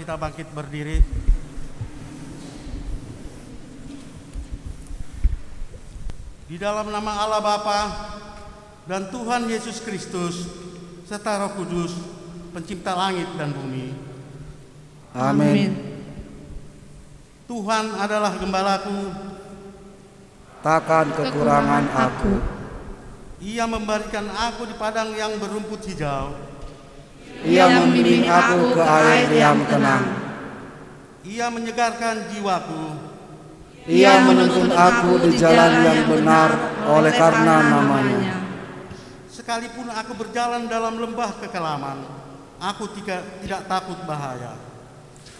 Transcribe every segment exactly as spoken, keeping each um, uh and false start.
Kita bangkit berdiri. Di dalam nama Allah Bapa dan Tuhan Yesus Kristus serta Roh Kudus, pencipta langit dan bumi. Amin. Tuhan adalah gembalaku. Takkan kekurangan aku. Ia memberikan aku di padang yang berrumput hijau. Ia membimbing aku ke air yang tenang. Ia menyegarkan jiwaku. Ia menuntun aku di jalan yang benar oleh karena namanya. Sekalipun aku berjalan dalam lembah kekelaman, aku tidak, tidak takut bahaya.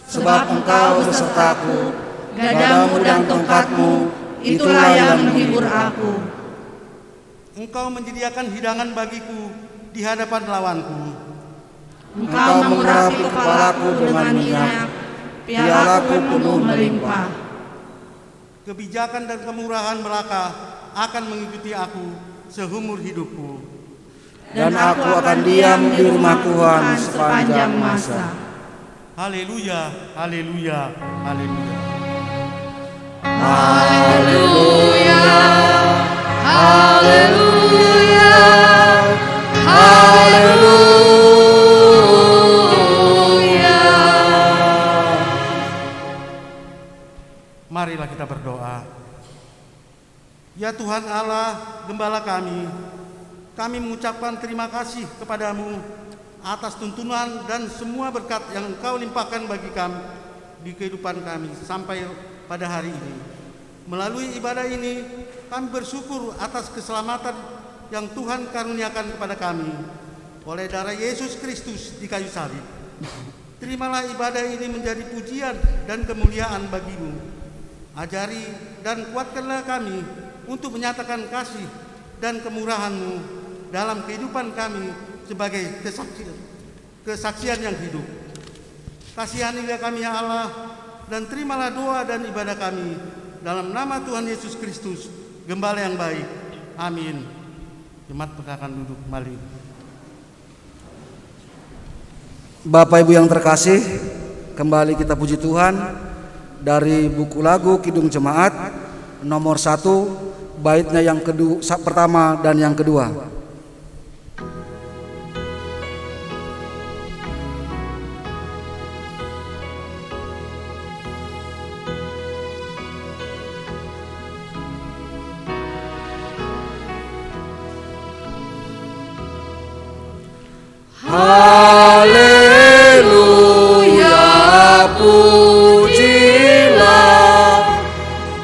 Sebab engkau besertaku, gadamu dan tongkatmu, itulah yang menghibur aku. Engkau menyediakan hidangan bagiku di hadapan lawanku. Engkau mengurapi kepalaku dengan minyak, pialaku penuh melimpah. Kebijakan dan kemurahan belaka akan mengikuti aku seumur hidupku. Dan aku akan diam di rumah Tuhan sepanjang masa. Haleluya, haleluya, haleluya. Haleluya, haleluya, haleluya. Marilah kita berdoa. Ya Tuhan Allah, Gembala kami, kami mengucapkan terima kasih kepada-Mu atas tuntunan dan semua berkat yang Engkau limpahkan bagi kami di kehidupan kami sampai pada hari ini. Melalui ibadah ini, kami bersyukur atas keselamatan yang Tuhan karuniakan kepada kami oleh darah Yesus Kristus di kayu salib. Terimalah ibadah ini menjadi pujian dan kemuliaan bagi-Mu. Ajari dan kuatkanlah kami untuk menyatakan kasih dan kemurahan-Mu dalam kehidupan kami sebagai kesaksian, kesaksian yang hidup. Kasihanilah kami, ya Allah, dan terimalah doa dan ibadah kami dalam nama Tuhan Yesus Kristus, Gembala yang baik. Amin. Jemaat, persilakan duduk kembali. Bapak Ibu yang terkasih, kembali kita puji Tuhan dari buku lagu Kidung Jemaat nomor satu, baitnya yang kedua, pertama dan yang kedua. Haleluya, pujilah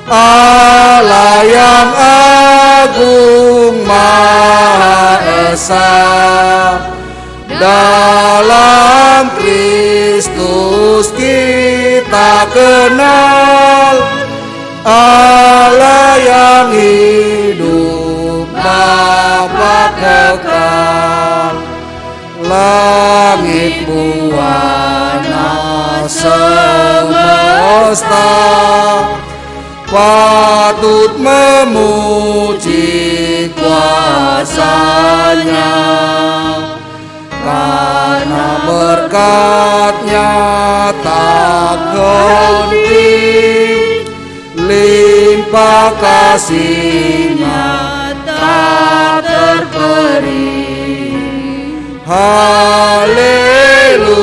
Allah yang agung maha esa. Dalam Kristus kita kenal Allah yang hidup, Bapa kekal. Langit buana semesta patut memuji kuasanya, karena berkatnya tak henti, limpah kasihnya tak terperi. Haleluya,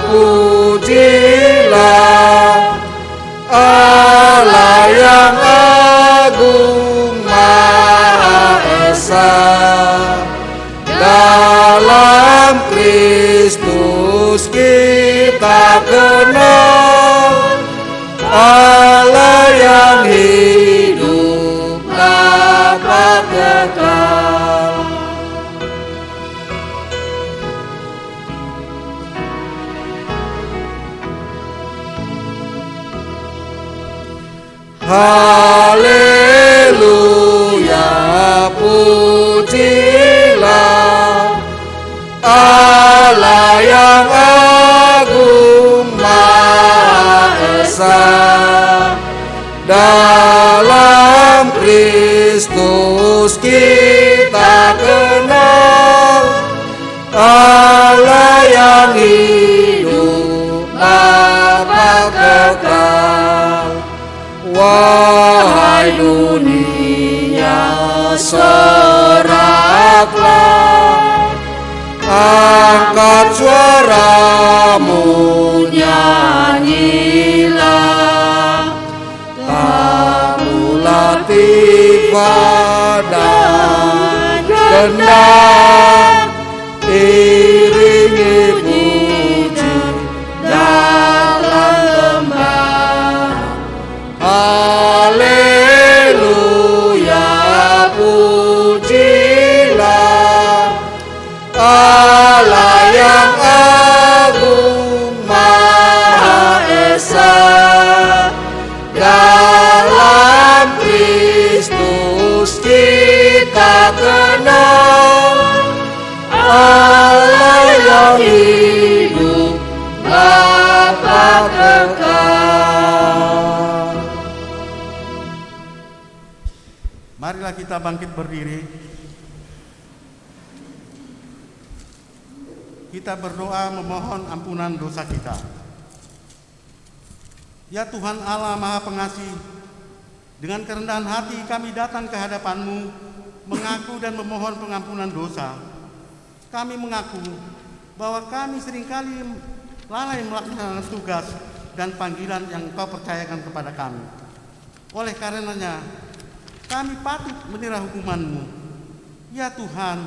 pujilah Allah yang agung maha esa. Dalam Kristus kita kenal Allah yang hidup, Bapa kekal. Haleluya, pujilah Allah yang agung maha esa. Dalam Kristus kita kenal Allah yang hidup, Soraklah, angkat suaramu, nyanyilah. Tabulah tiba dan gendang, iringi puji dalam lembah. Haleluya, pujilah Allah yang agung, Maha Esa. Dalam Kristus kita kenal, Allah yang hidup, Bapa kekal. Marilah kita bangkit berdiri. Kita berdoa memohon ampunan dosa kita. Ya Tuhan Allah Maha Pengasih, dengan kerendahan hati kami datang ke hadapan-Mu, mengaku dan memohon pengampunan dosa. Kami mengaku bahwa kami seringkali lalai melaksanakan tugas dan panggilan yang Engkau percayakan kepada kami. Oleh karenanya, kami patut menderita hukuman-Mu. Ya Tuhan,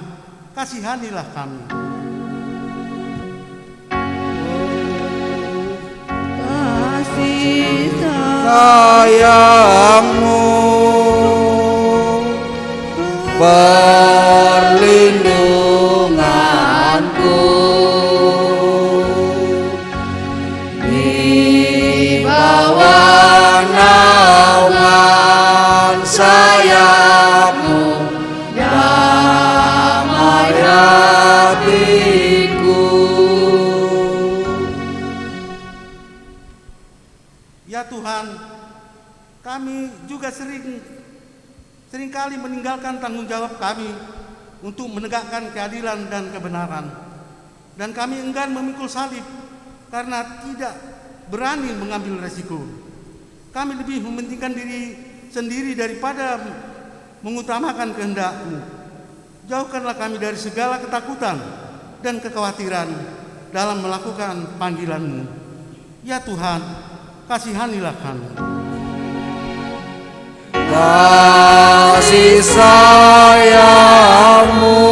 kasihanilah kami. Kasih sayang-Mu, perlindunganku, di bawah naungan sayap-Mu, damai hatiku. Ya Tuhan, kami juga sering seringkali meninggalkan tanggung jawab kami untuk menegakkan keadilan dan kebenaran. Dan kami enggan memikul salib karena tidak berani mengambil resiko. Kami lebih mementingkan diri sendiri daripada mengutamakan kehendak-Mu. Jauhkanlah kami dari segala ketakutan dan kekhawatiran dalam melakukan panggilan-Mu. Ya Tuhan, kasihanilah kami. Kasih sayang-Mu,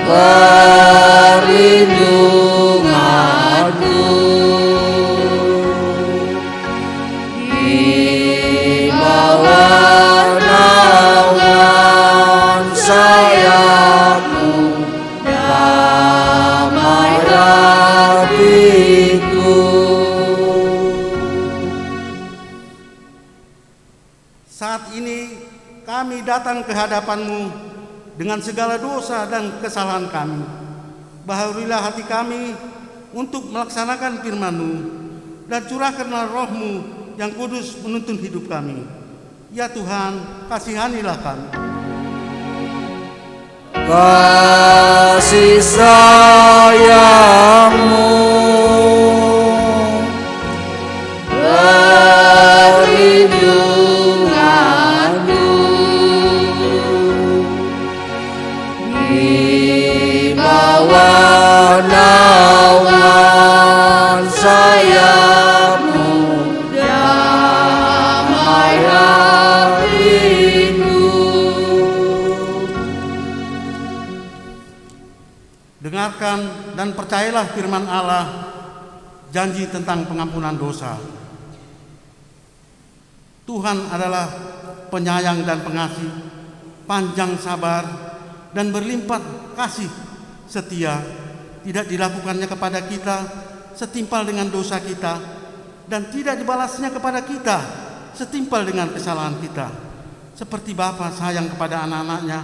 perlindunganku, di bawah naungan sayap-Mu, damai hatiku. Saat ini kami datang ke hadapan-Mu dengan segala dosa dan kesalahan kami. Baharilah hati kami untuk melaksanakan firman-Mu, dan curahkanlah Roh-Mu yang kudus menuntun hidup kami. Ya Tuhan, kasihanilah kami. Kasih sayang-Mu, perlindunganku, di bawah naungan sayap-Mu, damai hatiku. Dengarkan dan percayalah firman Allah, janji tentang pengampunan dosa. Tuhan adalah penyayang dan pengasih, panjang sabar, dan berlimpah kasih setia. Tidak dilakukannya kepada kita setimpal dengan dosa kita, dan tidak dibalasnya kepada kita setimpal dengan kesalahan kita. Seperti bapa sayang kepada anak-anaknya,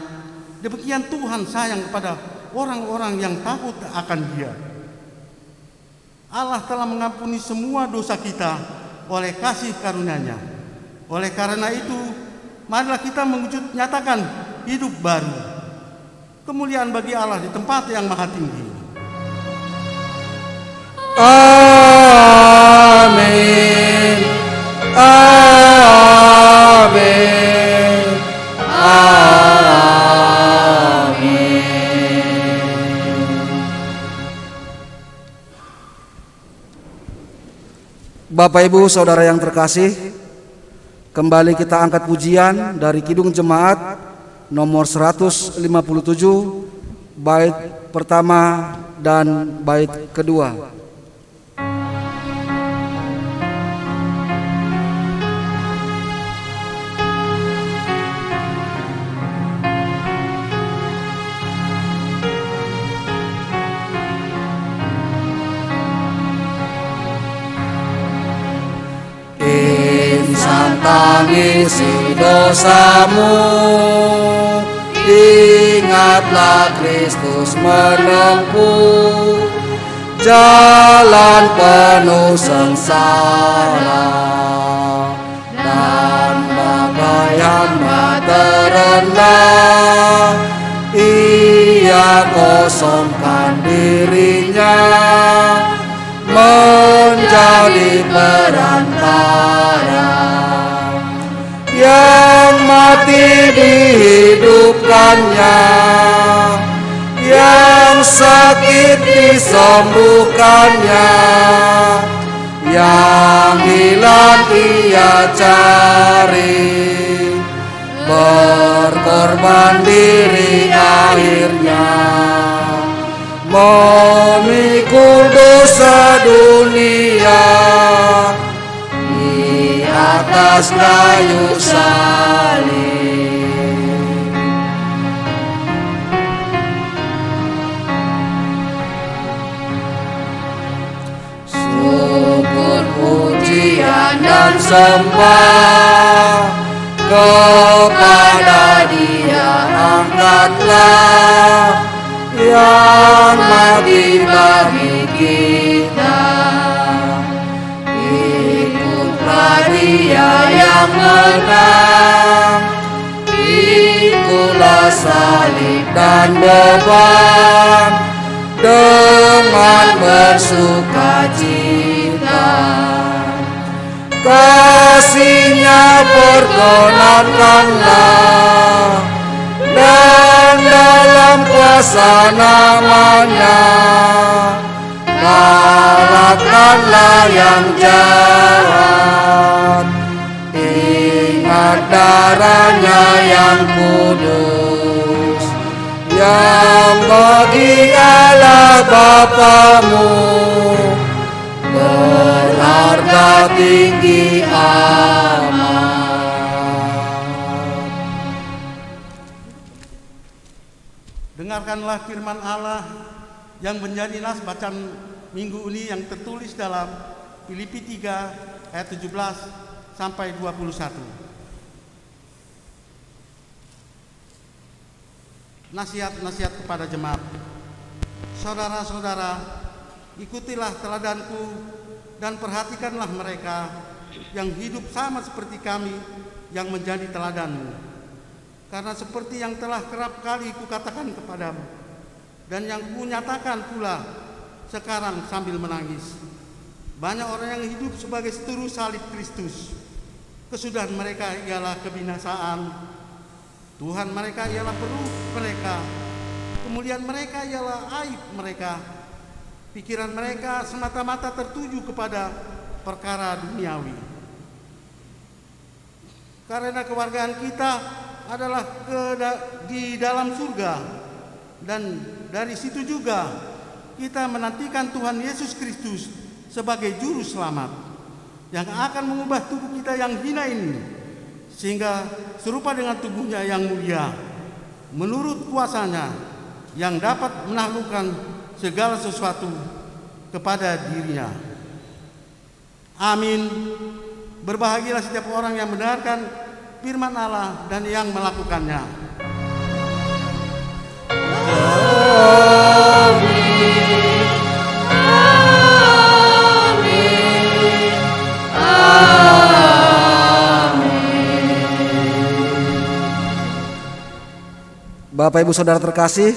demikian Tuhan sayang kepada orang-orang yang takut akan Dia. Allah telah mengampuni semua dosa kita oleh kasih karunia-Nya. Oleh karena itu, marilah kita mewujud nyatakan hidup baru. Kemuliaan bagi Allah di tempat yang maha tinggi. Amin. Amin. Bapak, Ibu, Saudara yang terkasih, kembali kita angkat pujian dari Kidung Jemaat nomor seratus lima puluh tujuh, bait pertama dan bait kedua. Insan tangisi dosamu, ingatlah Kristus menempuh jalan penuh sengsara, dan bagai hamba terendah, ia kosongkan dirinya menjadi perantara. Yang mati dihidupkannya, yang sakit disembuhkannya, yang hilang ia cari, berkorban diri akhirnya, memikul dosa dunia di atas kayu salib. Syukur, pujian, dan sembah kepada Dia angkatlah, yang mati bagi kita. Ikutlah Dia yang menang, pikulah salib dan beban dengan bersukacita. Kasih-Nya perkenankanlah, dan dalam kuasa nama-Nya kalahkanlah yang jahat. Ingat darah-Nya yang kudus, yang bagi Allah Bapamu berharga tinggi amat. Dengarkanlah firman Allah yang menjadi nas bacaan minggu ini, yang tertulis dalam Filipi tiga ayat tujuh belas sampai dua puluh satu. Nasihat-nasihat kepada jemaat. Saudara-saudara, ikutilah teladanku dan perhatikanlah mereka yang hidup sama seperti kami yang menjadi teladanmu. Karena seperti yang telah kerap kali kukatakan kepadamu, dan yang kunyatakan pula sekarang sambil menangis, banyak orang yang hidup sebagai seteru salib Kristus. Kesudahan mereka ialah kebinasaan. Tuhan mereka ialah peruh mereka. Kemuliaan mereka ialah aib mereka. Pikiran mereka semata-mata tertuju kepada perkara duniawi. Karena kewargaan kita adalah ke da-, di dalam surga, dan dari situ juga kita menantikan Tuhan Yesus Kristus sebagai juru selamat yang akan mengubah tubuh kita yang hina ini, sehingga serupa dengan tubuh-Nya yang mulia, menurut kuasa-Nya yang dapat menaklukkan segala sesuatu kepada dirinya. Amin. Berbahagialah setiap orang yang mendengarkan firman Allah dan yang melakukannya. Bapak, Ibu, Saudara terkasih,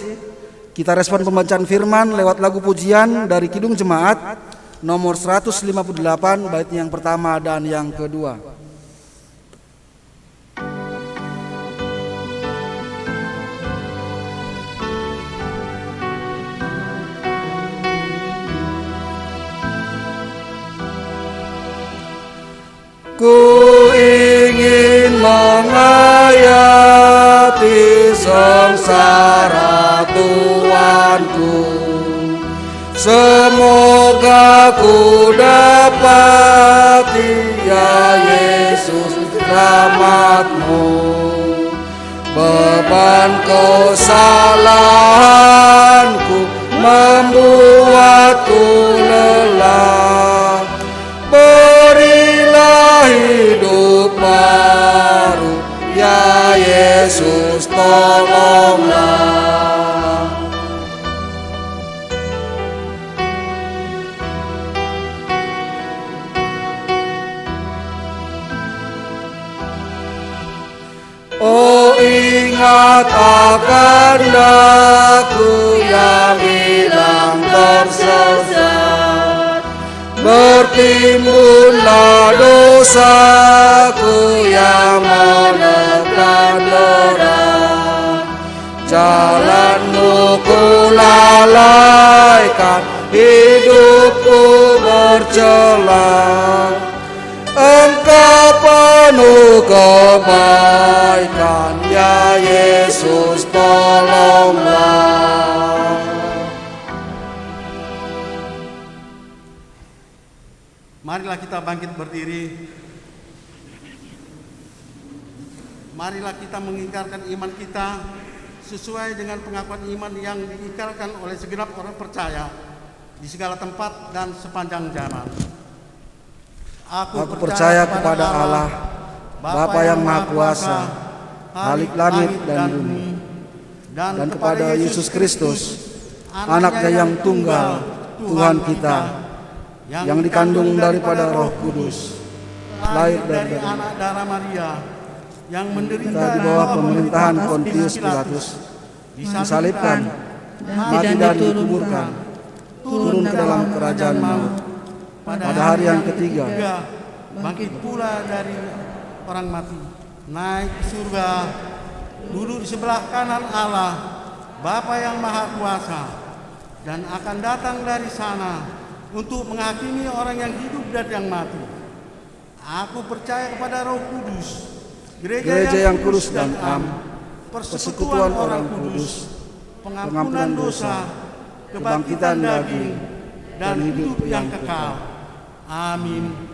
kita respon pembacaan firman lewat lagu pujian dari Kidung Jemaat nomor seratus lima puluh delapan, bait yang pertama dan yang kedua. Ku ingin menghayati sengsara Tuanku. Semoga ku dapati, ya Yesus, rahmat-Mu. Beban kesalahanku membuatku lelah. Berilah hidup baru, ya Yesus, tolonglah. Oh, ingat akan aku yang hilang tersesat. Bertimbunlah dosaku yang menekan berat. Jalan-Mu ku lalaikan, hidupku bercela. Engkau penuh kebaikan, ya Yesus, tolonglah. Marilah kita bangkit berdiri. Marilah kita mengikrarkan iman kita sesuai dengan pengakuan iman yang diikrarkan oleh segenap orang percaya di segala tempat dan sepanjang zaman. Aku percaya kepada Allah, Bapa yang Maha Kuasa, Khalik langit dan bumi, dan kepada Yesus Kristus, Anaknya yang tunggal, Tuhan kita, yang dikandung daripada Roh Kudus, lahir dari anak darah Maria, yang menderita di bawah pemerintahan Pontius Pilatus, disalibkan, mati dan dikuburkan, turun ke dalam kerajaan maut. Pada hari yang ketiga, bangkit pula dari orang mati, naik ke surga, duduk di sebelah kanan Allah, Bapa yang Maha Kuasa, dan akan datang dari sana untuk menghakimi orang yang hidup dan yang mati. Aku percaya kepada Roh Kudus, gereja yang kudus dan am, persekutuan orang kudus, pengampunan dosa, kebangkitan daging, dan hidup yang kekal. Amin.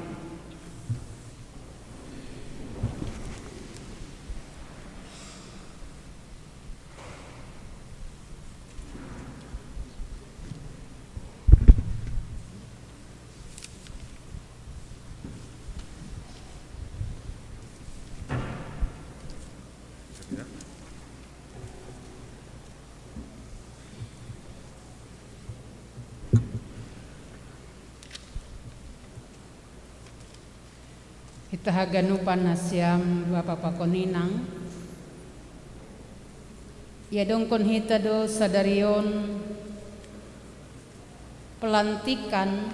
Hita haganupan na siam Bapa pakoninang, iadongkon hita do sadari on pelantikan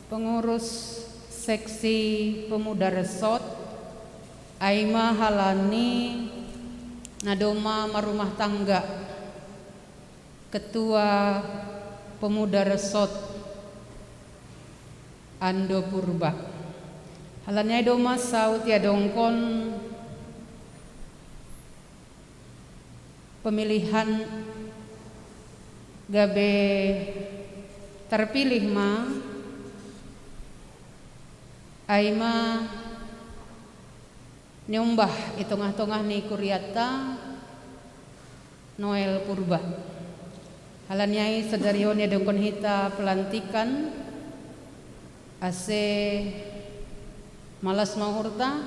pengurus seksi pemuda resort, ai ma halani na domma marumah tangga. Ketua Pemuda Resort Ando Purba. Halani ai domma saut iadongkon pemilihan gabe terpilih ma, ai ma niombah i tongah-tongah ni kuriatta Noel Purba. Halani ai sadari on iadongkon hita pelantikan, ase malas ma uhurta,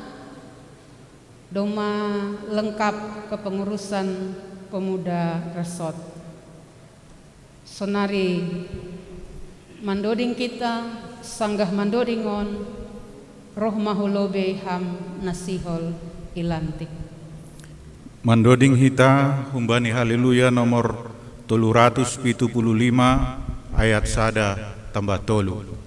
domma lengkap kepengurusan pemuda resort. Sonari mandoding hita, sanggah mandoding on, roh ma hu lobei ham na sihol i lantik. Mandoding hita humbani Haleluya nomor tolu ratus pitu puluh lima, ayat sada tambah tolu.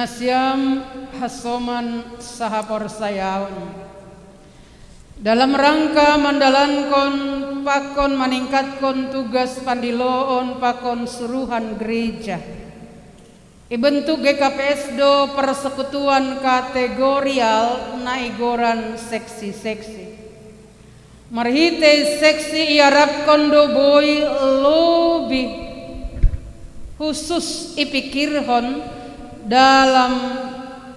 Nasiam hasoman sahaporsayaon. Dalam rangka mandalankon pakon maningkatkon tugas pandiloon pakon suruhan gereja, ibentuk G K P S do persekutuan kategorial na igoran seksi-seksi. Marhitei seksi iarapkon do boi lobi husus ipikirhon dalam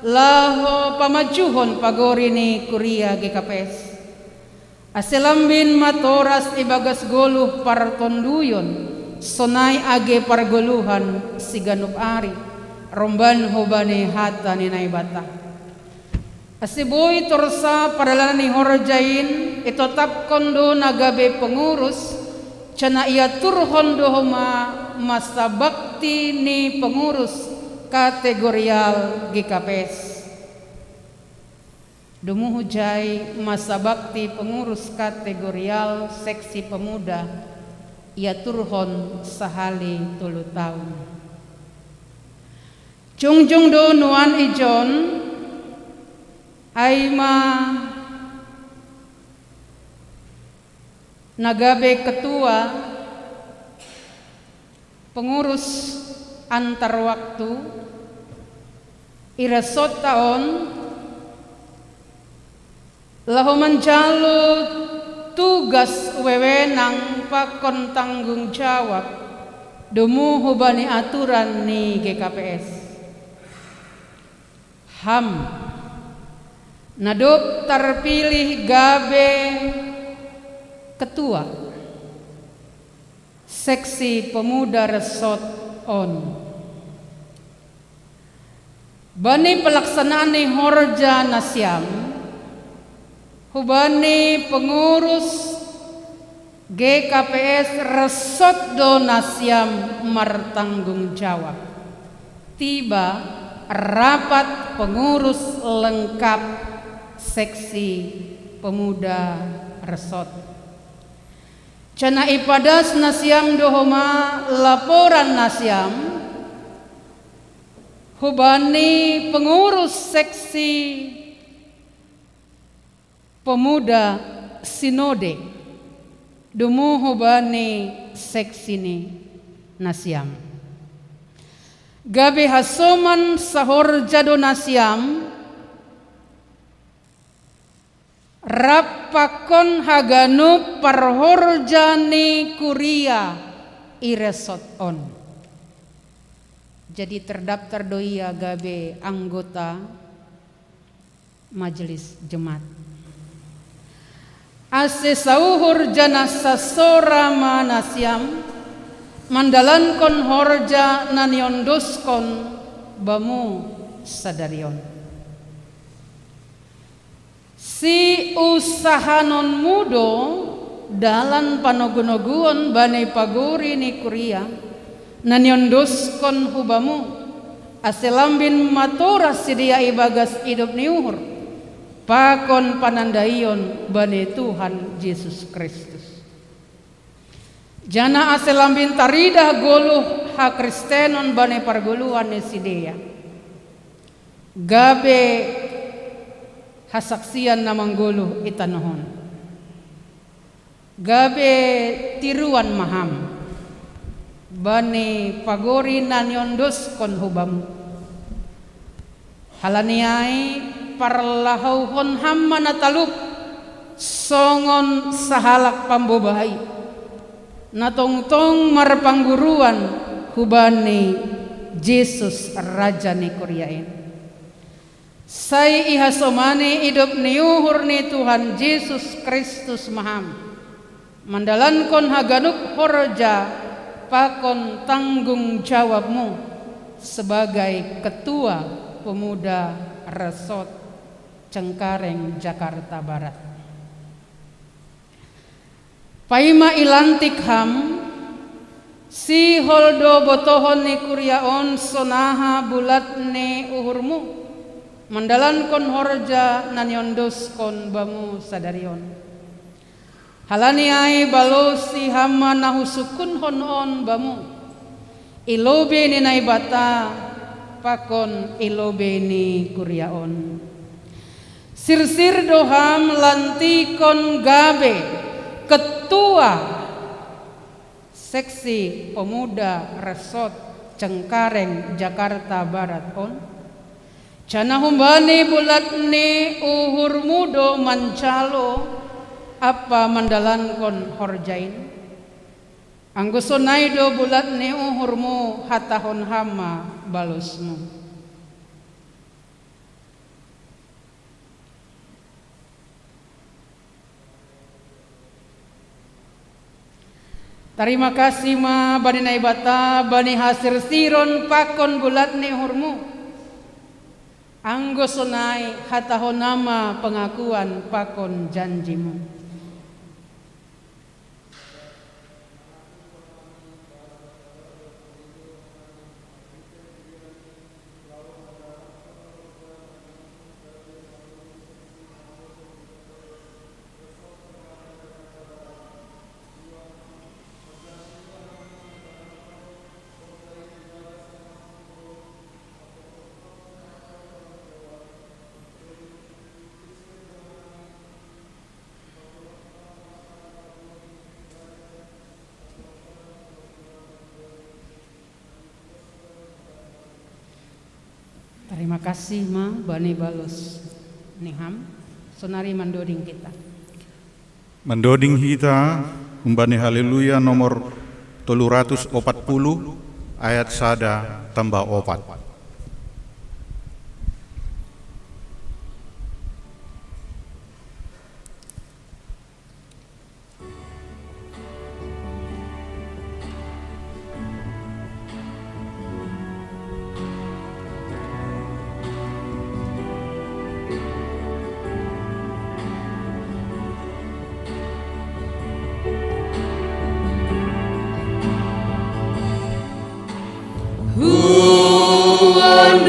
laho pamajuhon pagori ni kuria G K P S, ase lambin matoras ibagas goluh partonduyon, sonai age pargoluhan siganup ari, romban hubani hata ni Naibata. Ase boi torsa pardalanan ni horja in, itotapkon do na gabe pengurus, janah iaturhon do homa masa bakti ni pengurus kategorial G K P S. Domu hujai masa bakti pengurus kategorial seksi pemuda iaturhon sahali tolu taun. Jongjong do nuan ijon, ai ma na gabe ketua pengurus antar waktu i resortta on, laho manjalo tugas wewenang pakon tanggung jawab domu hubani aturan ni G K P S. Ham, na dob tarpilih gabe ketua seksi pemuda resort on, bani pelaksanaan ni horja nasiam, hubani pengurus G K P S resort do nasiam martanggung jawab. Tiba rapat pengurus lengkap seksi pemuda resort. Janah ipadas nasiam do homa laporan nasiam hubani pengurus seksi pemuda sinode, domu hubani seksi ni nasiam. Gabe hasoman sahorja do nasiam, rap pakon haganup parhorja ni kuria i resort on. Jadi terdaftar do ia gabe anggota majelis jemaat. Ase sauhur janah sasora ma nasiam mandalankon horja na niondoskon bamu sadari on. Siusahanonmu do dalan panogu-noguon bani pagori ni kuria na niondoskon hubamu, ase lambin matoras sidea ibagas idop ni uhur, pakon panandaion bani Tuhan Jesus Kristus. Janah ase lambin taridah goluh hakristenon bani pargoluhan ni sidea, gabe hasaksian na manggoluh i tanoh on. Gabe tiruan ma ham bani pagori na niondoskon hubamu. Halani ai parlahouhon ham ma na talup songon sahalak pambobai, na tongtong marpangguruan hubani Jesus Raja ni kuria in. Sai ihasomani idop ni uhur ni Tuhan Jesus Kristus ma ham, mandalankon haganup horja pakon tanggung jawabmu sebagai Ketua Pemuda Resort Cengkareng, Jakarta Barat. Paima ilantik ham, sihol do botohon ni kuria on sonaha bulat ni uhurmu mandalankon horja na niondoskon bamu sadari on. Halani ai balosi ham ma na husungkunhon on bamu i lobei ni Naibata, pakon ilobei ni kuriaon. Sirsir do ham lantikon gabe ketua seksi pemuda Resort Cengkareng Jakarta Barat on, cana humbani bulat ni uhurmu do mancalo ampa mandalankon horjain. Anggo sonai do bulat ni uhurmu, hatahon ham ma balosmu. Tarima kasih ma bani Naibata bani hasirsiron pakon bulat ni uhurmu. Anggo sonai hatahon ham ma pengakuan pakon janjimu. Tarima kasih ma bani balos ni ham. Sonari mandoding hita. Mandoding hita humbani Haleluya nomor tolu ratus opat puluh, ayat sada tamba opat.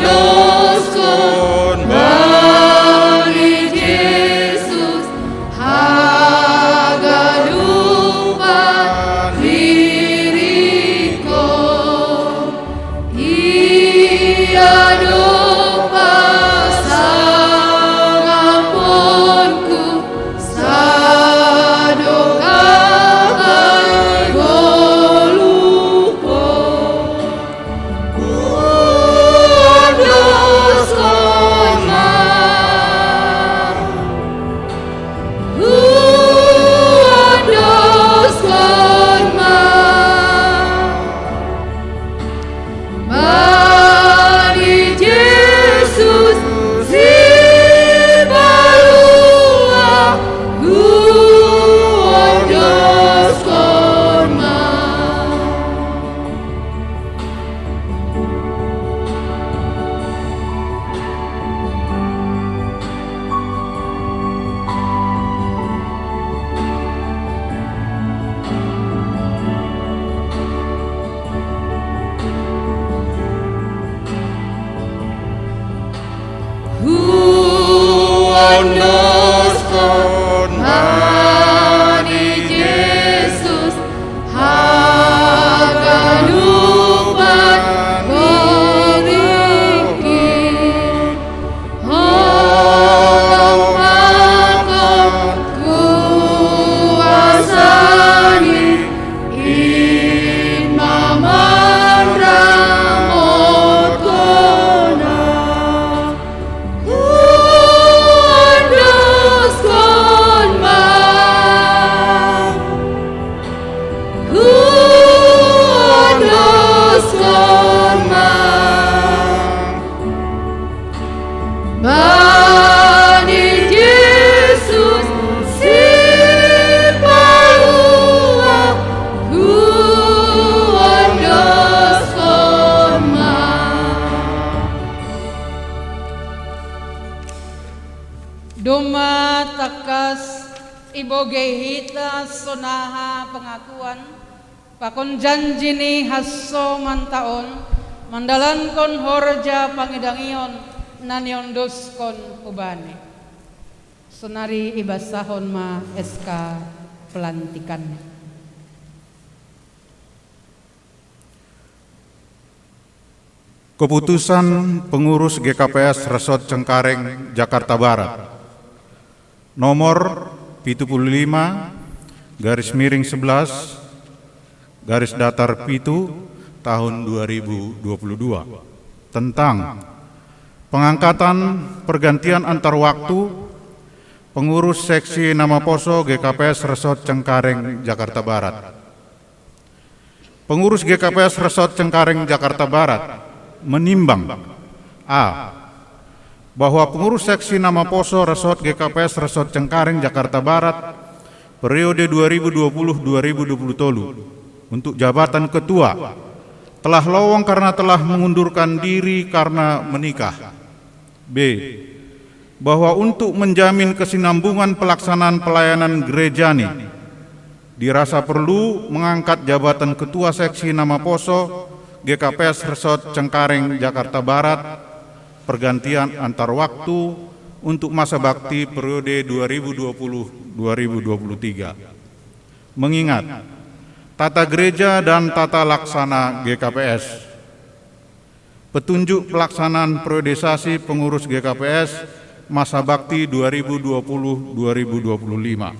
Huondoskon bani Jesus hagadupan diringku. Ia do pasangaponku, sadokah goluhku. Huondoskon ma. Huondoskon ma. Bani Jesus sipalua, huondoskon ma. Huondoskon bani Jesus hagadupan diringku. Holong pakon kuasani, in ma manramotkon au. Huondoskon ma. Huondoskon ma. Bani Jesus sipalua, huondoskon ma. Domma tangkas ibogei hita sonaha pengakuan pakon janji ni hansomanta on, mandalankon horja pangidangion na niondoskon hubani. Sonari ibasahon ma S K pelantikanna. Keputusan Pengurus G K P S Resort Cengkareng, Jakarta Barat, nomor pitu puluh lima garis miring sebelas garis datar pitu tahun dua ribu dua puluh dua, tentang pengangkatan pergantian antar waktu pengurus seksi nama poso G K P S Resort Cengkareng, Jakarta Barat. Pengurus G K P S Resort Cengkareng, Jakarta Barat menimbang: A, bahwa pengurus seksi nama poso Resort G K P S Resort Cengkareng, Jakarta Barat, periode dua ribu dua puluh dua ribu dua puluh tolu untuk jabatan ketua telah lowong karena telah mengundurkan diri karena menikah. B, bahwa untuk menjamin kesinambungan pelaksanaan pelayanan gereja ni, dirasa perlu mengangkat jabatan ketua seksi nama poso G K P S Resort Cengkareng, Jakarta Barat, pergantian antar waktu untuk masa bakti periode dua ribu dua puluh dua ribu dua puluh tiga. Mengingat tata gereja dan tata laksana G K P S, petunjuk pelaksanaan periodisasi pengurus G K P S masa bakti dua ribu dua puluh dua ribu dua puluh lima.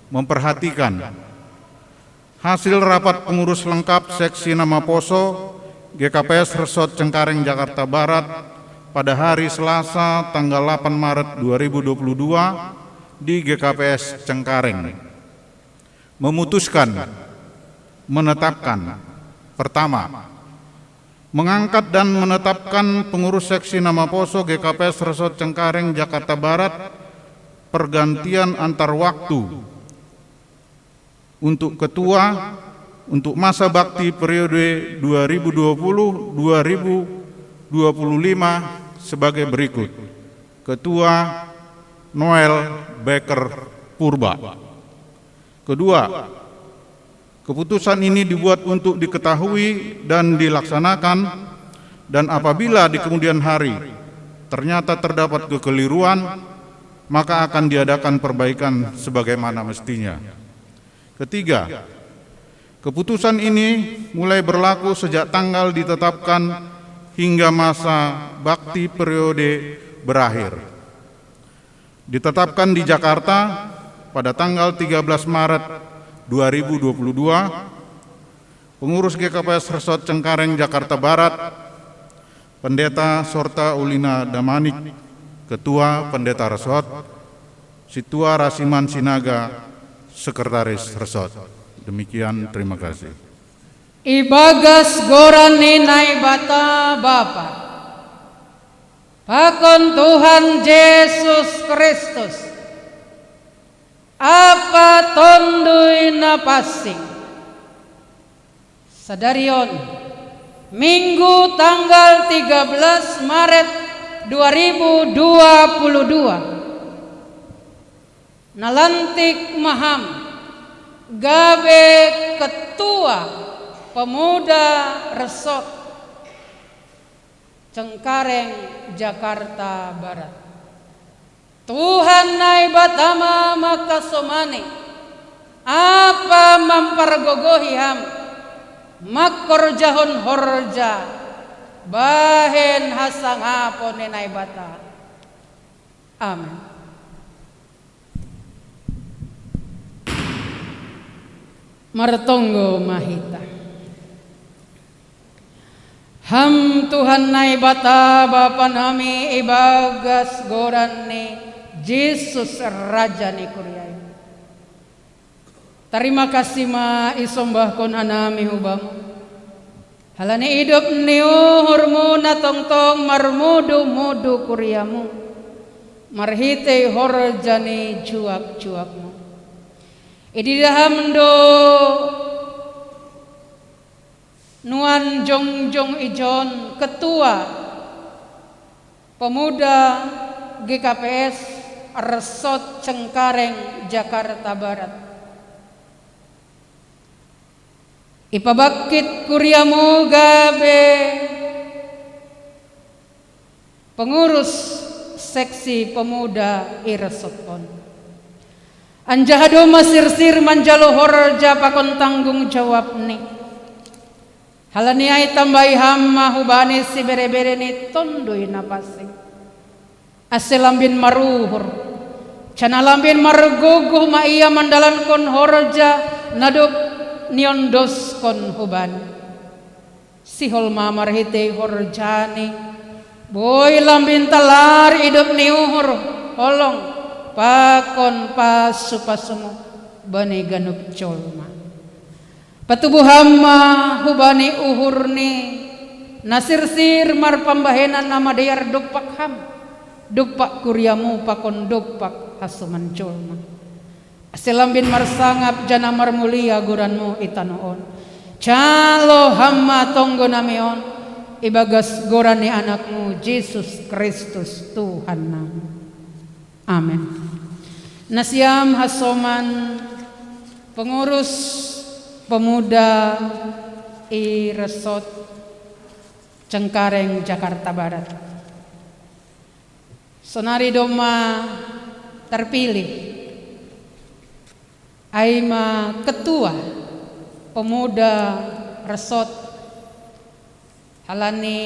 Memperhatikan hasil rapat pengurus lengkap seksi nama poso G K P S Resort Cengkareng, Jakarta Barat pada hari Selasa tanggal delapan Maret dua ribu dua puluh dua di G K P S Cengkareng. Memutuskan, menetapkan: pertama, mengangkat dan menetapkan pengurus seksi nama poso G K P S Resort Cengkareng, Jakarta Barat, pergantian antar waktu untuk ketua untuk masa bakti periode dua ribu dua puluh dua ribu dua puluh lima sebagai berikut. Ketua, Noel Becker Purba. Kedua, keputusan ini dibuat untuk diketahui dan dilaksanakan, dan apabila di kemudian hari ternyata terdapat kekeliruan, maka akan diadakan perbaikan sebagaimana mestinya. Ketiga, keputusan ini mulai berlaku sejak tanggal ditetapkan hingga masa bakti periode berakhir. Ditetapkan di Jakarta pada tanggal tiga belas Maret dua ribu dua puluh dua, pengurus G K P S Resort Cengkareng, Jakarta Barat, Pendeta Sorta Ulina Damanik, Ketua Pendeta Resort, Situa Rasiman Sinaga, Sekretaris Resort. Demikian, terima kasih. Ibagas goran ni Naibata Bapa, pakon Tuhan Jesus Kristus, Apa Tonduy Napasing. Sadari on, Minggu tanggal tiga belas Maret dua ribu dua puluh dua, nalantik ma hami gabe Ketua Pemuda Resort Cengkareng, Jakarta Barat. Tuhan Naibata ma makasomani, apa mampargogohi hami mangkorjahon horja bahen hasangapon ni Naibata. Amen. Martonggo ma hita. Ham Tuhan Naibata Bapa nami, ibagas goran ni Jesus Raja ni kuria i, tarima kasih ma isombahkon hanami hu Bamu, halani idop ni uhurMu na tongtong marmudu-mudu kuriaMu, marhitei horja ni juak-juakMu. Ididah Ham do nuan jongjong ijon Ketua Pemuda G K P S Resort Cengkareng, Jakarta Barat. Ipabangkit kuriaMu gabe pengurus seksi pemuda i resort on. Anjaha domma sirsir manjalo horja pakon tanggung jawabni. Halani ai tambai hama hubani sibere-bere ni tondoi napasi. Ase lambin maruhur. Cana lambin margogoh ma ia mandalankon horja na dob niondoskon hubani. Sihol ma marhitei horjani. Boi lambin talar i dob ni uhur, holong, pakon pasu-pasumu bani ganup jolma. Patubuh hama hubani uhurni, na sirsir marpambahenan na madear dompak ham, dompak kuriamu pakon dompak hasoman jolma. Ase lambin marsangap janah marmulia goranmu i tanoh on. Jalo hama tonggo nami on, ibagas goran ni anakmu Jesus Kristus Tuhan nami. Amin. Nasiam hasoman pengurus pemuda i Resort Cengkareng Jakarta Barat. Sonari domma terpilih. Ai ma ketua pemuda Resort halani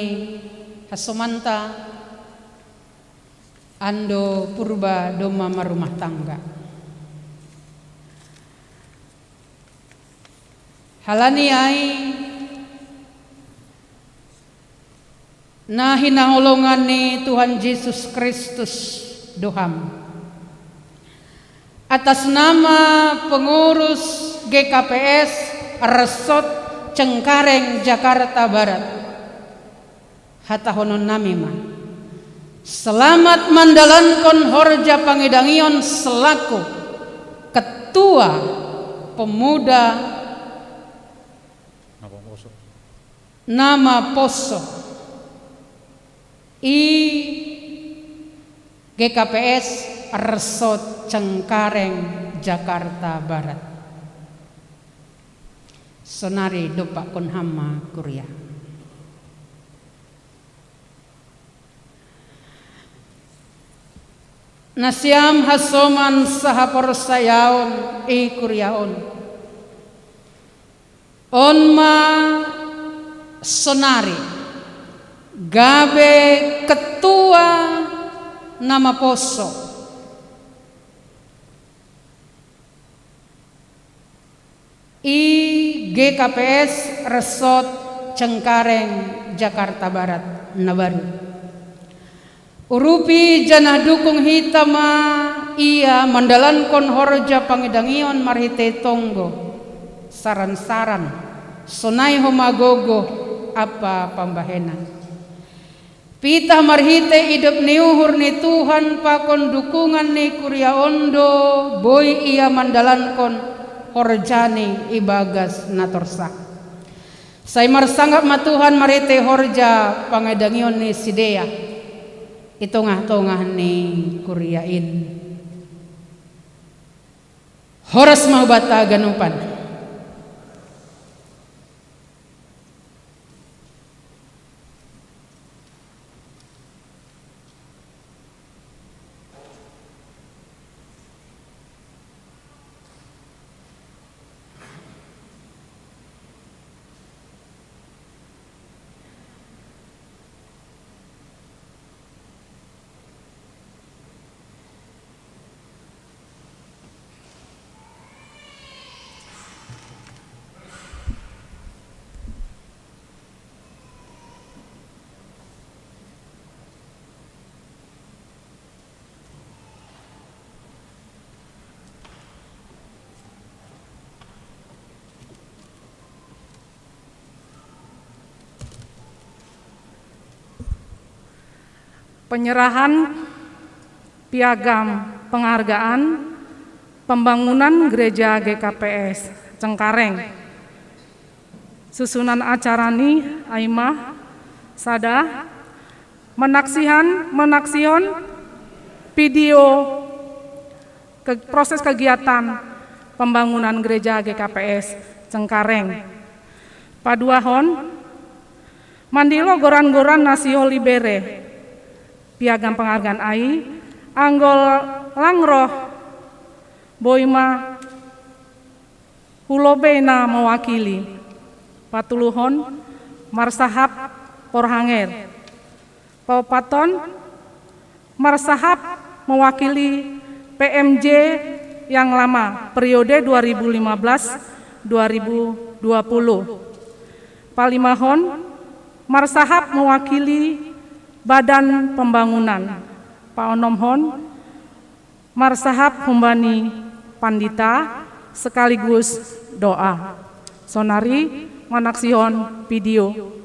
hasomanta Ando Purba domma marumah tangga. Halani ai na hinaholongan ni Tuhan Jesus Kristus do ham. Atas nama pengurus G K P S Resort Cengkareng Jakarta Barat, hatahonon nami ma. Selamat mandalankon horja pangidangion selaku Ketua Pemuda Nama Poso i G K P S Resort Cengkareng, Jakarta Barat. Sonari dompakkon hama kuria. Nasiam hasoman sahaporsayaon i kuria on. On ma sonari gabe ketua Nama Poso i G K P S Resort Cengkareng, Jakarta Barat na baru. Urupi janah dukung hita ma ia mandalankon horja pangidangion marhitei tonggo, saran-saran, sonai homa gogoh ampa pambahenan. Pitah marhitei idop ni uhur ni Tuhan pakon dukungan ni kuria on do boi ia mandalankon horjani ibagas na torsah. Sai marsangap ma Tuhan marhitei horja pangidangion ni sidea i tongah-tongah ni kuria in. Horas ma hubanta ganupan. Penyerahan piagam penghargaan pembangunan gereja G K P S Cengkareng. Susunan acara ni ai ma, sada, menaksihan, menaksihon video ke-, proses kegiatan pembangunan gereja G K P S Cengkareng. Paduahon, mandilo goran-goran na sihol ibere piagam penghargaan ai, anggo lang roh boi ma hu lobei na mewakili. Patuluhon, Marsahap Porhanger. Paupaton, Marsahap mewakili P M J yang lama, periode dua ribu lima belas dua ribu dua puluh. Palimahon, Marsahap mewakili Badan Pembangunan. Paonomhon, Marsahap humbani pandita sekaligus doa. Sonari manaksihon video.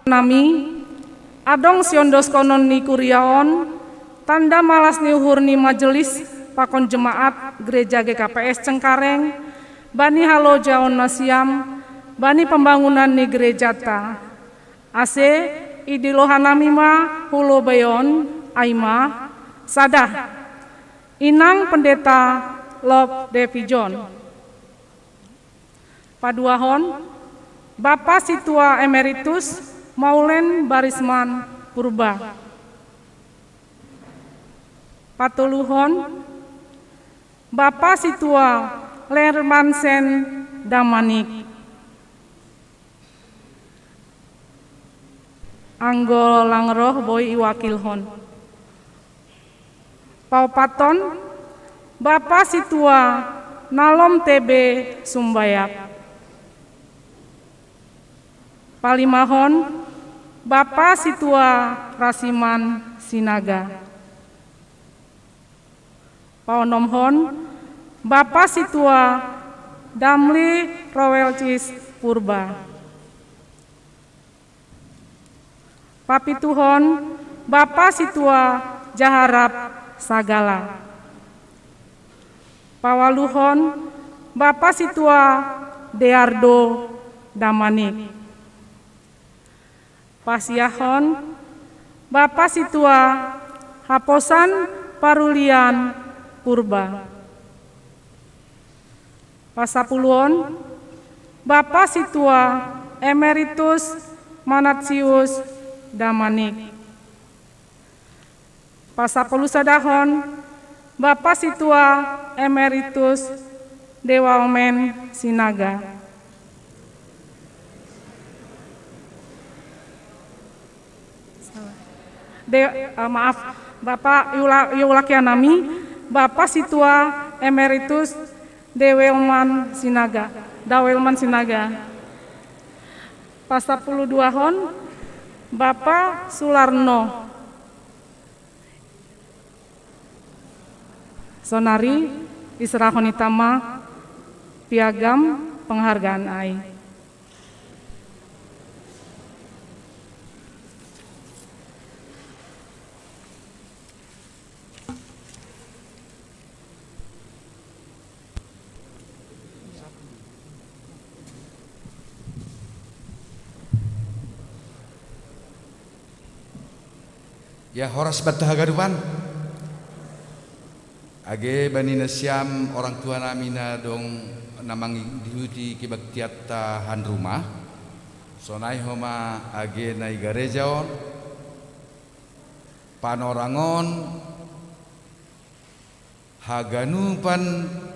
Nami, adong siondoskonon ni kuriaon, tanda malas ni uhur ni majelis pakon jemaat gereja G K P S Cengkareng, bani halojaon nasiam, bani pembangunan ni gerejata. Ase, idilohan nami ma hulobeon, ai ma, sada. Inang Pendeta Lop Devijon. Paduahon, Bapa Situa Emeritus Maulen Barisman Purba. Patoluhon, Bapa Situa Lermansen Damanik. Anggo lang roh boi iwakilhon. Paopaton, Bapa Situa Nalom T B Sumbayak. Palimahon, Bapa Situa Rasiman Sinaga. Paonomhon, Bapa Situa Damli Roelcis Purba. Papituhon, Bapa Situa Jaharap Sagala. Pawaluhon, Bapa Situa Deardo Damanik. Pasiahon, Bapa Situa Haposan Parulian Purba. Pasapuluhon, Bapa Situa Emeritus Manatius Damanik. Pasapulusadahon, Bapa Situa Emeritus Dewa Omen Sinaga. De, eh, maaf, Bapak Yula, Yulakian nami, Bapa Situa Emeritus Dewelman Sinaga. Dawelman Sinaga. Pasapuluh duahon, Bapa Sularno. Sonari, iserahon hita ma piagam penghargaan ai. Ya, horas banta haganupan. Age bani nasiam orang tua nami na dong na mangihuti kebaktianta han rumah. Sonai homa age na i gareja on, Panorang on, haganupan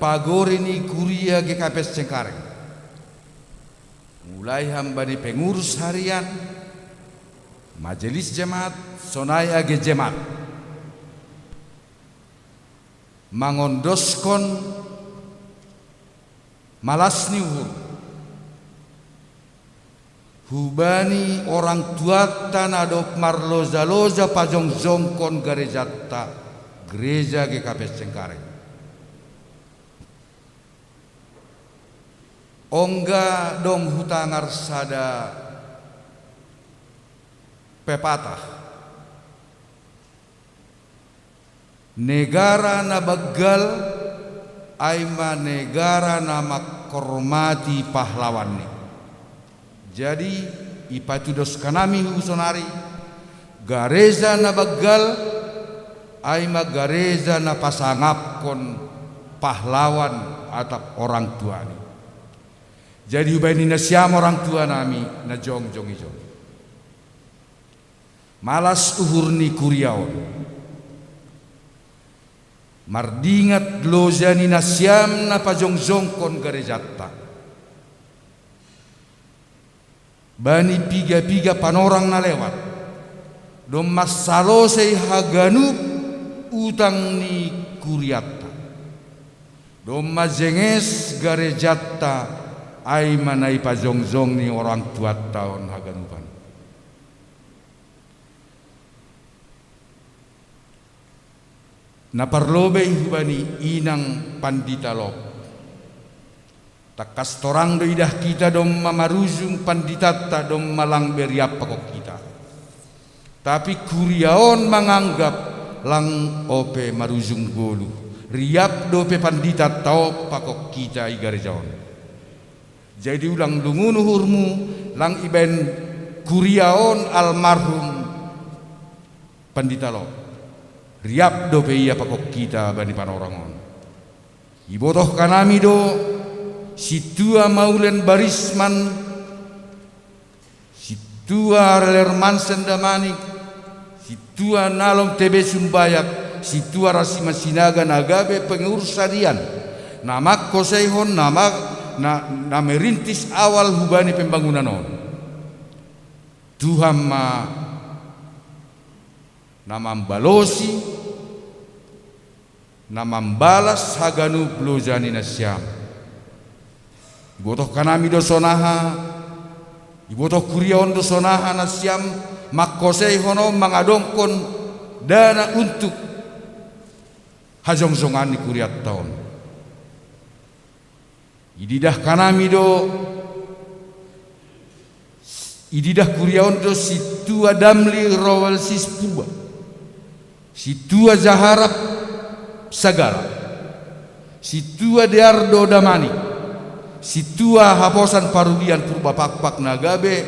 pagori ni kuria G K P S Cengkareng. Mulai hambani pengurus harian, majelis jemaat, sonai age jemaat. Mangondoskon malas ni uhur hubani orang tuanta na dob marloja-loja pajongjongkon garejanta, gereja G K P S Cengkareng. Ongga dong hutangar sada pepatah, negara na banggal ai ma negara na manghormati pahlawanni. Jadi, ipatudos hanami hu sonari, gareja na banggal ai ma gareja na pasangapkon pahlawan atap orang tuani. Jadi, hubani nasiam orang tua nami na jongjong ijon, malas uhur ni kuria on mardingat loja ni nasiam na pajongjongkon garejanta. Bani piga-piga panorang na lewat, domma salosei haganup utang ni kurianta, domma jenges garejanta, ai ma na ipajongjong ni orang tuanta on haganupan. Na parlobei hubani inang pandita Lop. Tangkas torang do idah hita domma marujung panditanta domma lang be riap pakon hita. Tapi kuria on manganggap lang ope marujung goluh. Riap dope panditanta on pakon hita i gareja on. Jadi ulang lungun uhurmu lang ibaen kuria on almarhum pandita Lop. Riap dope ia pakon hita bani panorang on. Ibotoh hanami do sintua Maulen Barisman, sintua Lermansen Damanik, sintua Nalom T B Sumbayak, sintua Rasima Sinaga na gabe pengurus harian, na mangkoseihon, na, ma, na, na merintis awal hubani pembangunan on. Tuhan ma na mambalosi, na mambalas haganup loja ni nasiam. Ibotoh hanami do sonaha, ibotoh kuria on do sonaha nasiam mangkoseihon on mangadongkon dana untuk hajongjongan ni kurianta on. Ididah hanami do, ididah kuria on do sintua Damli Rowel Sispurba, sintua Jaharap Sagala, sintua Deardo Damani, sintua Haposan Parudian Purba Pakpak na gabe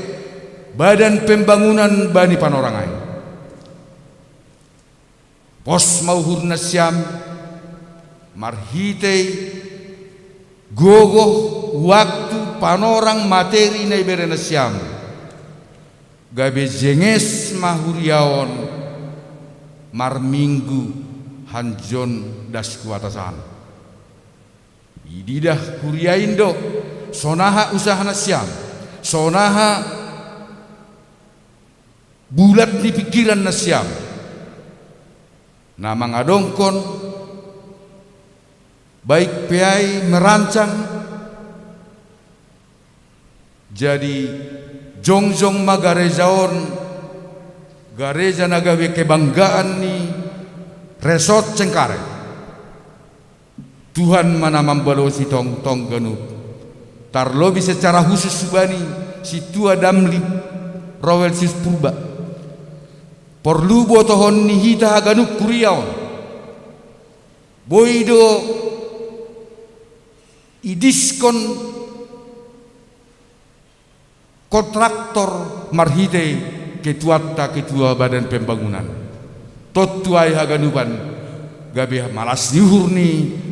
badan pembangunan bani panorang ai. Pos ma uhur nasiam marhitei gogoh, waktu, panorang, materi na ibere nasiam. Gabe jenges ma huria on marminggu hanjon das kuatasan. Ididah kuria in do sonaha usaha nasiam, sonaha bulat ni pingkiran nasiam, na mangadongkon baik pe ai merancang. Jadi jongjong ma gareja on, gareja na gabe kebanggaan ni Resort Cengkareng. Tuhan ma na mambalosi tongtong ganup. Tarlobi secara khusus hubani sintua Damli Rowel Sispurba. Porlu botohon ni hita haganup kuria on. Boi do idiskon kontraktor marhitei ketuanta, ketua badan pembangunan. Tontu ai haganupan gabe malas ni uhur ni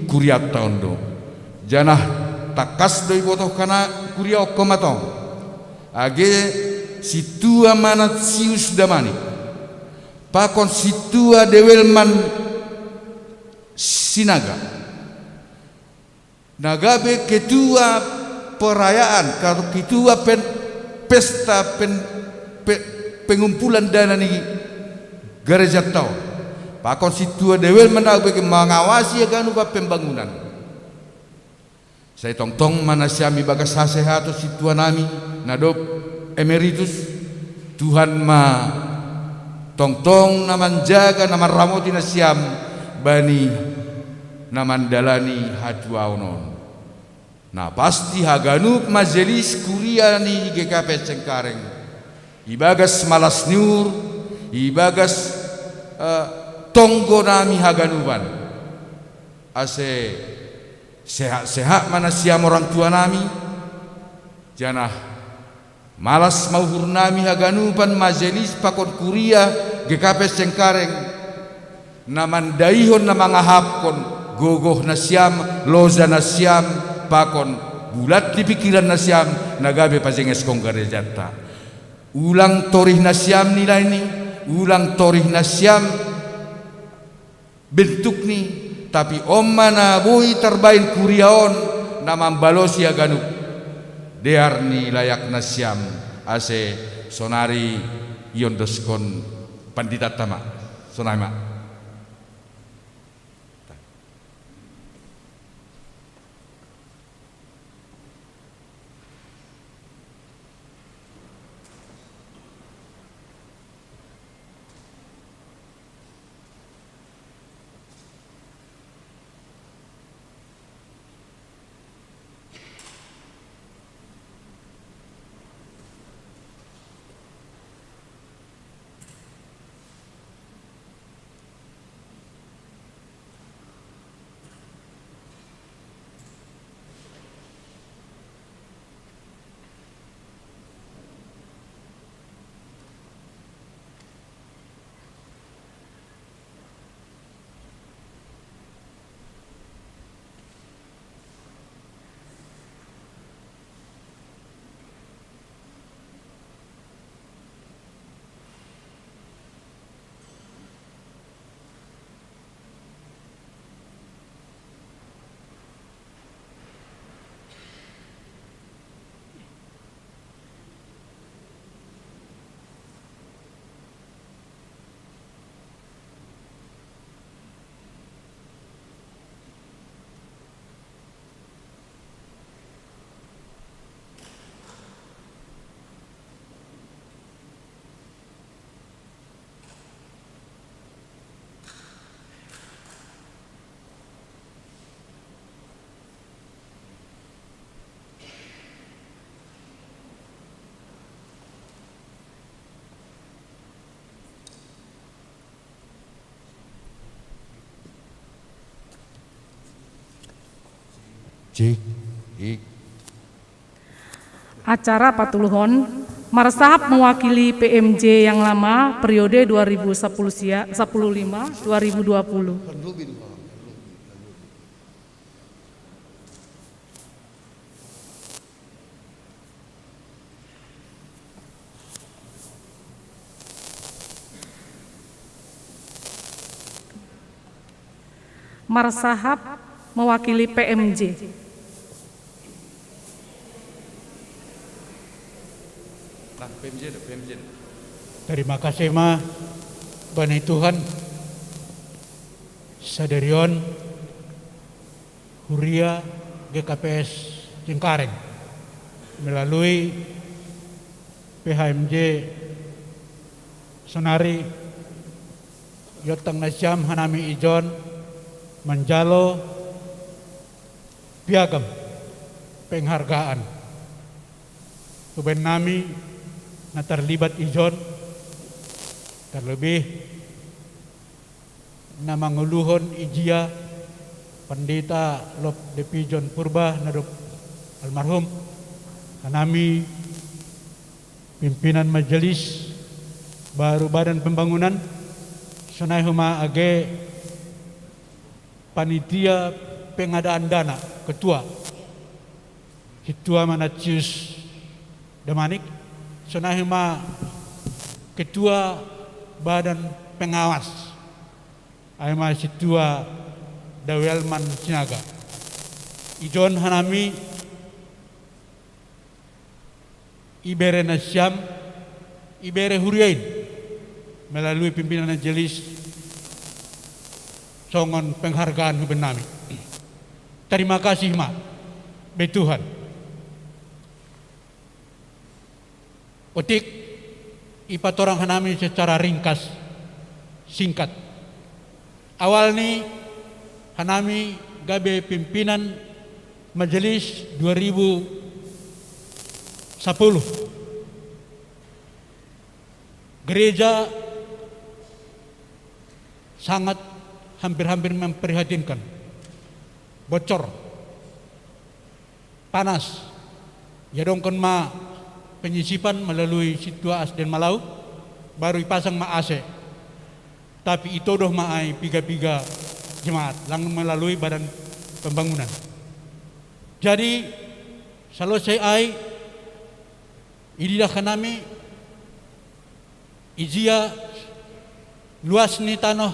kurianta on do. Janah tangkas do ibotohon hana kuria on homa tong. Age sintua Manasius Damani pakon sintua Dewelman Sinaga, na gabe ketua perayaan, ka-, ketua pen-, pesta pen-, pe-, pengumpulan dana ni garejanta on. Pakon sintua Dewelman na gabe mangawasi haganupan pembangunan. Sai tongtong ma nasiam ibagas hasehaton sintuanami na dob emeritus. Tuhan ma tongtong na manjaga, na manramoti nasiam bani na mandalani hatuaon on. Na pasti haganup majelis kuria ni G K P S Cengkareng, ibagas malas ni uhur, ibagas, eh, tonggonami haganupan, ase sehat-sehat ma nasiam orang tuanami, janah malas ma uhurnami haganupan majelis pakon kuria G K P S Cengkareng, na mandaihon, na mangahapkon gogoh nasiam, loja nasiam, pakon bulat ni pingkiran nasiam, na gabe pajengeshon garejanta. Ulang torih nasiam nilaini, ulang torih nasiam bentukni, tapi on ma na boi tarbahen kuria on na mambalosi haganup dear ni layak nasiam, ase sonari iondoskon panditanta ma, sonai ma. Cik, ik. Acara patuluhon, marsahap mewakili P M J yang lama periode dua ribu sepuluh sia-, sepuluh lima, dua ribu dua puluh. Marsahap mewakili P M J. Nah, P M J dah, P M J dah. Terima kasih ma bani Tuhan, sadarion huria G K P S Cengkareng melalui P H M J sonari iontang nasiam hanami ijon manjalo piagam penghargaan tu bannami na tarlibat ijon, terlebih na manguluhon ijia Pandita Lop Depijon Purba na dob almarhum, hanami pimpinan majelis baru Badan Pembangunan, Sonai homa age panitia pengadaan dana, ketua, Ketua Manatius Damanik. Sonai homa ketua badan pengawas, ai ma Ketua Dawelman Sinaga. Ijon hanami ibere nasiam, ibere huriain melalui pimpinan majelis songon penghargaan hubennami. Terima kasih ma be Tuhan. Otik ipatorang hanami secara ringkas, singkat. Awalni hanami gabe pimpinan majelis dua ribu sepuluh. Gereja sangat hampir-hampir memprihatinkan. Bocor. Panas. Iadongkon ma penyisipan melalui Ketua Asden Malau, baru ipasang ma A C. Tapi itodoh ma ai piga-piga jemaat, lang melalui badan pembangunan. Jadi, selesai ai, ididah hanami ijia luas ni tanoh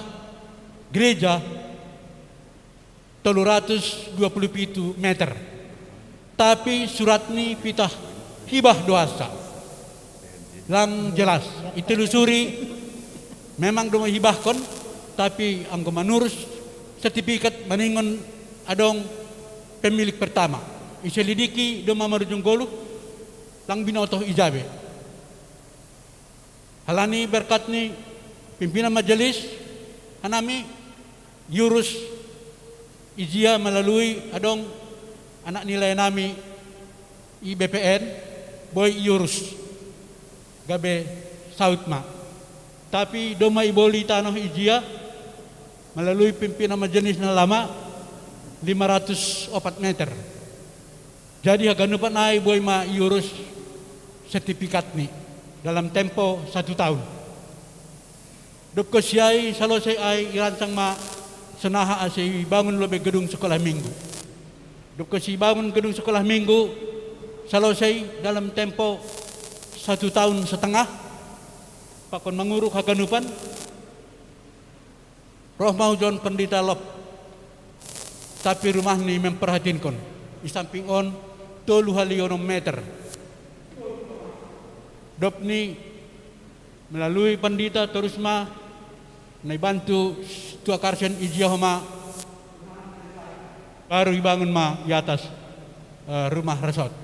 gereja tolu ratus dua puluh pitu meter. Tapi surat ni pitah hibah do asa. Lang jelas. Itelusuri, memang do hibahkon, tapi anggo manurus sertifikat maningon adong pemilik pertama. Iselidiki do ma marujung goluh, lang binotoh ija be. Halani berkat ni pimpinan majelis, hanami iurus ijia melalui adong anak nilai nami i B P N, boi iurus. Gabe saut ma. Tapi domma iboli tanoh ijia melalui pimpinan majelis na lama lima ratus opat meter. Jadi haganupan ai boi ma iurus sertifikatni dalam tempo satu tahun. Dob konsi ai, salosai ai, irancang ma sonaha ase ibangun lobe gedung sekolah minggu. Dob konsi ibangun gedung sekolah minggu, salosai dalam tempo satu tahun setengah, pakon manguruk haganupan, roh ma hujon pendeta Lop. Tapi rumahni memprihatinkan. Di samping on, tolu hali onom meter. Dob ni melalui pandita torus ma na ibantu tua karsen ijia homa, baru ibangun ma i atas, eh, rumah resort.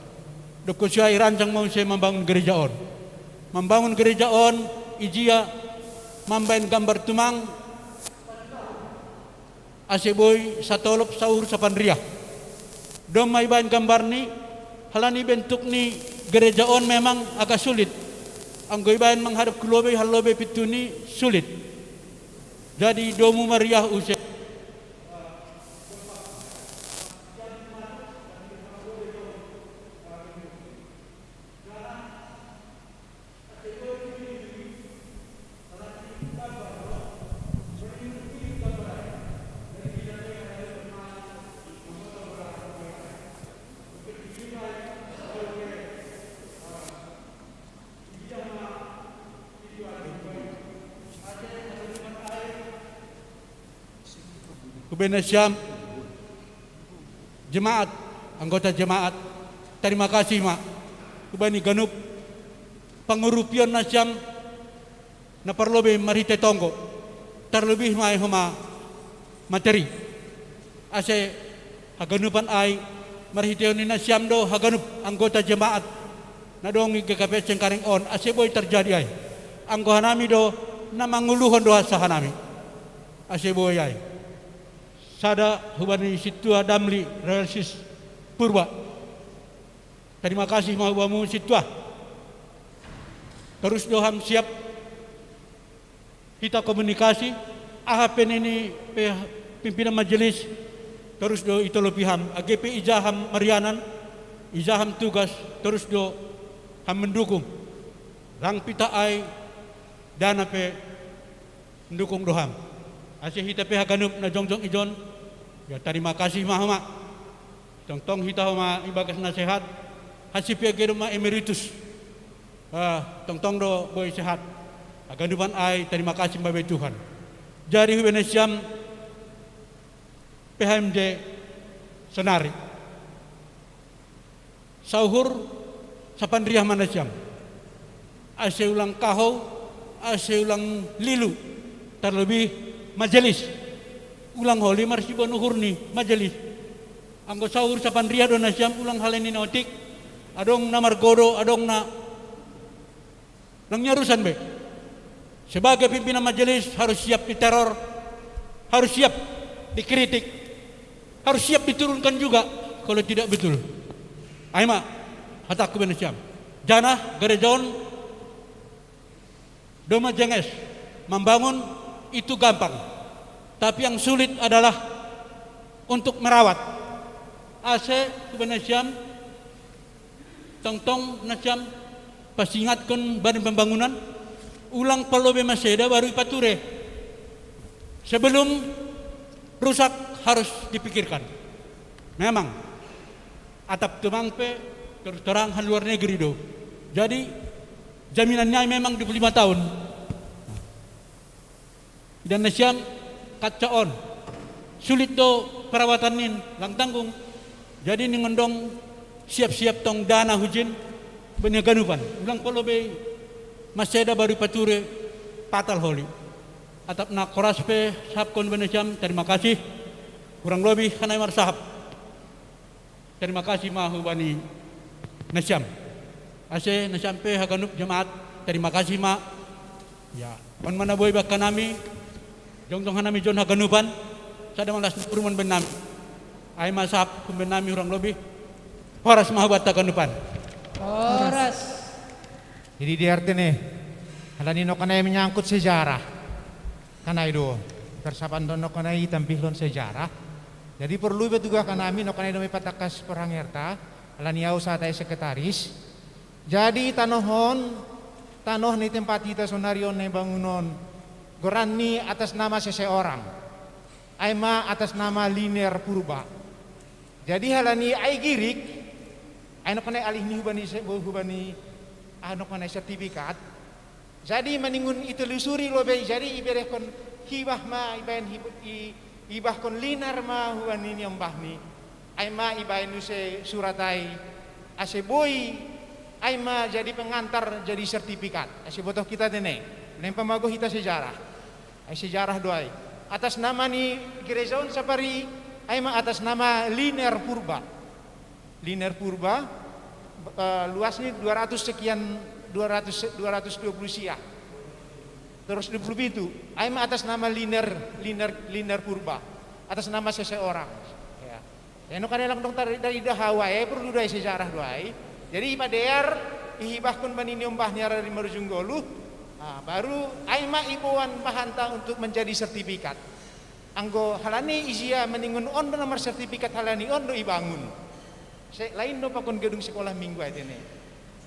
Dob konsi ai irancang ma use mambangun gereja on. Mambangun gereja on ijia mambaen gambar tumang ase boi satolop saur sapanriah. Domma ibaen gambarni, halani bentuk ni gereja on memang agak sulit. Anggo ibaen menghadap ku lobei, hal lobei pintu ni sulit. Jadi domu mariah use. Hubani nasiam jemaat, anggota jemaat, terima kasih ma hubani ganup pangurupion nasiam na parlobei marhite tonggo, terlebih ma ai homa materi. Ase haganupan ai marhiteon ni nasiam do haganup anggota jemaat na dong i G K P S Cengkareng on, ase boi terjadi ai. Anggo hanami do na manguluhon do asa hanami. Ase boi ai. Sada hubani Sintua Damli Reelsius Purba. Terima kasih ma hubamu Sintua. Torus do ham siap hita komunikasi, aha pe nini pe pimpinan majelis, torus do itolopi ham, age pe ija ham marianan, ija ham tugas, torus do ham mendukung. Lang pitah ai dana pe Mendukung do hami. Ase hita pe haganup na jongjong ijon, ya tarima kasih ma homa. Tongtong hita homa ibagas na sehat, hasipia ge do ma emeritus. Ah, tongtong do boi sehat. Haganupan ai tarima kasih mambahen Tuhan. Jadi hubege nasiam P H M J sonari. Sauhur sapandriah ma nasiam. Ase ulang kahou, ase ulang lilu, tarlebih majelis. Ulang holi marsiboan uhur ni majelis. Anggo sauhur sapandriah do nasiam ulang halani na otik, adong na margodo, adong na Lang ni urusan be. Sebagai pimpinan majelis harus siap diteror, harus siap dikritik, harus siap diturunkan juga kalau tidak betul. Ai ma, hatangku be nasiam. Janah gereja on doma jenges, membangun itu gampang. Tapi yang sulit adalah untuk merawat. Ase, hubege nasiam, tongtong nasiam pasingatkon Badan Pembangunan, ulang palobe maseda baru ipature. Sebelum rusak harus dipikirkan. Memang, atap tumang pe terus terang ha luar negeri do. Jadi, jaminannya memang dua puluh lima tahun. Idan nasiam, kaca on. Sulit do perawatan nin, lang tanggung. Jadi ningon dong siap-siap tong dana hujin, bani haganupan. Ulang palobe maseda baru ipature, patal holi. Atap na koras pe sahapkon be nasiam, tarima kasih. Kurang lobih hanai marsahap. Tarima kasih ma hubani nasiam. Ase nasiam pe haganup jemaat, tarima kasih ma. Ya, on ma na boi bakkan nami, jongjong hanami jon haganupan, sada ma las ni uruman be nami. Ai ma sahap hubege nami, kurang lobih. Horas ma hubanta haganupan. Horas. Jadi di arti ne, halani nongkanai menyangkut sejarah. Kanai do, persapan do nongkanai tampihlon sejarah. Jadi porlu be tugas kanami nongkanai doma ipatangkas porhangerta, halani au sahat ai sekretaris. Jadi tanoh on, tanoh ni tempat hita sonari on na ibangun on, goran ni atas nama seseorang. Ai ma atas nama Liner Purba. Jadi halani ai girik, ai nongkanai alih ni hubani se-, hubani, ah, nongkanai sertifikat. Jadi maningon itelusuri lobei, jadi iberehkon hibah ma, ibahen hib-, i-, ibahkon Liner ma hubani niombah ni. Ai ma ibahen use surat ai, ase boi, ai ma jadi pengantar jadi sertifikat. Ase botoh hita tene, lempang ma go hita sejarah. Ai sejarah do ai. Atas nama ni gereja on sapari, ai ma atas nama Liner Purba. Liner Purba, eh, luas ni dua ratus sekian, dua ratus, dua ratus dua puluh sia. Terus dua puluh pitu. Ai ma atas nama Liner, Liner, Liner Purba. Atas nama seseorang. Ya. Ya, nongkanai lang dong tar-, dari dahawa, ya, porlu do ai sejarah do ai. Jadi ipadear, ihibahkon bani niombah ni ara di marujung goluh. Ah, baru ai ma iboan bahanta untuk menjadi sertifikat. Anggo halani ijia maningon on do na marsertifikat halani on do ibangun. Se-, lain do pakon gedung sekolah minggu ai tene.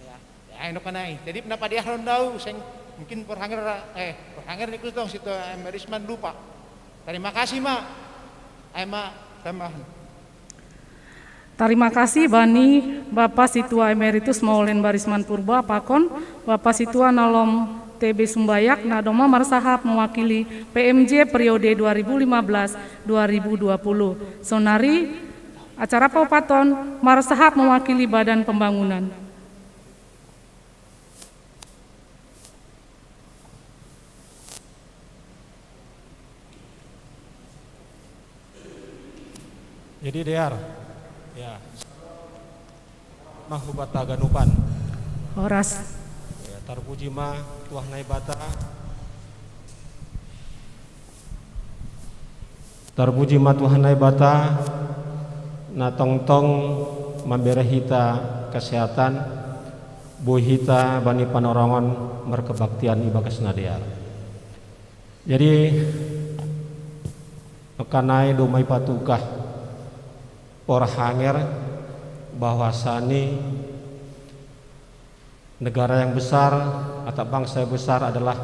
Ya. Ya, ai nongkanai. Jadi na padearhon do au, seng mungkin porhanger, eh, porhanger ni kus dong, sito, eh, Risman lupa. Tarima kasih ma. Ai ma tambahan. Tarima kasih bani Bapa Situa Emeritus Maulen Barisman Purba pakon Bapa Situa Nalom T B Sumbayak na doma marsahap mewakili P M J periode dua ribu lima belas dua ribu dua puluh. Sonari acara paupaton marsahap mewakili Badan Pembangunan. Jadi dear, ya, ma hubanta haganupan. Horas. Ya, tarpuji ma Tuhan Naibata. Tarpuji ma Tuhan Naibata, na tongtong mambere hita kesehatan, boi hita bani panorongon markebaktian ibagas na dear. Jadi, nongkanai doma ipatugah porhanger bahwasani negara yang besar atau bangsa yang besar adalah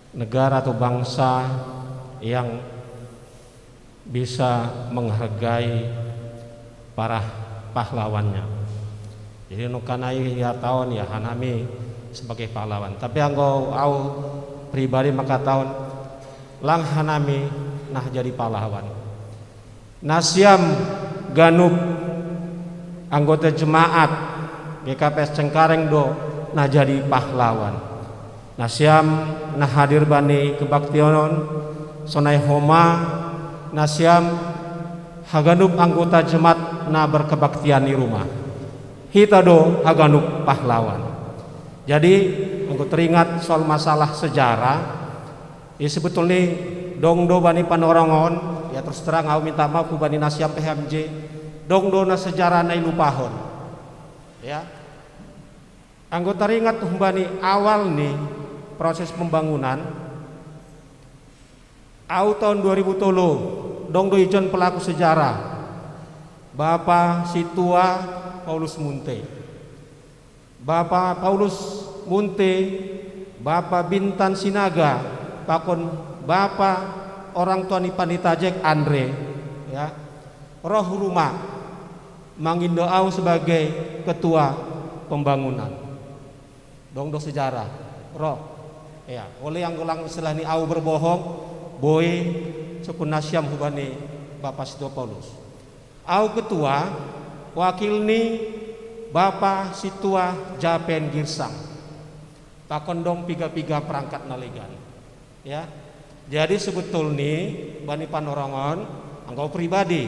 Negara atau bangsa yang bisa menghargai para pahlawannya. Jadi nukanai ya taon ya hanami sebagai pahlawan. Tapi anggo au pribadi maka taon lang hanami nah jadi pahlawan. Nasiam ganup anggota jemaat G K P S Cengkareng do nah jadi pahlawan. Nasiam nah hadir bani kebaktionon, sonai homa nasiam haganup anggota jemaat na berkebaktian i rumah. Hita do haganup pahlawan. Jadi anggo teringat soal masalah sejarah, ya sebetulnya dong do bani panorongon, ya terus terang au minta maaf bani nasiam P H M J, dong do na sejarah na ilupahon. Ya. Anggo teringat humbani awal ni proses pembangunan, au taon dua ribu tolu, dong do ijon pelaku sejarah, Bapa Situa Paulus Munte. Bapa Paulus Munte, Bapa Bintan Sinaga, pakon Bapa orang tua ni Pandita Jack Andre, ya, roh rumah mangindo au sebagai ketua pembangunan. Dong do sejarah, roh. Ya, oleh anggo lang istilah ni au berbohong, boi sukun nasiam hubani Bapa Situa Paulus. Au ketua, wakil ni Bapa Situa Japen Girsang. Pakon dong piga-piga perangkat na legan. Ya. Jadi sebetulni bani panorongon, anggo pribadi,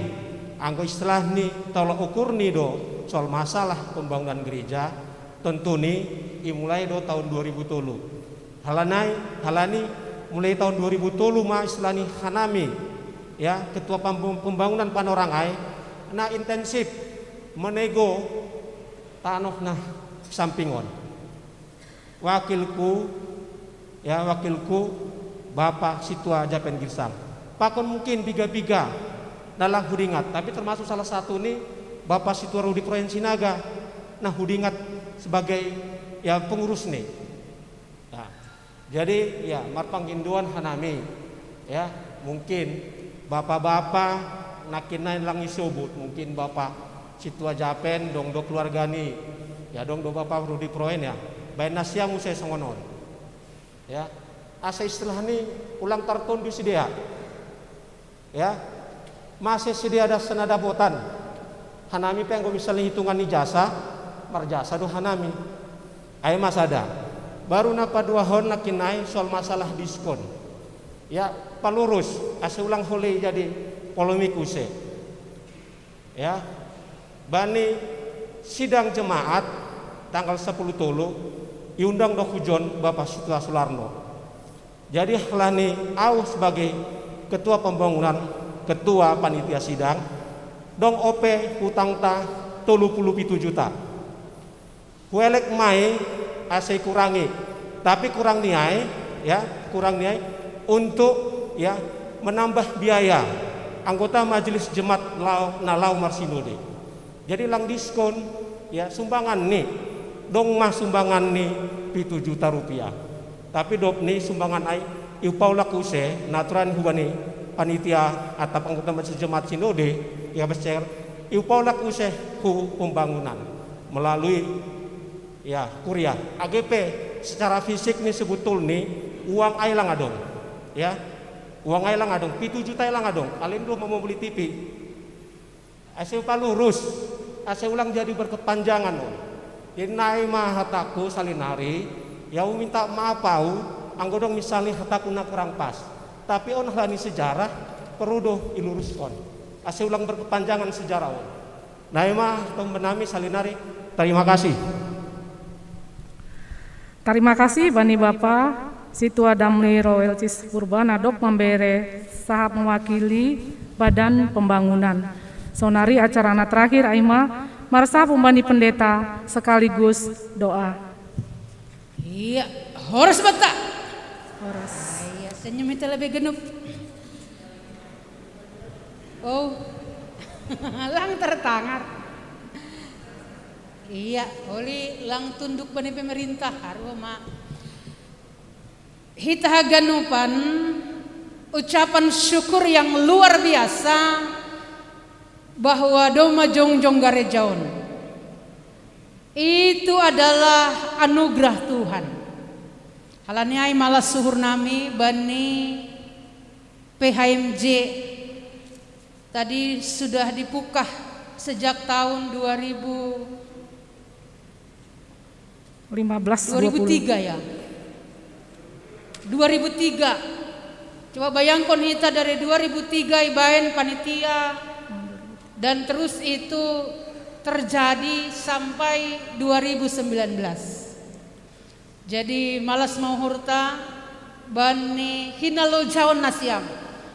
anggo istilah ni tolok ukur ni do soal masalah pembangunan gereja, tentu ni imulai do tahun dua ribu tolu. Halanai, halani mulai tahun dua ribu tolu ma istilah ni hanami, ya, ketua pembung-, pembangunan Panorang ai, na intensif menego tanoh na sampingon. Wakilku, ya, wakilku Bapa Situa Japen Girsang. Pakon mungkin piga-piga na lang hudingat, tapi termasuk salah satu ni Bapa Situa Rudi Proen Sinaga, na hudingat sebagai, ya, pengurus ni. Nah, jadi, ya, marpanggindoan hanami, ya, mungkin bapa-bapa nakinai lang isebut, mungkin Bapa Situa Japen dong do keluarga ni, ya, dong do Bapa Rudi Proen, ya, baen nasiam muse songon on. Ya, asa istilah ni ulang tartondu sidea. Ya, mase sidea das na dapotan. Hanami pe anggo misalnya hitungan ni jasa, marjasa do hanami. Ai ma sada. Baru na paduahon nakinai soal masalah diskon. Ya, palurus, asa ulang holei jadi polemik use. Ya, bani sidang jemaat tanggal sepuluh tolu, iundang do hujon Bapa Situa Sularno. Jadi halani au sebagai ketua pembangunan, ketua panitia sidang, dong ope hutangta tolu pulu pitu juta. Huelek mai asa ikurangi, tapi kurang ni ai, ya, kurang ni ai untuk, ya, menambah biaya anggota majelis jemaat lao, na lao marsinode. Jadi lang diskon, ya, sumbangan ni, dong ma sumbangan ni pitu juta rupiah. Tapi dob ni sumbangan ai iupaulak use naturan hubani panitia atap anggota majelis jemaat sinode, ya, besar, iupaulak use hu pembangunan melalui, ya, kuria. Age pe secara fisik ni sebetulni uang ai lang adong. Ya. Uang ai lang adong, pitu juta ai lang adong. Alin do mau membeli T V. Ase palurus, ase ulang jadi berkepanjangan on. Jadi nai ma hataku salinari, ya, minta maaf au, anggo dong misalnya hataku na kurang pas. Tapi on halani sejarah, perlu do iluruskon. Ase ulang berkepanjangan sejarah on. Nai ma tombenami salinari. Terima kasih. Tarima kasih bani Bapa Situa Damli Roelcis Purba na dok mambere sahat mewakili Badan Pembangunan. Sonari acarana terakhir ai ma marsapu bani pendeta sekaligus doa. Iya, horas banta. Horas. Iya, senyum itu lebih genep. Oh, lang tertangar. Iya, oli lang tunduk bani pemerintah, haru ma. Hita haganupan ucapan syukur yang luar biasa bahwa doma jongjong gareja on. Itu adalah anugerah Tuhan. Hal ni ai malas suhur nami bani P H M J. Tadi sudah dipukah sejak tahun dua ribu, lima belas dua ribu tiga ya. Dua ribu tiga. Coba bayangkan, hita dari dua ribu tiga ibaen panitia, dan terus itu terjadi sampai dua ribu sembilan belas. Jadi malas mau hurta bani hinalojaon nasiam,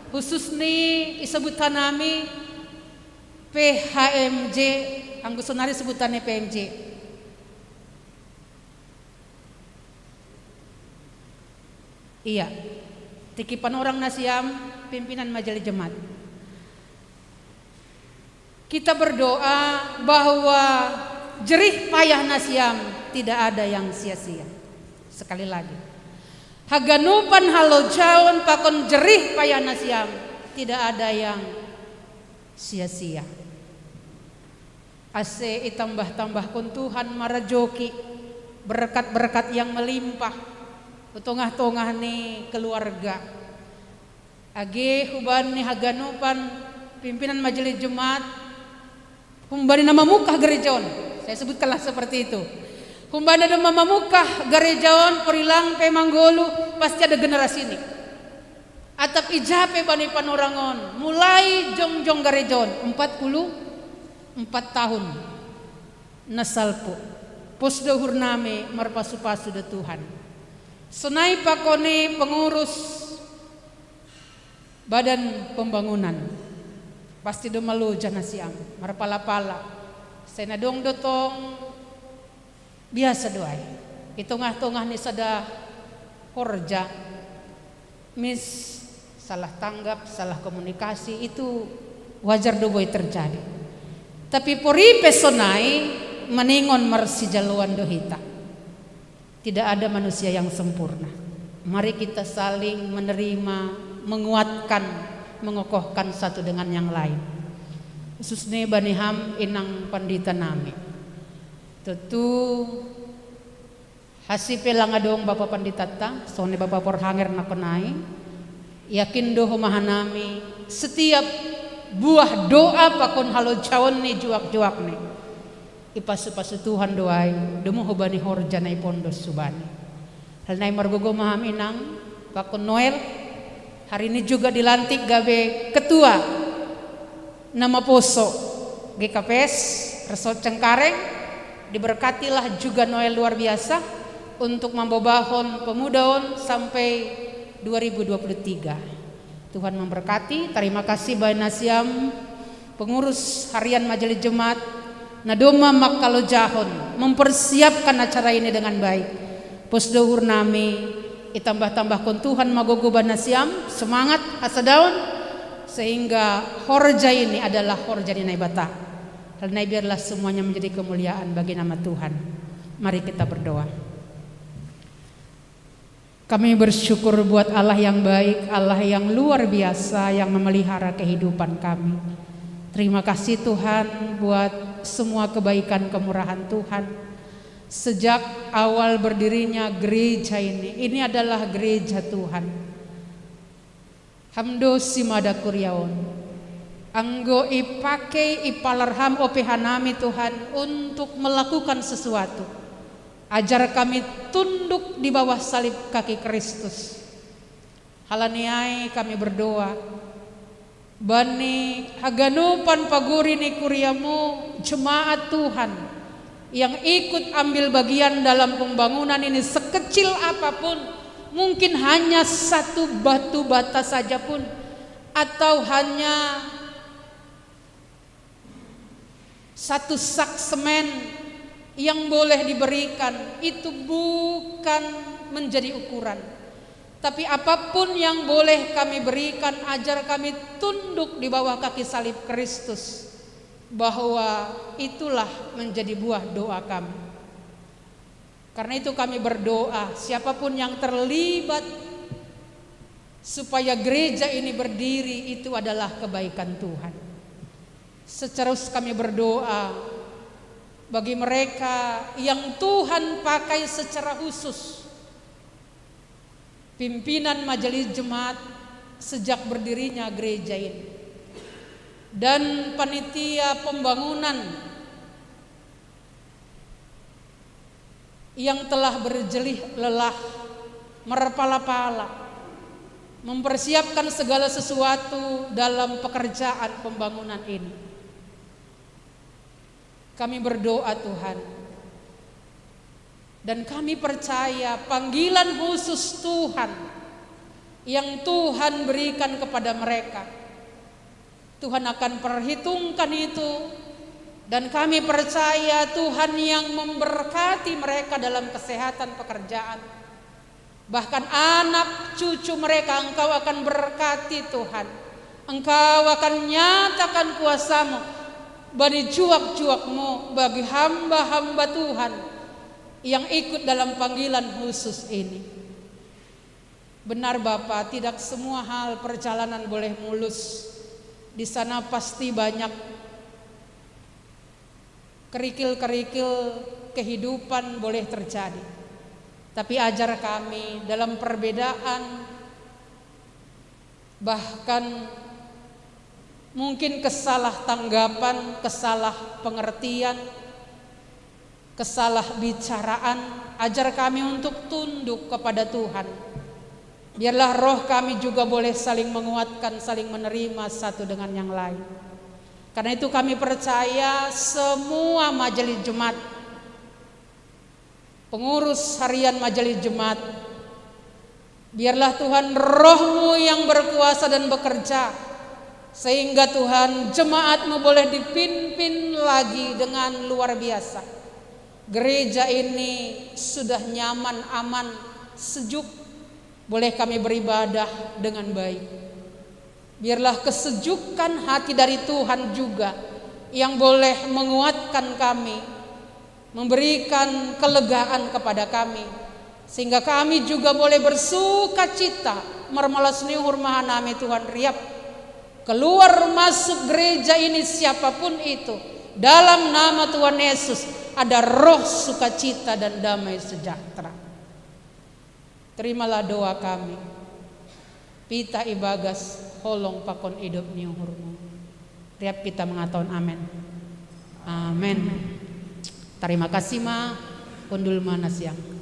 khusus ni isebutan nami P H M J, anggo sonari sebutannya P M J. Iya, tingki panorang nasiam, pimpinan majelis jemaat. Kita berdoa bahwa jerih payah nasiam tidak ada yang sia-sia. Sekali lagi, haganupan halojaon pakon jerih payah nasiam tidak ada yang sia-sia. Ase itambah-tambahkon Tuhan marajoki berkat-berkat yang melimpah di tongah-tongah ni keluarga. Age humbani haganupan pimpinan majelis jemaat, humbani na mamukah gareja on, saya sebutkanlah seperti itu. Humbani na mamukah gareja on, porilang pe manggoluh, pasti ada generasi ni. Atap ija pe bani panorang on, mulai jongjong gareja on, empat puluh empat tahun na salpu. Pos do uhur nami marpasu-pasu do Tuhan. Sonai pakon i pengurus Badan Pembangunan, pasti do maloja nasiam, marpala-pala. Sai na adong do tong, biasa do ai. Di tongah-tongah ni sada horja, mis, salah tanggap, salah komunikasi, itu wajar do boi terjadi. Tapi pori pe sonai, maningon marsijaloan do hita. Tidak ada manusia yang sempurna. Mari kita saling menerima, menguatkan, mengokohkan satu dengan yang lain. Khusus ni bani ham inang pandita nami. Tutu, asi pe lang adong Bapa Panditanta, songon i Bapa Porhanger nakon ai, yakin do homa hanami, setiap buah doa pakon halojaon ni juak-juak ni, ipasu-pasu Tuhan do ai, domu hubani horja na ipondos hubani. Hal nai margogo ma ham inang, pakon Noel, hari ini juga dilantik gabe ketua na maposo G K P S Resort Cengkareng, diberkatilah juga Noel luar biasa untuk mambobahon pemuda on sampai dua ribu dua puluh tiga. Tuhan memberkati, terima kasih bani nasiam pengurus harian majelis jemaat, na domma mangkalojahon, mempersiapkan acara ini dengan baik. Pos do uhur nami, itambah-tambahkon Tuhan ma gogo bani nasiam, semangat, hasadaon, sehingga horja ini adalah horja ni Naibata. Hal nai biarlah semuanya menjadi kemuliaan bagi nama Tuhan. Mari kita berdoa. Kami bersyukur buat Allah yang baik, Allah yang luar biasa yang memelihara kehidupan kami. Terima kasih Tuhan buat semua kebaikan kemurahan Tuhan. Sejak awal berdirinya gereja ini, ini adalah gereja Tuhan. Ham do simada kuria on. Anggo ipake, ipalar ham ope hanami Tuhan untuk melakukan sesuatu. Ajar kami tunduk di bawah salib kaki Kristus. Hal ni ai kami berdoa bani haganupan paguri ni kuriamu, jemaat Tuhan yang ikut ambil bagian dalam pembangunan ini sekecil apapun, mungkin hanya satu batu bata saja pun, atau hanya satu sak semen yang boleh diberikan, itu bukan menjadi ukuran. Tapi apapun yang boleh kami berikan, ajar kami tunduk di bawah kaki salib Kristus, bahwa itulah menjadi buah doa kami. Karena itu kami berdoa, siapapun yang terlibat Supaya gereja ini berdiri, itu adalah kebaikan Tuhan. Seterus kami berdoa bagi mereka yang Tuhan pakai secara khusus, pimpinan majelis jemaat sejak berdirinya gereja ini, dan panitia pembangunan yang telah berjelih lelah, merpala-pala, mempersiapkan segala sesuatu dalam pekerjaan pembangunan ini. Kami berdoa, Tuhan, dan kami percaya panggilan khusus Tuhan yang Tuhan berikan kepada mereka, Tuhan akan perhitungkan itu, dan kami percaya Tuhan yang memberkati mereka dalam kesehatan pekerjaan. Bahkan anak cucu mereka Engkau akan berkati, Tuhan. Engkau akan nyatakan kuasamu bagi juak-juakmu, bagi hamba-hamba Tuhan yang ikut dalam panggilan khusus ini. Benar Bapa, tidak semua hal perjalanan boleh mulus. Di sana pasti banyak kerikil-kerikil kehidupan boleh terjadi. Tapi ajar kami dalam perbedaan, bahkan mungkin kesalah tanggapan, kesalah pengertian, kesalah bicaraan, ajar kami untuk tunduk kepada Tuhan. Biarlah roh kami juga boleh saling menguatkan, saling menerima satu dengan yang lain. Karena itu kami percaya semua majelis jemaat, pengurus harian majelis jemaat, biarlah Tuhan roh-Mu yang berkuasa dan bekerja, sehingga Tuhan jemaat-Mu boleh dipimpin lagi dengan luar biasa. Gereja ini sudah nyaman, aman, sejuk, boleh kami beribadah dengan baik. Biarlah kesejukan hati dari Tuhan juga yang boleh menguatkan kami, memberikan kelegaan kepada kami, sehingga kami juga boleh bersuka cita. Marmalas ni hurmahanami Tuhan riap. Keluar masuk gereja ini siapapun itu, dalam nama Tuhan Yesus ada roh sukacita dan damai sejahtera. Terimalah doa kami. Pita ibagas holong pakon idup ni uhurmu. Riap pita mengatakan amin. Amin. Terima kasih ma. Kundul mana siang.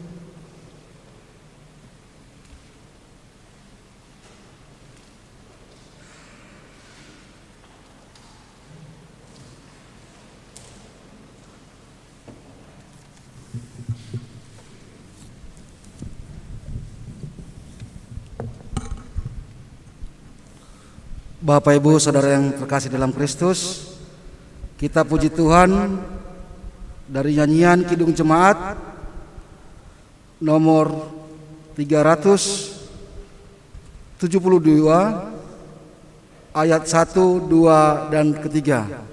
Bapak, Ibu, Saudara yang terkasih dalam Kristus, kita puji Tuhan dari nyanyian Kidung Jemaat nomor tiga ratus tujuh puluh dua, ayat satu, dua, dan ketiga.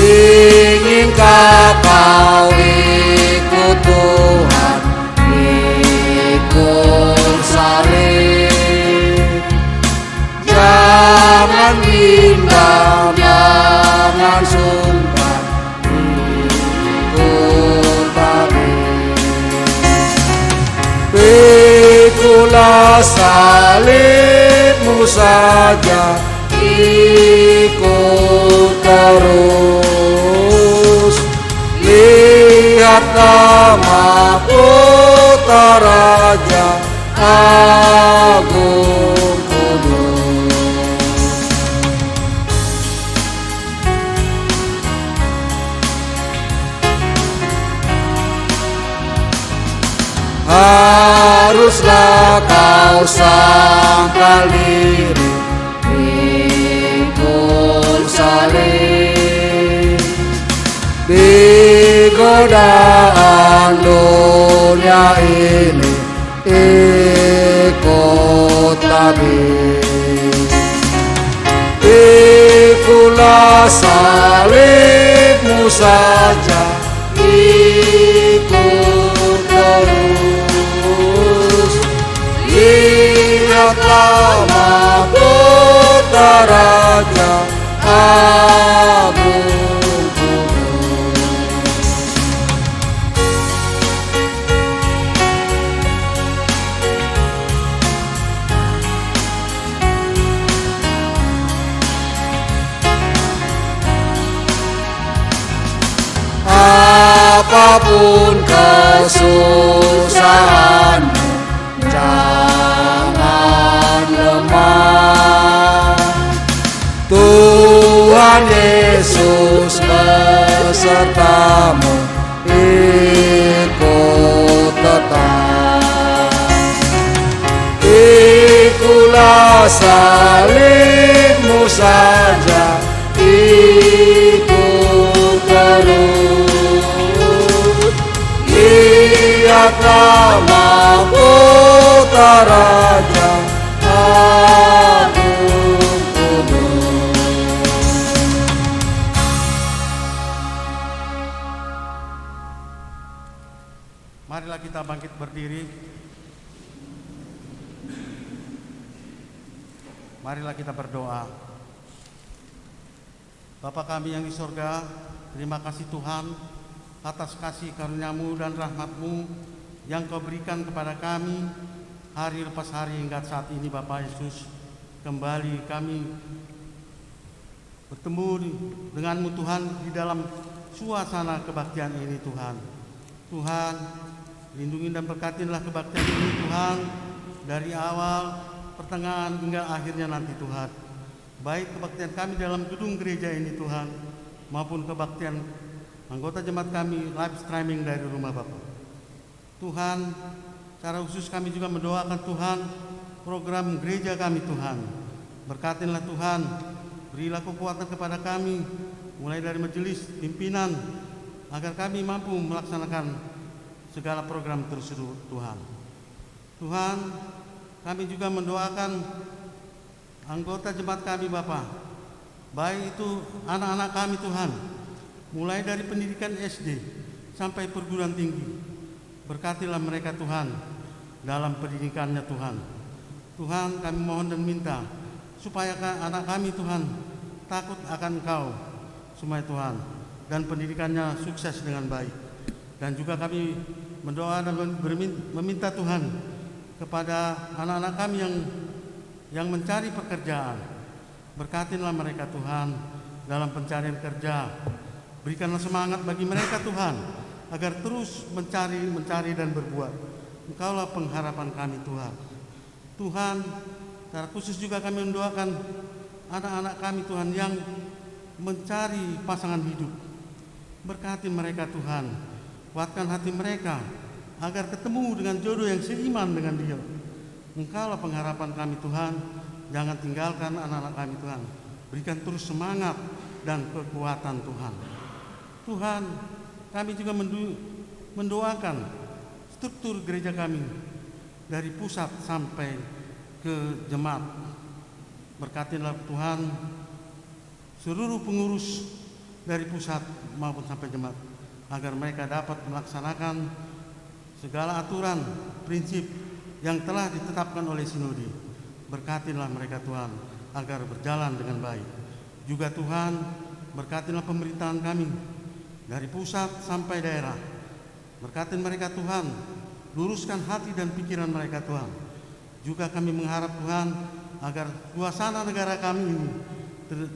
Inginkah kau ikut Tuhan, ikut salib? Jangan bimbang, jangan sungkan, ikut salib. Pikulah salibmu saja, ikut terus. Lihatlah mahkota Raja Agung Kudus. Haruslah kau sangkal diri, pikul salib. Pikulah salibmu saja, ikut terus. Lihatlah mahkota Raja Agung. Apapun kesusahanmu, jangan lemah. Tuhan Yesus besertamu, ikut tetap. Pikulah salibmu saja, ikut terus. Lihatlah mahkota Raja Agung Kudus. Marilah kita bangkit berdiri. Marilah kita berdoa. Bapa kami yang di sorga, terima kasih Tuhan atas kasih karunia-Mu dan rahmat-Mu yang Kau berikan kepada kami hari lepas hari hingga saat ini, Bapa Yesus. Kembali kami bertemu di-, dengan-Mu, Tuhan, di dalam suasana kebaktian ini, Tuhan. Tuhan, lindungi dan berkatinlah kebaktian ini, Tuhan, dari awal, pertengahan, hingga akhirnya nanti, Tuhan. Baik kebaktian kami dalam gedung gereja ini, Tuhan, maupun kebaktian anggota jemaat kami live streaming dari rumah Bapa. Tuhan, secara khusus kami juga mendoakan, Tuhan, program gereja kami, Tuhan. Berkatinlah, Tuhan, berilah kekuatan kepada kami, mulai dari majelis, pimpinan, agar kami mampu melaksanakan segala program tersebut, Tuhan. Tuhan, kami juga mendoakan anggota jemaat kami, Bapa, baik itu anak-anak kami, Tuhan, mulai dari pendidikan S D sampai perguruan tinggi. Berkatilah mereka, Tuhan, dalam pendidikannya, Tuhan. Tuhan, kami mohon dan minta supaya ka-, anak kami, Tuhan, takut akan Engkau, supaya, Tuhan, dan pendidikannya sukses dengan baik. Dan juga kami mendoa dan bermin-, meminta, Tuhan, kepada anak-anak kami yang, yang mencari pekerjaan. Berkatinlah mereka, Tuhan, dalam pencarian kerja. Berikanlah semangat bagi mereka, Tuhan, agar terus mencari, mencari dan berbuat. Engkaulah pengharapan kami, Tuhan. Tuhan, secara khusus juga kami mendoakan anak-anak kami, Tuhan, yang mencari pasangan hidup. Berkati mereka, Tuhan. Kuatkan hati mereka agar ketemu dengan jodoh yang seiman dengan Dia. Engkaulah pengharapan kami, Tuhan. Jangan tinggalkan anak-anak kami, Tuhan. Berikan terus semangat dan kekuatan, Tuhan. Tuhan, kami juga mendu-, mendoakan struktur gereja kami dari pusat sampai ke jemaat. Berkatilah, Tuhan, seluruh pengurus dari pusat maupun sampai jemaat, agar mereka dapat melaksanakan segala aturan, prinsip yang telah ditetapkan oleh Sinode. Berkatilah mereka, Tuhan, agar berjalan dengan baik. Juga, Tuhan, berkatilah pemerintahan kami dari pusat sampai daerah. Berkati mereka, Tuhan. Luruskan hati dan pikiran mereka, Tuhan. Juga kami mengharap, Tuhan, agar suasana negara kami ini ter-,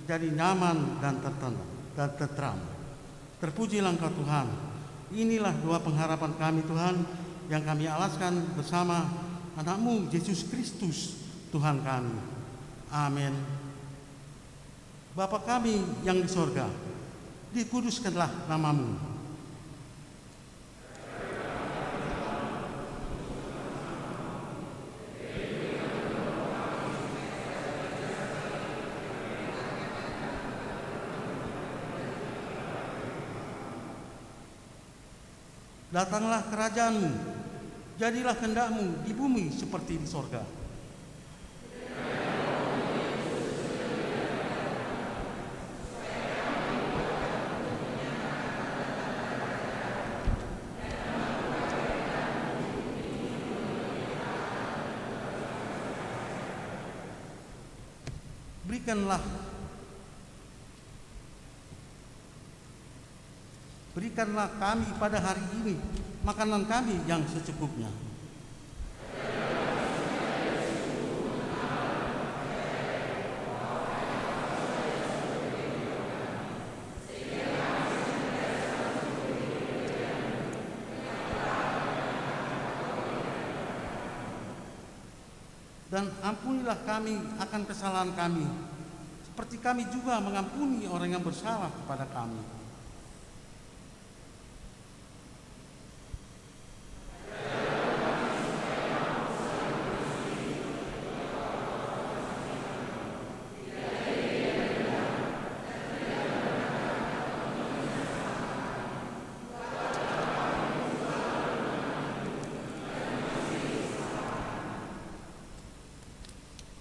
terjadi nyaman dan tertenang, dan tentram. Terpujilah Engkau, Tuhan. Inilah doa pengharapan kami, Tuhan, yang kami alaskan bersama Anak-Mu, Yesus Kristus, Tuhan kami. Amin. Bapa kami yang di sorga, dikuduskanlah nama-Mu. Datanglah kerajaan-Mu, jadilah kehendak-Mu di bumi seperti di sorga. Berikanlah, berikanlah kami pada hari ini makanan kami yang secukupnya. Dan ampunilah kami akan kesalahan kami, seperti kami juga mengampuni orang yang bersalah kepada kami.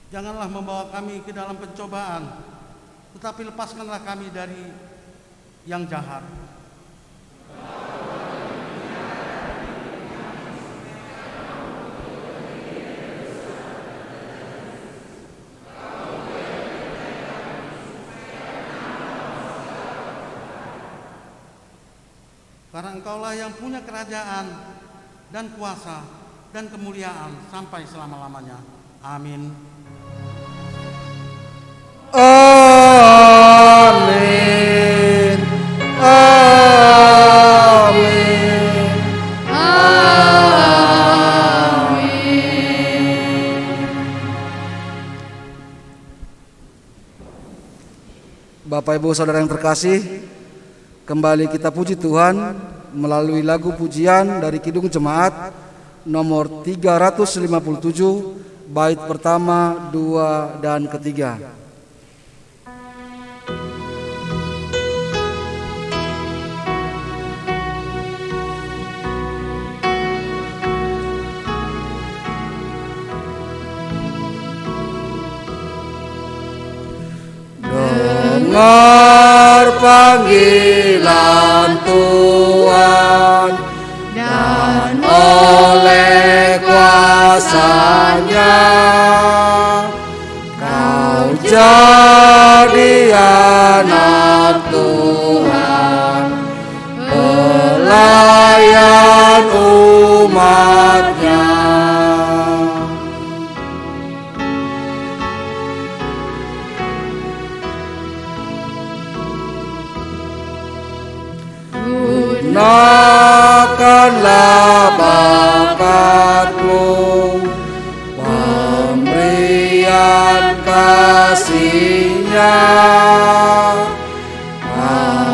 Janganlah membawa kami ke dalam pencobaan, tetapi lepaskanlah kami dari yang jahat. Karena Engkaulah yang punya kerajaan dan kuasa dan kemuliaan sampai selama-lamanya. Amin. Amin. Amin. Amin. Bapak, Ibu, Saudara yang terkasih, kembali kita puji Tuhan melalui lagu pujian dari Kidung Jemaat nomor tiga ratus lima puluh tujuh, bait pertama, dua, dan ketiga. Dengar panggilan Tuhan, dan oleh kuasa-Nya kau jadi anak Tuhan, pelayan umat-Nya. Gunakanlah bakatmu, pemberian kasih-Nya,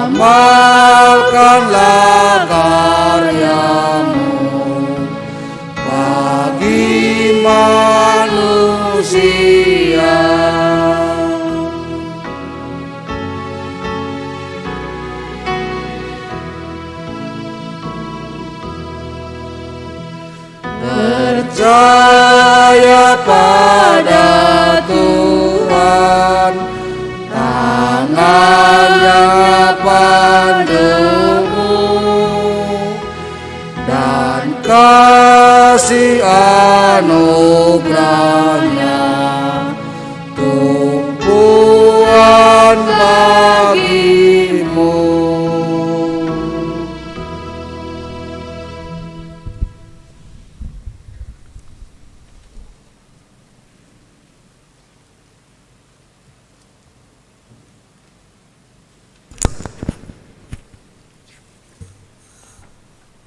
amalkanlah karyamu bagi manusia. Percaya pada Tuhan, tangan-Nya pandumu, dan kasih anugerah-Nya tumpuan bagimu.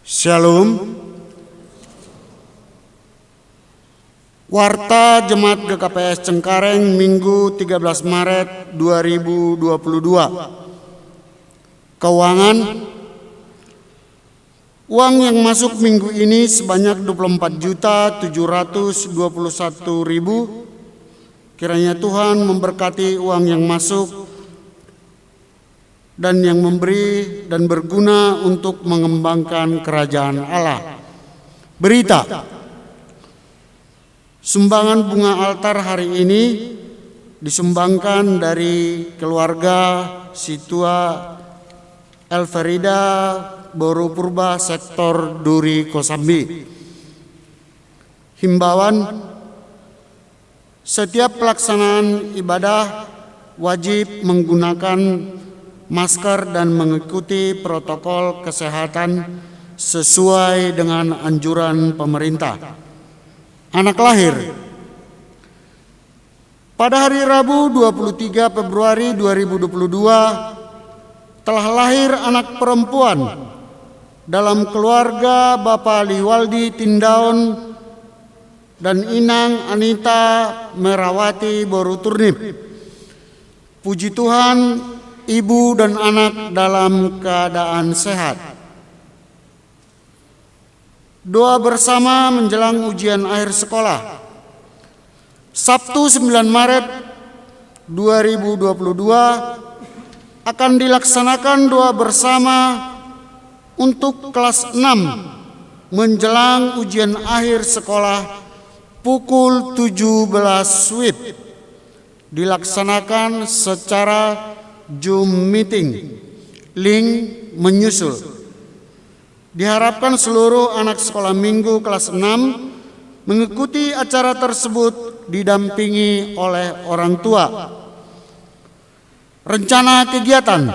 Shalom. Warta Jemaat G K P S Cengkareng, Minggu tiga belas Maret dua ribu dua puluh dua. Keuangan: uang yang masuk minggu ini sebanyak dua puluh empat juta tujuh ratus dua puluh satu ribu. Kiranya Tuhan memberkati uang yang masuk dan yang memberi dan berguna untuk mengembangkan kerajaan Allah. Berita: sumbangan bunga altar hari ini disumbangkan dari keluarga Situa Elverida Boru Purba, sektor Duri, Kosambi. Himbauan: setiap pelaksanaan ibadah wajib menggunakan masker dan mengikuti protokol kesehatan sesuai dengan anjuran pemerintah. Anak lahir. Pada hari Rabu, dua puluh tiga Februari dua ribu dua puluh dua, telah lahir anak perempuan dalam keluarga Bapak Liwaldi Tindaon dan Inang Anita Merawati Boru Turnip. Puji Tuhan, ibu dan anak dalam keadaan sehat. Doa bersama menjelang ujian akhir sekolah. Sabtu, sembilan Maret dua ribu dua puluh dua, akan dilaksanakan doa bersama untuk kelas enam menjelang ujian akhir sekolah pukul tujuh belas wib. Dilaksanakan secara Zoom meeting. Link menyusul. Diharapkan seluruh anak sekolah minggu kelas enam mengikuti acara tersebut didampingi oleh orang tua. Rencana kegiatan.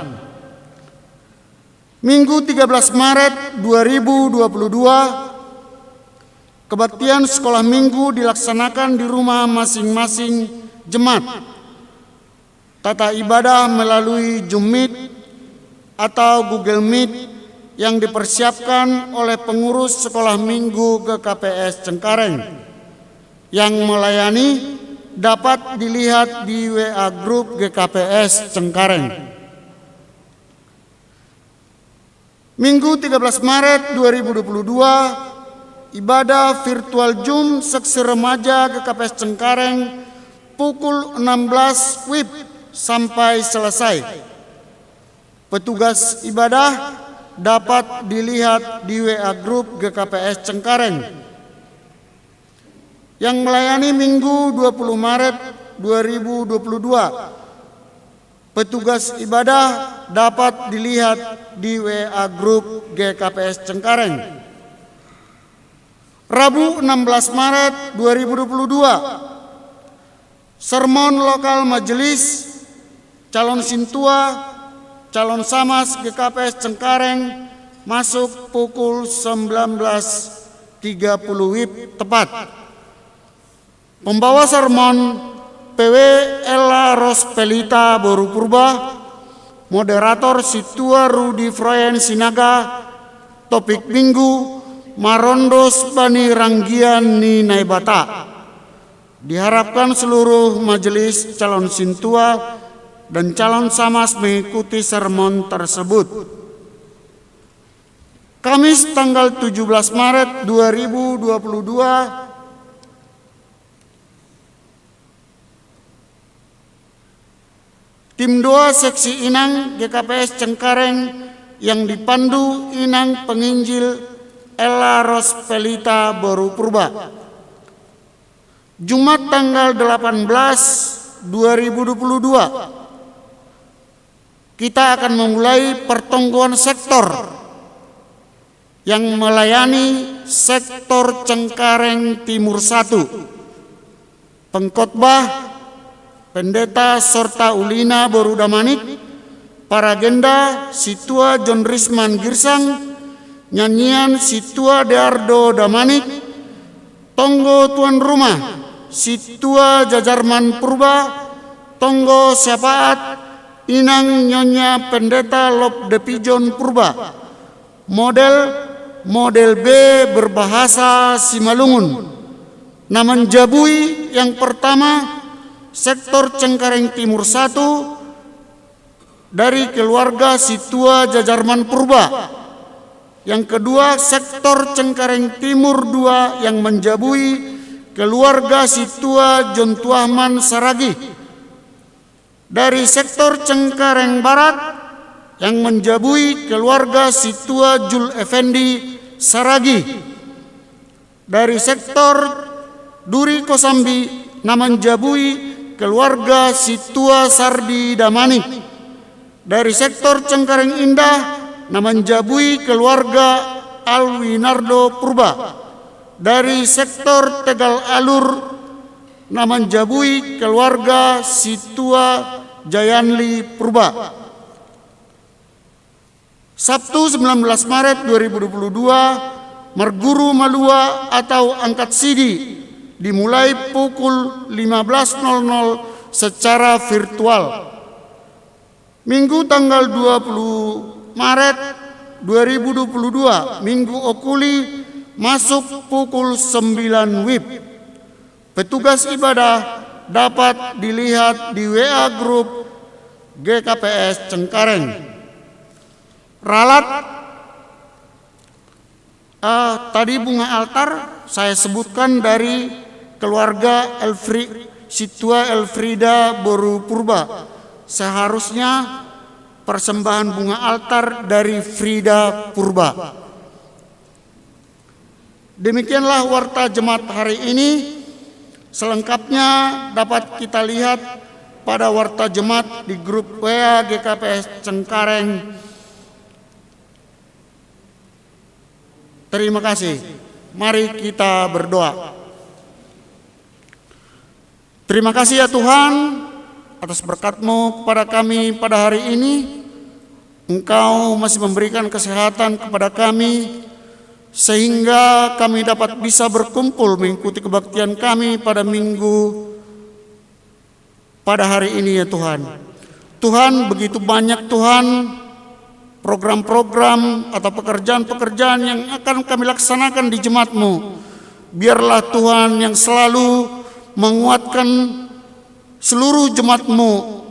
Minggu, tiga belas Maret dua ribu dua puluh dua, kebaktian sekolah minggu dilaksanakan di rumah masing-masing jemaat. Tata ibadah melalui Zoom Meet atau Google Meet yang dipersiapkan oleh pengurus sekolah minggu G K P S Cengkareng. Yang melayani dapat dilihat di W A grup G K P S Cengkareng. Minggu, tiga belas Maret dua ribu dua puluh dua, ibadah virtual Zoom seksi remaja G K P S Cengkareng pukul enam belas wib sampai selesai. Petugas ibadah dapat dilihat di W A grup G K P S Cengkareng. Yang melayani Minggu, dua puluh Maret dua ribu dua puluh dua. Petugas ibadah dapat dilihat di W A grup G K P S Cengkareng. Rabu, enam belas Maret dua ribu dua puluh dua. Sermon lokal majelis calon sintua, calon samas G K P S Cengkareng masuk pukul sembilan belas tiga puluh wib tepat. Pembawa sermon, P W Ella Rospelita Boru Purba, moderator Situa Rudi Froyen Sinaga, topik minggu, Marondos Bani Ranggian ni Naibata. Diharapkan seluruh majelis calon sintua dan calon samas mengikuti sermon tersebut. Kamis, tanggal tujuh belas Maret dua ribu dua puluh dua, tim doa seksi Inang G K P S Cengkareng yang dipandu Inang Penginjil Ella Rospelita Boru Purba. Jumat, tanggal delapan belas dua ribu dua puluh dua, kita akan memulai pertonggoan sektor yang melayani sektor Cengkareng Timur satu. Pengkhotbah, Pendeta Sorta Ulina Boru Damanik. Paragenda, Situa John Risman Girsang. Nyanyian, Situa Deardo Damanik. Tonggo tuan rumah, Situa Jajarman Purba. Tonggo syafaat, Inang Nyonya Pendeta Lop Depijon Purba. Model, model B berbahasa Simalungun. Na manjabui yang pertama, sektor Cengkareng Timur satu, dari keluarga Situa Jajarman Purba. Yang kedua, sektor Cengkareng Timur dua yang manjabui keluarga Situa John Tuahman Saragi. Dari sektor Cengkareng Barat yang manjabui keluarga Situa Jul Effendi Saragi. Dari sektor Duri Kosambi na manjabui keluarga Situa Sardi Damanik. Dari sektor Cengkareng Indah na manjabui keluarga Alwinardo Purba. Dari sektor Tegal Alur na manjabui keluarga Situa Jayanli Purba. Sabtu, sembilan belas Maret dua ribu dua puluh dua, Merguru Malua atau Angkat Sidi dimulai pukul lima belas nol nol secara virtual. Minggu, tanggal dua puluh Maret dua ribu dua puluh dua, Minggu Okuli, masuk pukul sembilan wib. Petugas ibadah dapat dilihat di W A grup G K P S Cengkareng. Ralat, eh, tadi bunga altar saya sebutkan dari keluarga Elfri-, Situa Elfrida Boru Purba. Seharusnya persembahan bunga altar dari Frida Purba. Demikianlah warta jemaat hari ini. Selengkapnya dapat kita lihat pada warta jemaat di grup W A G K P S Cengkareng. Terima kasih. Mari kita berdoa. Terima kasih ya Tuhan, atas berkat-Mu kepada kami pada hari ini. Engkau masih memberikan kesehatan kepada kami, sehingga kami dapat bisa berkumpul mengikuti kebaktian kami pada minggu, pada hari ini ya Tuhan. Tuhan, begitu banyak Tuhan program-program atau pekerjaan-pekerjaan yang akan kami laksanakan di jemaat-Mu. Biarlah Tuhan yang selalu menguatkan seluruh jemaat-Mu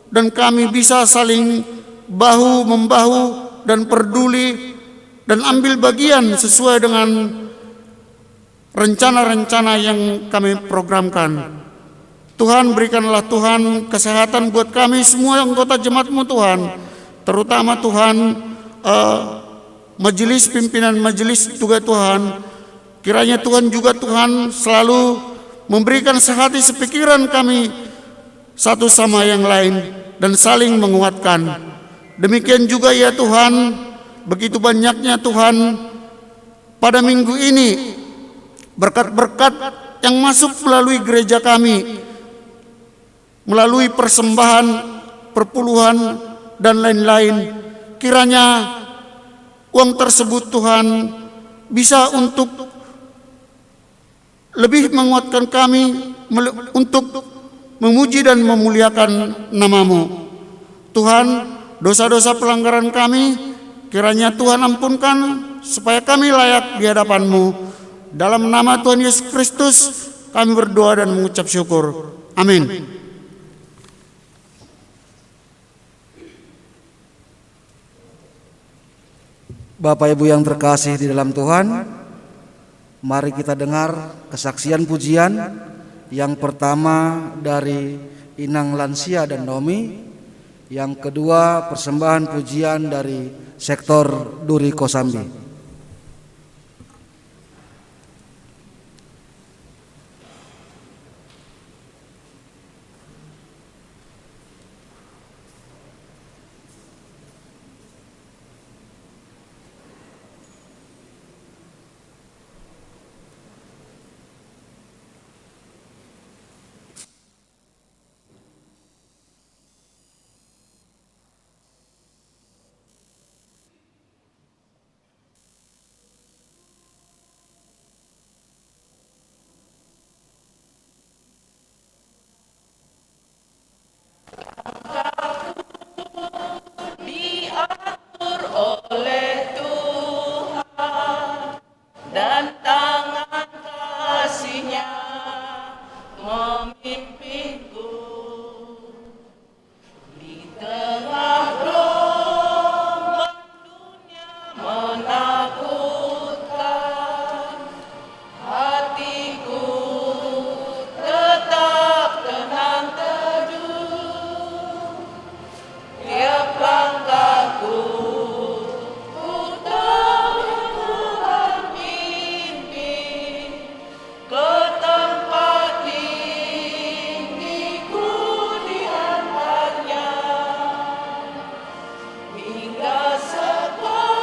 dan kami bisa saling bahu-membahu dan peduli dan ambil bagian sesuai dengan rencana-rencana yang kami programkan. Tuhan, berikanlah Tuhan kesehatan buat kami semua anggota jemaat-Mu Tuhan, terutama Tuhan, eh, majelis pimpinan majelis juga Tuhan. Kiranya Tuhan juga Tuhan selalu memberikan sehati sepikiran kami satu sama yang lain dan saling menguatkan. Demikian juga ya Tuhan, begitu banyaknya Tuhan pada minggu ini berkat-berkat yang masuk melalui gereja kami, melalui persembahan, perpuluhan, dan lain-lain. Kiranya uang tersebut Tuhan bisa untuk lebih menguatkan kami mel-, untuk memuji dan memuliakan nama-Mu. Tuhan, dosa-dosa pelanggaran kami, kiranya Tuhan ampunkan, supaya kami layak di hadapan-Mu. Dalam nama Tuhan Yesus Kristus, kami berdoa dan mengucap syukur. Amin. Bapak Ibu yang terkasih di dalam Tuhan, mari kita dengar kesaksian pujian. Yang pertama dari Inang Lansia dan Nomi, yang kedua persembahan pujian dari sektor Duri Kosambi. Diatur oleh Tuhan dan tangan kasih-Nya memimpinku. Di tengah gelombang dunia menakutkan, hatiku tetap tenang teduh. Tiap langkahku, ku tahu Tuhan pimpin. Ke tempat tinggi ku diantarnya, hingga sekali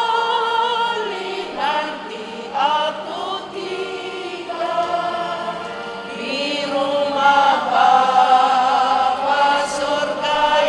nanti aku tiba di rumah Bapa surga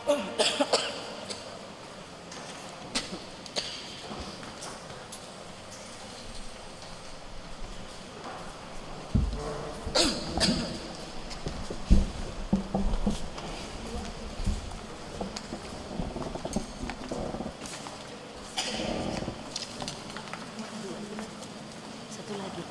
Satu lagi.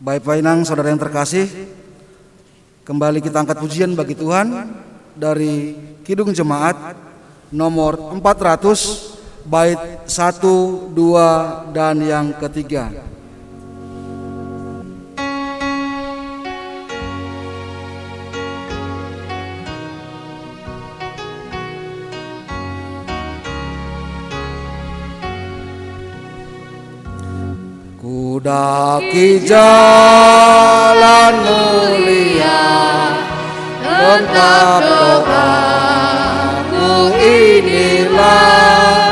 Bapak Inang, saudara yang terkasih, kembali kita angkat pujian bagi Tuhan dari Kidung Jemaat nomor empat ratus, bait satu, dua, dan yang ketiga. Ku daki jalan mulia, tetap doaku inilah,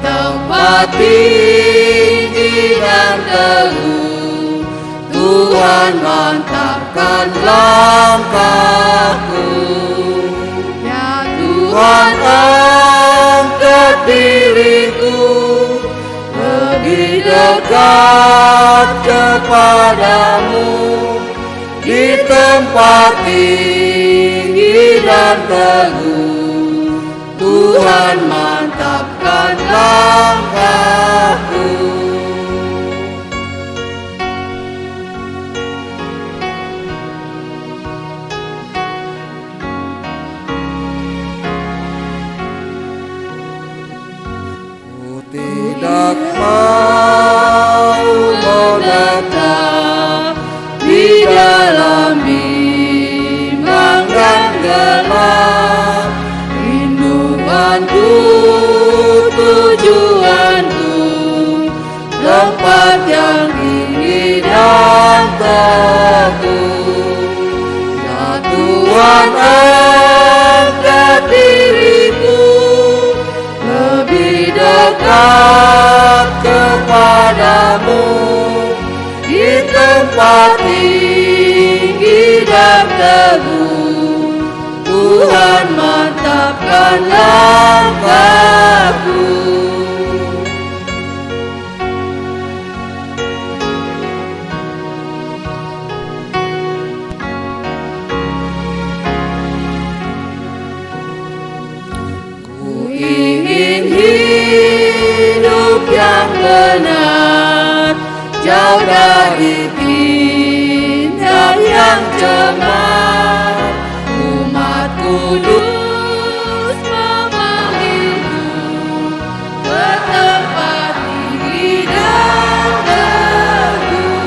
tempat tinggi dan teguh, Tuhan mantapkan langkahku. Ya Tuhan, angkat diriku lebih dekat kepadamu, di tempat tinggi dan teguh, Tuhan mantapkan langkahku. Ku tidak mau menetap di dalam bimbang dan gelap. Rinduanku, tujuanku, tempat yang tinggi dan teguh. Ya Tuhan, angkat diriku lebih dekat kepadamu, di tempat tinggi dan teguh, Tuhan mantapkan langkahku. Ku ingin hidup yang benar, jauh dari tindak yang cemar. Umat kudus memanggilku ke tempat tinggi dan teguh.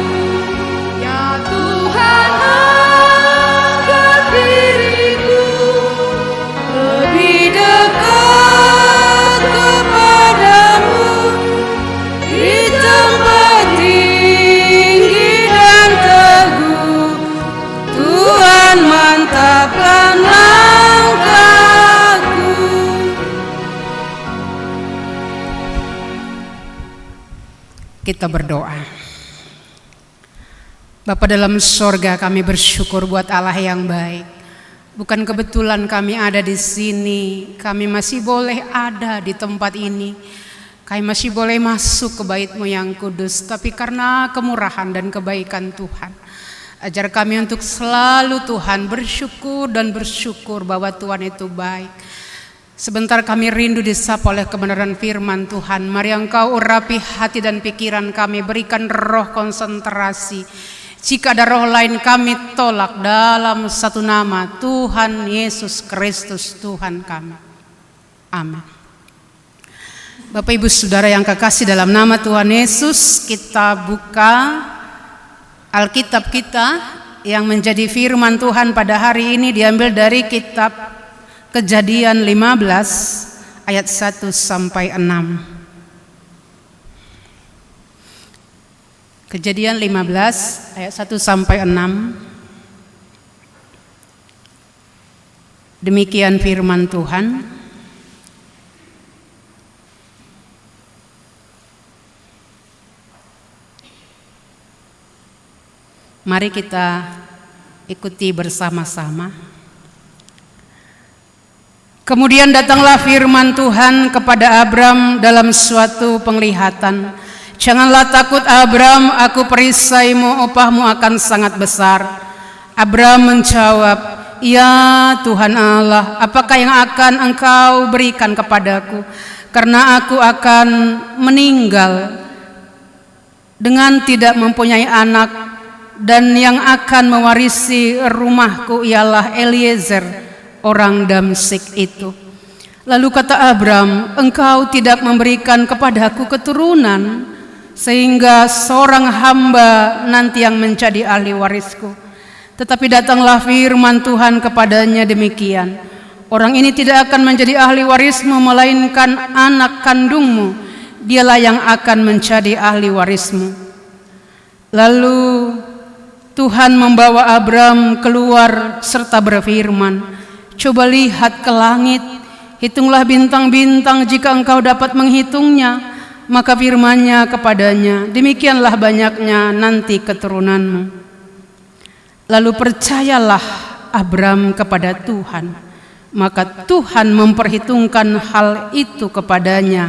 Ya Tuhan, angkat diriku lebih dekat kepadamu, di tempat tinggi dan teguh, Tuhan mantapkan langkahku. Kita berdoa. Bapa dalam sorga, kami bersyukur buat Allah yang baik. Bukan kebetulan kami ada di sini, kami masih boleh ada di tempat ini. Kami masih boleh masuk ke bait-Mu yang kudus, tapi karena kemurahan dan kebaikan Tuhan. Ajar kami untuk selalu, Tuhan, bersyukur dan bersyukur bahwa Tuhan itu baik. Sebentar kami rindu disapa oleh kebenaran firman Tuhan. Mari Engkau urapi hati dan pikiran kami, berikan roh konsentrasi. Jika ada roh lain, kami tolak dalam satu nama, Tuhan Yesus Kristus, Tuhan kami. Amin. Bapak, Ibu, Saudara yang kekasih dalam nama Tuhan Yesus, kita buka Alkitab kita yang menjadi firman Tuhan pada hari ini diambil dari kitab Kejadian lima belas ayat satu sampai enam. Kejadian lima belas ayat satu sampai enam. Demikian firman Tuhan. Mari kita ikuti bersama-sama. Kemudian datanglah firman Tuhan kepada Abram dalam suatu penglihatan. "Janganlah takut, Abram, Aku perisaimu, upahmu akan sangat besar." Abram menjawab, "Ya Tuhan Allah, apakah yang akan Engkau berikan kepadaku? Karena aku akan meninggal dengan tidak mempunyai anak, dan yang akan mewarisi rumahku ialah Eliezer orang Damsik itu. Lalu kata Abram, "Engkau tidak memberikan kepadaku keturunan, sehingga seorang hamba nanti yang menjadi ahli warisku." Tetapi datanglah firman Tuhan kepadanya demikian, "Orang ini tidak akan menjadi ahli warismu, melainkan anak kandungmu. Dialah yang akan menjadi ahli warismu." Lalu Tuhan membawa Abram keluar serta berfirman, "Coba lihat ke langit, hitunglah bintang-bintang jika engkau dapat menghitungnya." Maka firman-Nya kepadanya, "Demikianlah banyaknya nanti keturunanmu." Lalu percayalah Abram kepada Tuhan, maka Tuhan memperhitungkan hal itu kepadanya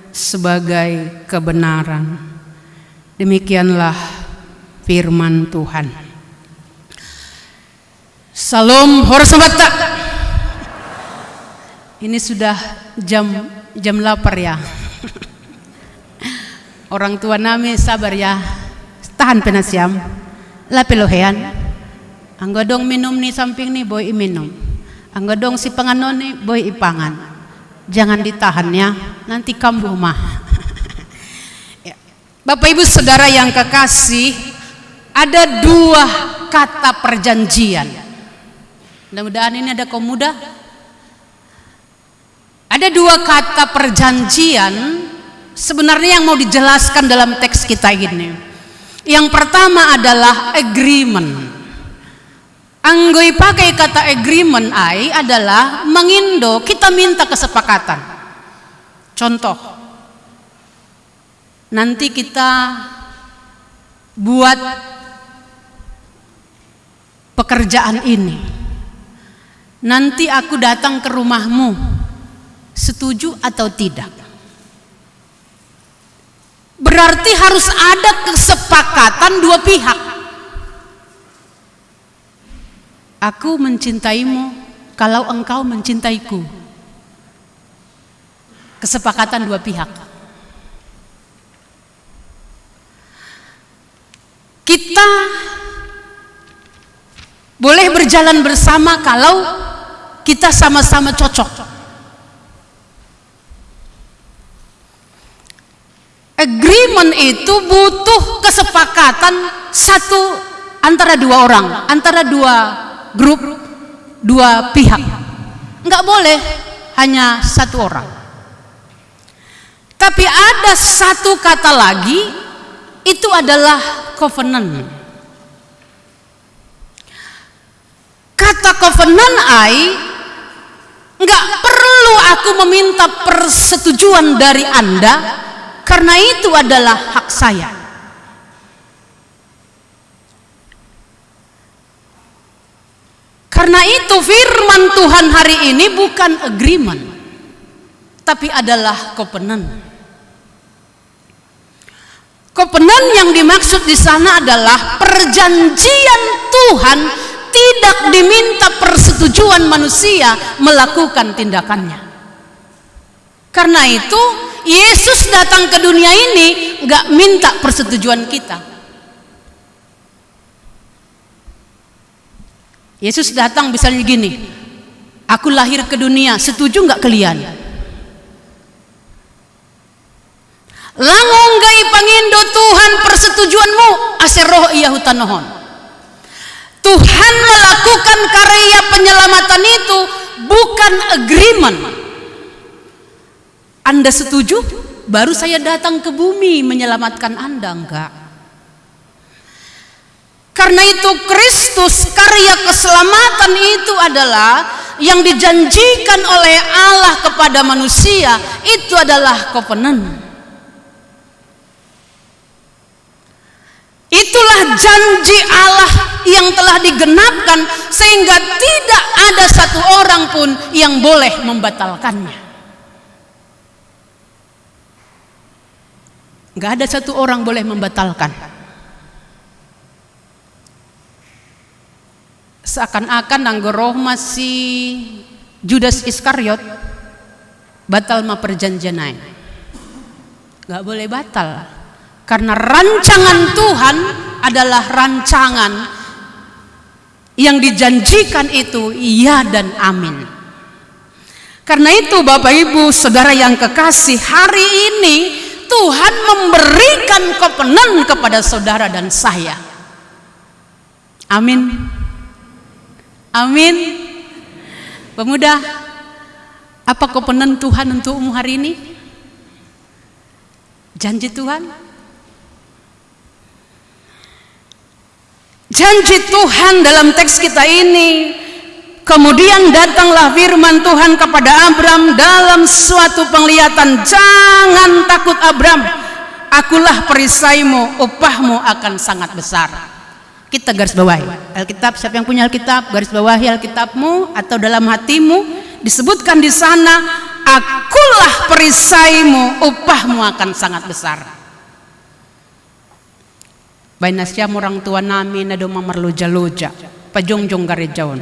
sebagai kebenaran. Demikianlah firman Tuhan. Salam hormat. Ini sudah jam jam lapar ya. Orang tua nami sabar ya. Tahan pe na siam. Lape lohean. Anggo dong minum ni samping ni, boi i minum. Anggo dong si panganon ni, boi i pangan. Jangan ditahan ya. Nanti kambuh ma. Ya. Bapak Ibu Saudara yang kekasih, ada dua kata perjanjian. Mudah-mudahan ini ada kaum muda. Ada dua kata perjanjian sebenarnya yang mau dijelaskan dalam teks kita ini. Yang pertama adalah agreement. Anggo ipakai kata agreement ai adalah mangindo, kita minta kesepakatan. Contoh, nanti kita buat pekerjaan ini. Nanti aku datang ke rumahmu. Setuju atau tidak? Berarti harus ada kesepakatan dua pihak. "Aku mencintaimu kalau engkau mencintaiku." Kesepakatan dua pihak. Kita boleh berjalan bersama kalau kita sama-sama cocok. Agreement itu butuh kesepakatan satu, antara dua orang, antara dua grup, dua pihak. Nggak boleh hanya satu orang. Tapi ada satu kata lagi, itu adalah covenant. Kata covenant ai, nggak perlu aku meminta persetujuan dari Anda, karena itu adalah hak saya. Karena itu firman Tuhan hari ini bukan agreement, tapi adalah covenant. Covenant yang dimaksud di sana adalah perjanjian Tuhan, tidak diminta persetujuan manusia melakukan tindakannya. Karena itu, Yesus datang ke dunia ini nggak minta persetujuan kita. Yesus datang misalnya gini, "Aku lahir ke dunia, setuju nggak kalian?" Lango ngga ipangindo Tuhan persetujuanmu, ase roh ia hutanohon. Tuhan melakukan karya penyelamatan itu bukan agreement. Anda setuju, baru saya datang ke bumi menyelamatkan Anda, enggak. Karena itu Kristus, karya keselamatan itu adalah yang dijanjikan oleh Allah kepada manusia, itu adalah covenant. Itulah janji Allah yang telah digenapkan, sehingga tidak ada satu orang pun yang boleh membatalkannya. Nggak ada satu orang boleh membatalkan. Seakan-akan anggo roh ma si Judas Iskariot, batal ma perjanjian ai. Nggak boleh batal. Karena rancangan Tuhan adalah rancangan yang dijanjikan itu ya dan amin. Karena itu, Bapak Ibu, Saudara yang kekasih, hari ini Tuhan memberikan kovenant kepada saudara dan saya. Amin. Amin. Pemuda, apa kovenant Tuhan untukmu hari ini? Janji Tuhan? Janji Tuhan dalam teks kita ini, kemudian datanglah firman Tuhan kepada Abram dalam suatu penglihatan, "Jangan takut, Abram, akulah perisaimu, upahmu akan sangat besar." Kita garis bawahi Alkitab, siapa yang punya Alkitab, garis bawahi Alkitabmu atau dalam hatimu, disebutkan di sana, "Akulah perisaimu, upahmu akan sangat besar." Baina siam orang tua nami nado mamarloja-loja, pajongjong gareja on,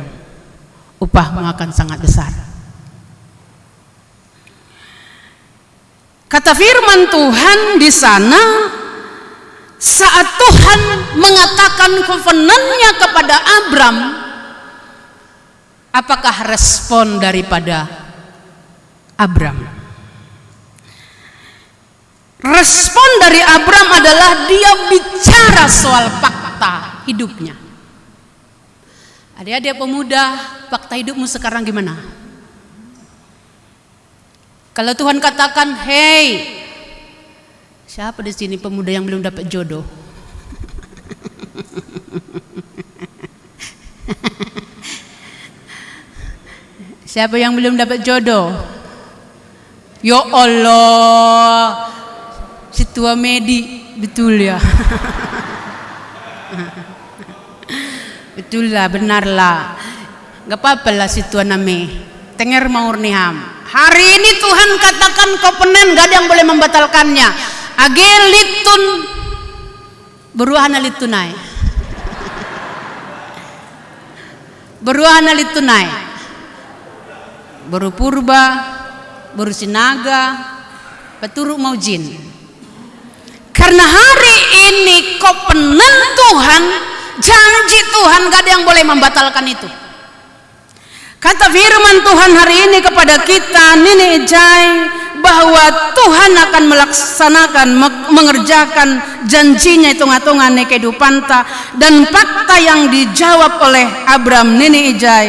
upahmu akan sangat besar. Kata firman Tuhan di sana, saat Tuhan mengatakan kovenannya kepada Abram, apakah respon daripada Abram? Respon dari Abram adalah dia bicara soal fakta hidupnya. Adik-adik pemuda, fakta hidupmu sekarang gimana? Kalau Tuhan katakan, "Hei," siapa di sini pemuda yang belum dapat jodoh? Siapa yang belum dapat jodoh? Ya Allah, si tua Medi, betul ya? Betul lah, benar lah. Gak apa-apa lah si tua name. Tenger maur niham. Hari ini Tuhan katakan kovenant, gak ada yang boleh membatalkannya. Age litun, beruahana litunai. Beruahana litunai. Beru Purba, beru Sinaga, peturu maujin. Karena hari ini kovenant Tuhan, janji Tuhan, gak ada yang boleh membatalkan itu. Kata firman Tuhan hari ini kepada kita, Nini Ijai, bahwa Tuhan akan melaksanakan, me-, mengerjakan janjinya hitung-hitungan nih kehidupan ta. Dan fakta yang dijawab oleh Abram, Nini Ijai,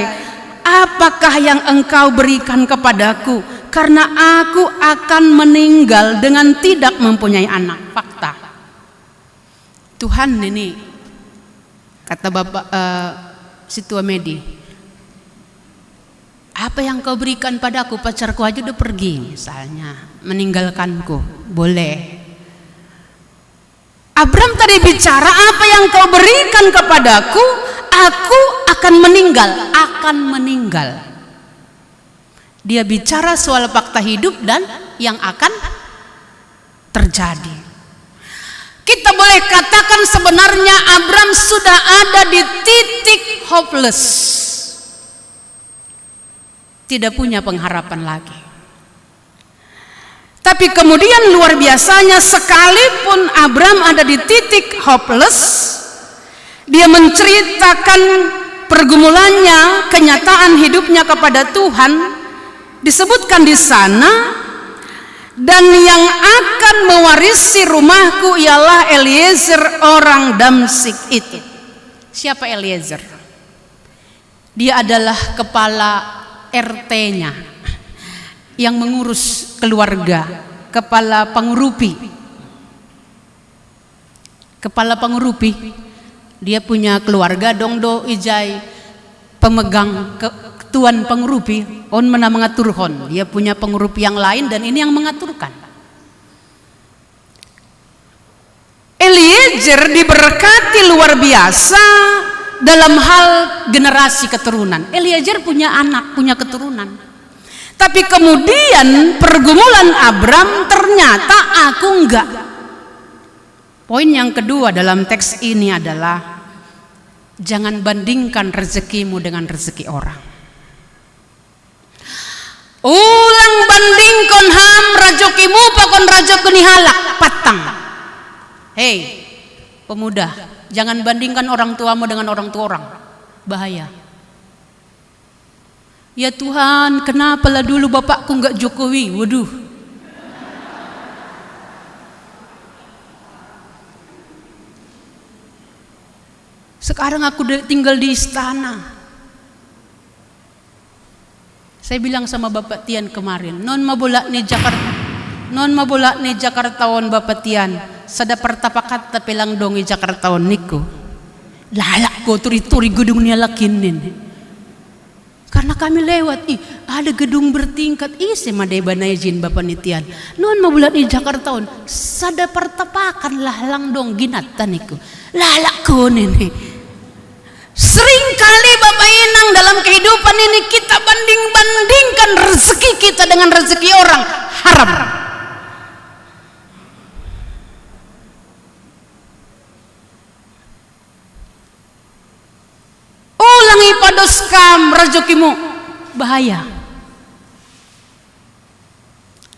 "Apakah yang engkau berikan kepadaku? Karena aku akan meninggal dengan tidak mempunyai anak." Fakta. Tuhan, Nini, kata bapak, eh, si tua Medi, "Apa yang kau berikan padaku? Pacarku aja udah pergi, misalnya, meninggalkanku." Boleh. Abram tadi bicara, "Apa yang kau berikan kepadaku, aku akan meninggal, akan meninggal." Dia bicara soal fakta hidup dan yang akan terjadi. Kita boleh katakan sebenarnya Abram sudah ada di titik hopeless. Tidak punya pengharapan lagi. Tapi kemudian luar biasanya, sekalipun Abram ada di titik hopeless, dia menceritakan pergumulannya, kenyataan hidupnya kepada Tuhan. Disebutkan di sana, "Dan yang akan mewarisi rumahku ialah Eliezer orang Damsik itu." Siapa Eliezer? Dia adalah kepala R T-nya yang mengurus keluarga, kepala pangurupi. Kepala pangurupi, dia punya keluarga dong do Ijai, pemegang ke-, tuan pangurupi, on mana mengaturhon. Dia punya pangurupi yang lain dan ini yang mengaturkan. Eliezer diberkati luar biasa dalam hal generasi keturunan. Eliezer punya anak, punya keturunan. Tapi kemudian pergumulan Abram, "Ternyata aku enggak." Poin yang kedua dalam teks ini adalah jangan bandingkan rezekimu dengan rezeki orang. Ulang bandingkon ham rajokimu pakon rajokon ni halak, patang. Hei, Pemuda, jangan bandingkan orang tuamu dengan orang tua orang. Bahaya. Ya Tuhan, kenapa lah dulu bapakku nggak Jokowi? Waduh. Sekarang aku de- tinggal di istana. Saya bilang sama Bapak Tian kemarin, non mabolak ni Jakarta, non mabolak ni Jakarta on Bapak Tian, sada pertapakan tapelang dong i Jakarta on niku. Lalak ko turi-turi gedung ni alakin nin. Karena kami lewat, ih, ada gedung bertingkat, ih, saya madai banai izin Bapak ni Tian. Non mabolak ni Jakarta on, sada pertapakan lah lang dong ginatan niku. Lalak ko nin. Seringkali Bapak Inang dalam kehidupan ini kita banding-bandingkan rezeki kita dengan rezeki orang. Haram. Ulangi pados kam rezekimu. Bahaya.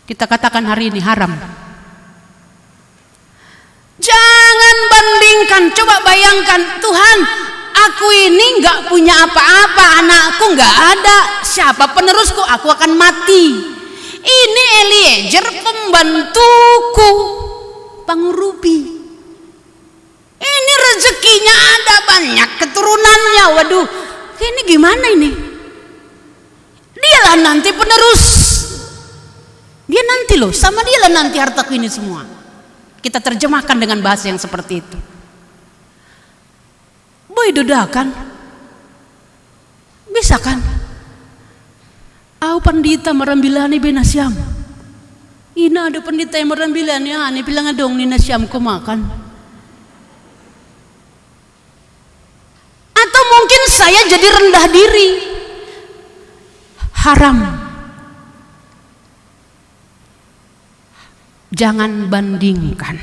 Kita katakan hari ini haram. Jangan bandingkan, coba bayangkan, Tuhan, aku ini nggak punya apa-apa, anakku nggak ada, siapa penerusku? Aku akan mati. Ini Eliezer pembantuku, pangurupi. Ini rezekinya ada banyak keturunannya, waduh, ini gimana ini? Dialah nanti penerus. Dia nanti loh, sama dialah nanti hartaku ini semua. Kita terjemahkan dengan bahasa yang seperti itu. Boy dodakan. Bisa kan? Au pandita marambilani be nasiam. Ina ada pandita yang marambilani, ah, ni pilang adong ni nasiam ko makan. Atau mungkin saya jadi rendah diri. Haram. Jangan bandingkan.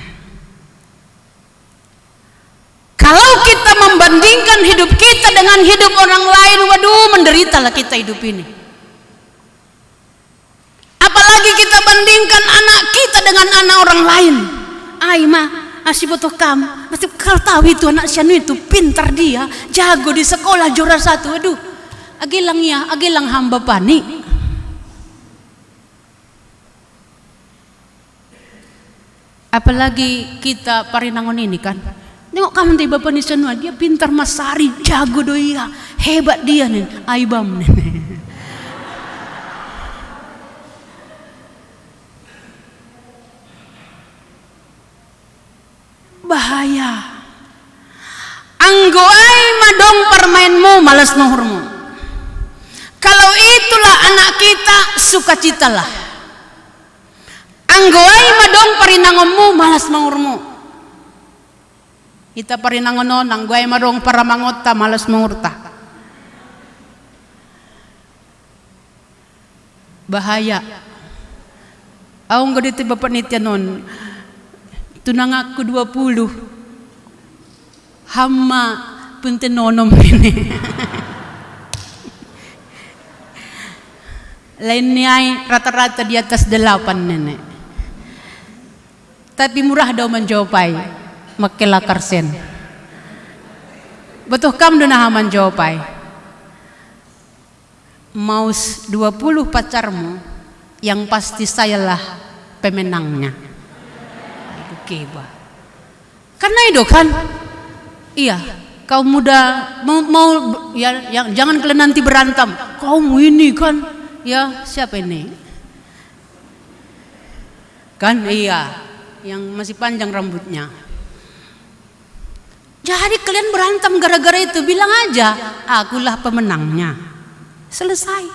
Kalau kita membandingkan hidup kita dengan hidup orang lain, waduh, menderitalah kita hidup ini. Apalagi kita bandingkan anak kita dengan anak orang lain. Ai ma, asi botoh kam, mesti kau tahu itu anak sianu itu pintar dia, jago di sekolah juara satu. Aduh, agelang ya, agelang hamba pani. Apalagi kita parinangon ini kan. Tengok kamu nanti bapak ni sanua, dia pintar masari, jago do iya, hebat dia nih, aibam nih. Bahaya. Anggo ai madong parmainmu, malas mangurmu. Kalau itulah anak kita, sukacitalah. Anggo ai madong parinangonmu, malas mangurmu. Ita parinangon on, anggo ai madong paramangonta, malas mangurta. Bahaya. Au anggo dite bapak ni tianon. Tunangakku dua puluh. Hamma punten onom nene. Lain ni ai rata-rata di atas delapan nene. Tapi murah do manjopai. Makkela karsen. Botoh kam do naha manjopai. Mau dua puluh pacarmu, yang pasti sayalah pemenangnya. Aduh, keba. Kan naido kan? Iya, kaum muda mau, mau ya, ya, jangan kalian nanti berantem. Kaum ini kan, ya siapa ini? Kan iya, yang masih panjang rambutnya. Jadi kalian berantem gara-gara itu, bilang aja, akulah pemenangnya. Selesai.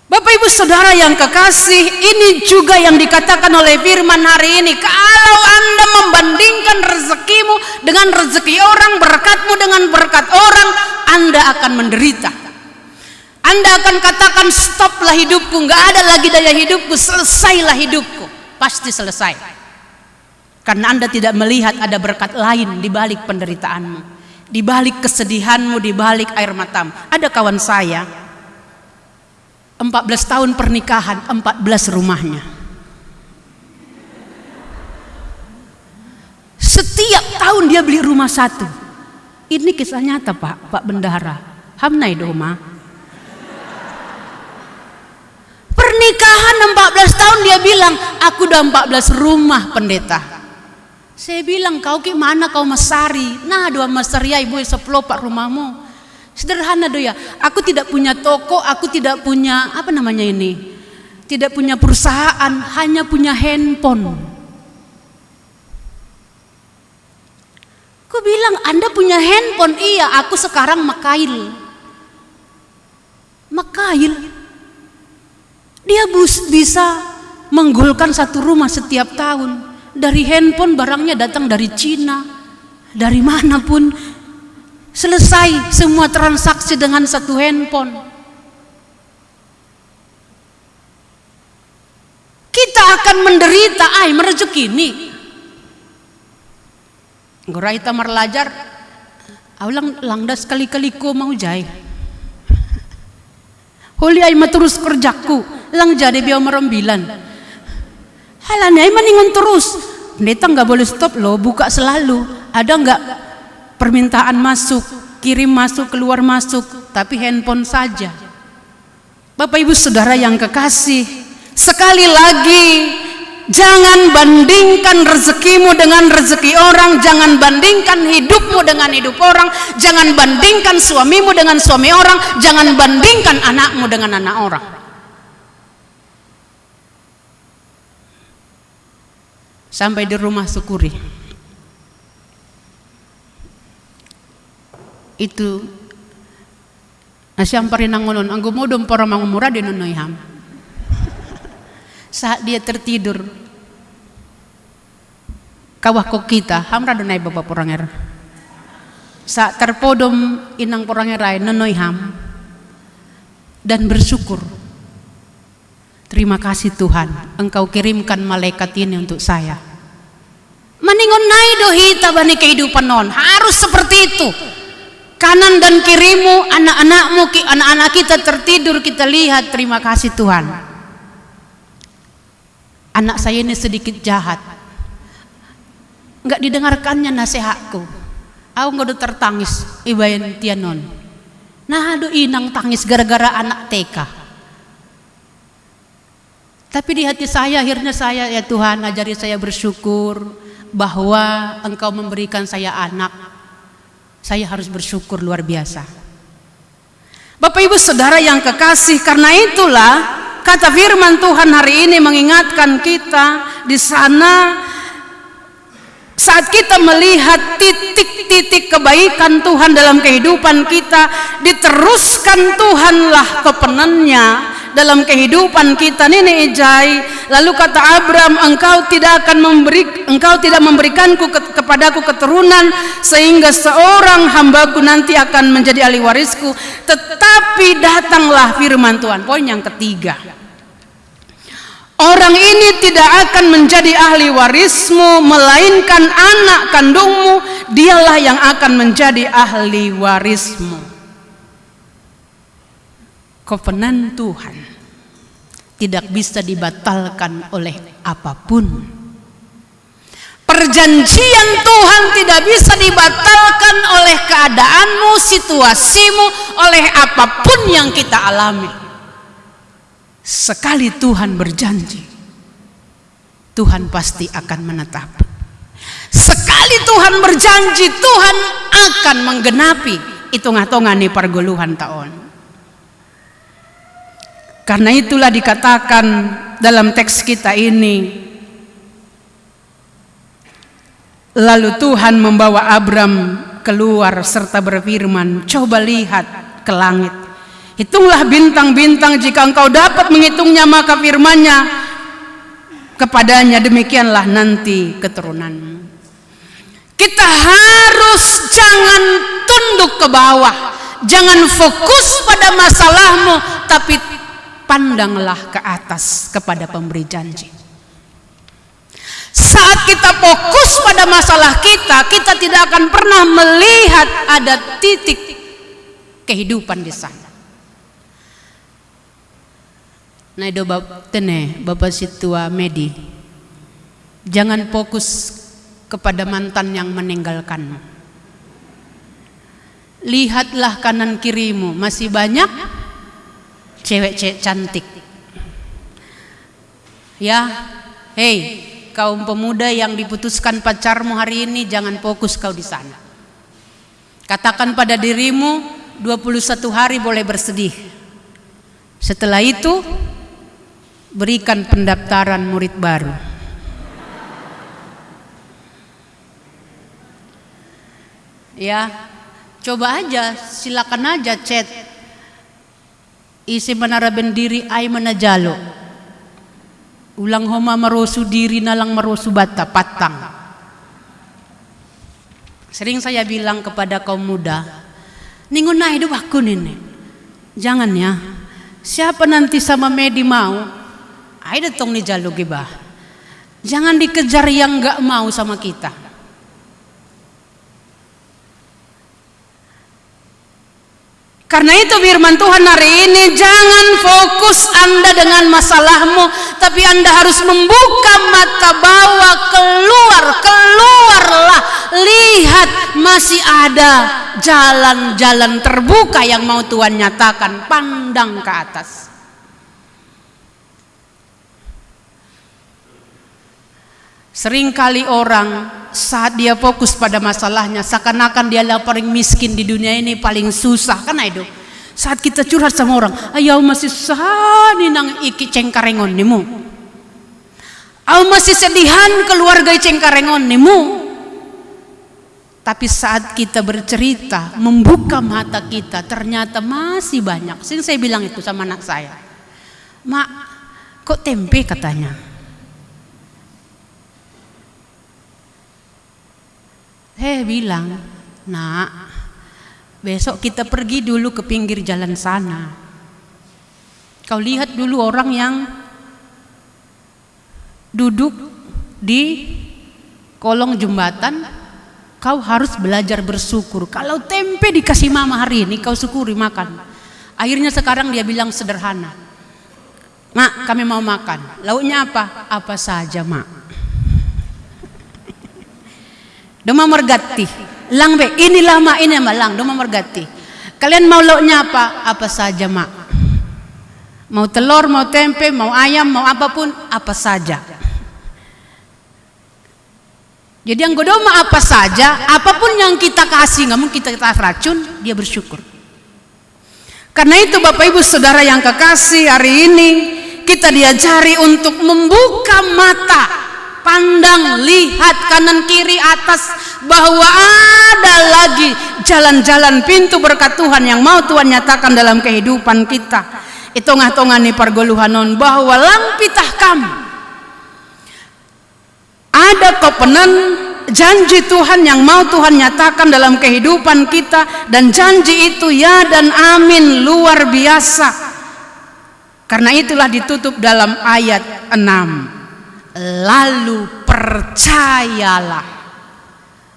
Bapak Ibu Saudara yang kekasih, ini juga yang dikatakan oleh firman hari ini. Kalau Anda membandingkan rezekimu dengan rezeki orang, berkatmu dengan berkat orang, Anda akan menderita. Anda akan katakan, stoplah hidupku, nggak ada lagi daya hidupku, selesailah hidupku. Pasti selesai. Karena Anda tidak melihat ada berkat lain di balik penderitaanmu, di balik kesedihanmu, di balik air matamu. Ada kawan saya, empat belas tahun pernikahan, empat belas rumahnya. Setiap tahun dia beli rumah satu. Ini kisah nyata, Pak, Pak Bendahara. Ham nai do ma. Pernikahan empat belas tahun dia bilang, "Aku udah empat belas rumah, Pendeta." Saya bilang, "Kau ki mana kau masari?" "Nah, dua masari ai, boy, sepuluh pak rumahmu." Sederhana do ya. "Aku tidak punya toko, aku tidak punya, apa namanya ini? Tidak punya perusahaan, hanya punya handphone." Ku bilang, "Anda punya handphone?" "Iya, aku sekarang makail." Makail. Dia bus, bisa menggolkan satu rumah setiap tahun. Dari handphone, barangnya datang dari Cina, dari manapun. Selesai semua transaksi dengan satu handphone. Kita akan menderita, ai, merejeki ni. Gorai ta marlajar, au lang, langda sekali-kali ko mau jai. Holi ai maturus kerjaku, lang jadi biau marombilan. Halani ai maningon terus. Pendeta nggak boleh stop loh, buka selalu. Ada nggak permintaan masuk, kirim masuk, keluar masuk, tapi handphone saja. Bapak Ibu Saudara yang kekasih, sekali lagi, jangan bandingkan rezekimu dengan rezeki orang, jangan bandingkan hidupmu dengan hidup orang, jangan bandingkan suamimu dengan suami orang, jangan bandingkan anakmu dengan anak orang. Sampai di rumah, syukuri. Itu na siampar inang onon, anggo modom pora mangumura di nono iham. Saat dia tertidur, kawah kokita, ham rado nai bapa poranger. Saat terpodom inang poranger ai, nono iham. Dan bersyukur. "Terima kasih Tuhan, Engkau kirimkan malaikat ini untuk saya." Maningon nai do hita bani kehidupan on, harus seperti itu. Kanan dan kirimu, anak-anakmu, ki-, anak-anak kita tertidur, kita lihat, "Terima kasih Tuhan. Anak saya ini sedikit jahat. Nggak didengarkannya nasihatku. Au nggak do tertangis ibaen tian on." Nah, do inang tangis gara-gara anak T K. Tapi di hati saya, akhirnya saya, "Ya Tuhan, ajari saya bersyukur bahwa Engkau memberikan saya anak. Saya harus bersyukur luar biasa." Bapak Ibu Saudara yang kekasih, karena itulah kata firman Tuhan hari ini mengingatkan kita di sana, saat kita melihat titik-titik kebaikan Tuhan dalam kehidupan kita, diteruskan Tuhanlah kovenannya dalam kehidupan kita. Nini ijai, lalu kata Abram, "Engkau tidak akan memberi, engkau tidak memberikanku ke-, kepadaku keturunan, sehingga seorang hambaku nanti akan menjadi ahli warisku." Tetapi datanglah firman Tuhan. Poin yang ketiga. "Orang ini tidak akan menjadi ahli warismu, melainkan anak kandungmu, dialah yang akan menjadi ahli warismu." Kovenan Tuhan tidak bisa dibatalkan oleh apapun. Perjanjian Tuhan tidak bisa dibatalkan oleh keadaanmu, situasimu, oleh apapun yang kita alami. Sekali Tuhan berjanji, Tuhan pasti akan menetapi. Sekali Tuhan berjanji, Tuhan akan menggenapi. Itung-itungan ni pargoluhan taon. Karena itulah dikatakan dalam teks kita ini, lalu Tuhan membawa Abram keluar serta berfirman, "Coba lihat ke langit. Hitunglah bintang-bintang, jika engkau dapat menghitungnya, maka firman-Nya kepadanya, 'Demikianlah nanti keturunanmu.'" Kita harus jangan tunduk ke bawah, jangan fokus pada masalahmu, tapi pandanglah ke atas kepada pemberi janji. Saat kita fokus pada masalah kita, kita tidak akan pernah melihat ada titik kehidupan di sana. Nah, do bab tene, Bapak Situa Medi. Jangan fokus kepada mantan yang meninggalkanmu. Lihatlah kanan kirimu, masih banyak cewek-cewek cantik. Ya, hei, kaum pemuda yang diputuskan pacarmu hari ini, jangan fokus kau di sana. Katakan pada dirimu, dua puluh satu hari boleh bersedih. Setelah itu, berikan pendaftaran murid baru. Ya, coba aja, silakan aja chat. Ise manaraben diri ai manajalo. Ulang homa marosu diri nalang marosu bata, patang. Sering saya bilang kepada kaum muda, "Ningun nae do bakun ini. Jangan ya. Siapa nanti sama Medi mau? Ai datang ni jalo gibah. Jangan dikejar yang nggak mau sama kita." Karena itu firman Tuhan hari ini, jangan fokus Anda dengan masalahmu, tapi Anda harus membuka mata bahwa keluar, keluarlah, lihat masih ada jalan-jalan terbuka yang mau Tuhan nyatakan, pandang ke atas. Seringkali orang saat dia fokus pada masalahnya, seakan-akan dialah paling miskin di dunia ini, paling susah, kan itu. Saat kita curhat sama orang, "Ayau masih sani nang iki cengkarengon nimu. Au masih sedihan keluarga cengkarengon nimu." Tapi saat kita bercerita, membuka mata kita, ternyata masih banyak. Sering saya bilang itu sama anak saya, "Mak, kok tempe?" katanya. Saya bilang, "Nak, besok kita pergi dulu ke pinggir jalan sana. Kau lihat dulu orang yang duduk di kolong jembatan, kau harus belajar bersyukur. Kalau tempe dikasih mama hari ini, kau syukuri makan." Akhirnya sekarang dia bilang sederhana, "Mak, kami mau makan. Lauknya apa?" "Apa saja, Mak." Doma mergati. "Lang be, inilah, Mak, ini, Mak, lang." Doma mergati. "Kalian mau lauknya apa?" "Apa saja, Mak. Mau telur, mau tempe, mau ayam, mau apapun, apa saja." Jadi yang godoma apa saja, apapun yang kita kasih, nggak mungkin kita, kita racun, dia bersyukur. Karena itu Bapak Ibu Saudara yang kekasih, hari ini kita diajari untuk membuka mata, pandang, lihat kanan kiri atas, bahwa ada lagi jalan-jalan pintu berkat Tuhan yang mau Tuhan nyatakan dalam kehidupan kita. Itongah-tongah ni pargoluhanon bahwa lang pitah kam ada kovenant, janji Tuhan yang mau Tuhan nyatakan dalam kehidupan kita, dan janji itu ya dan amin, luar biasa. Karena itulah ditutup dalam ayat enam, "Lalu percayalah."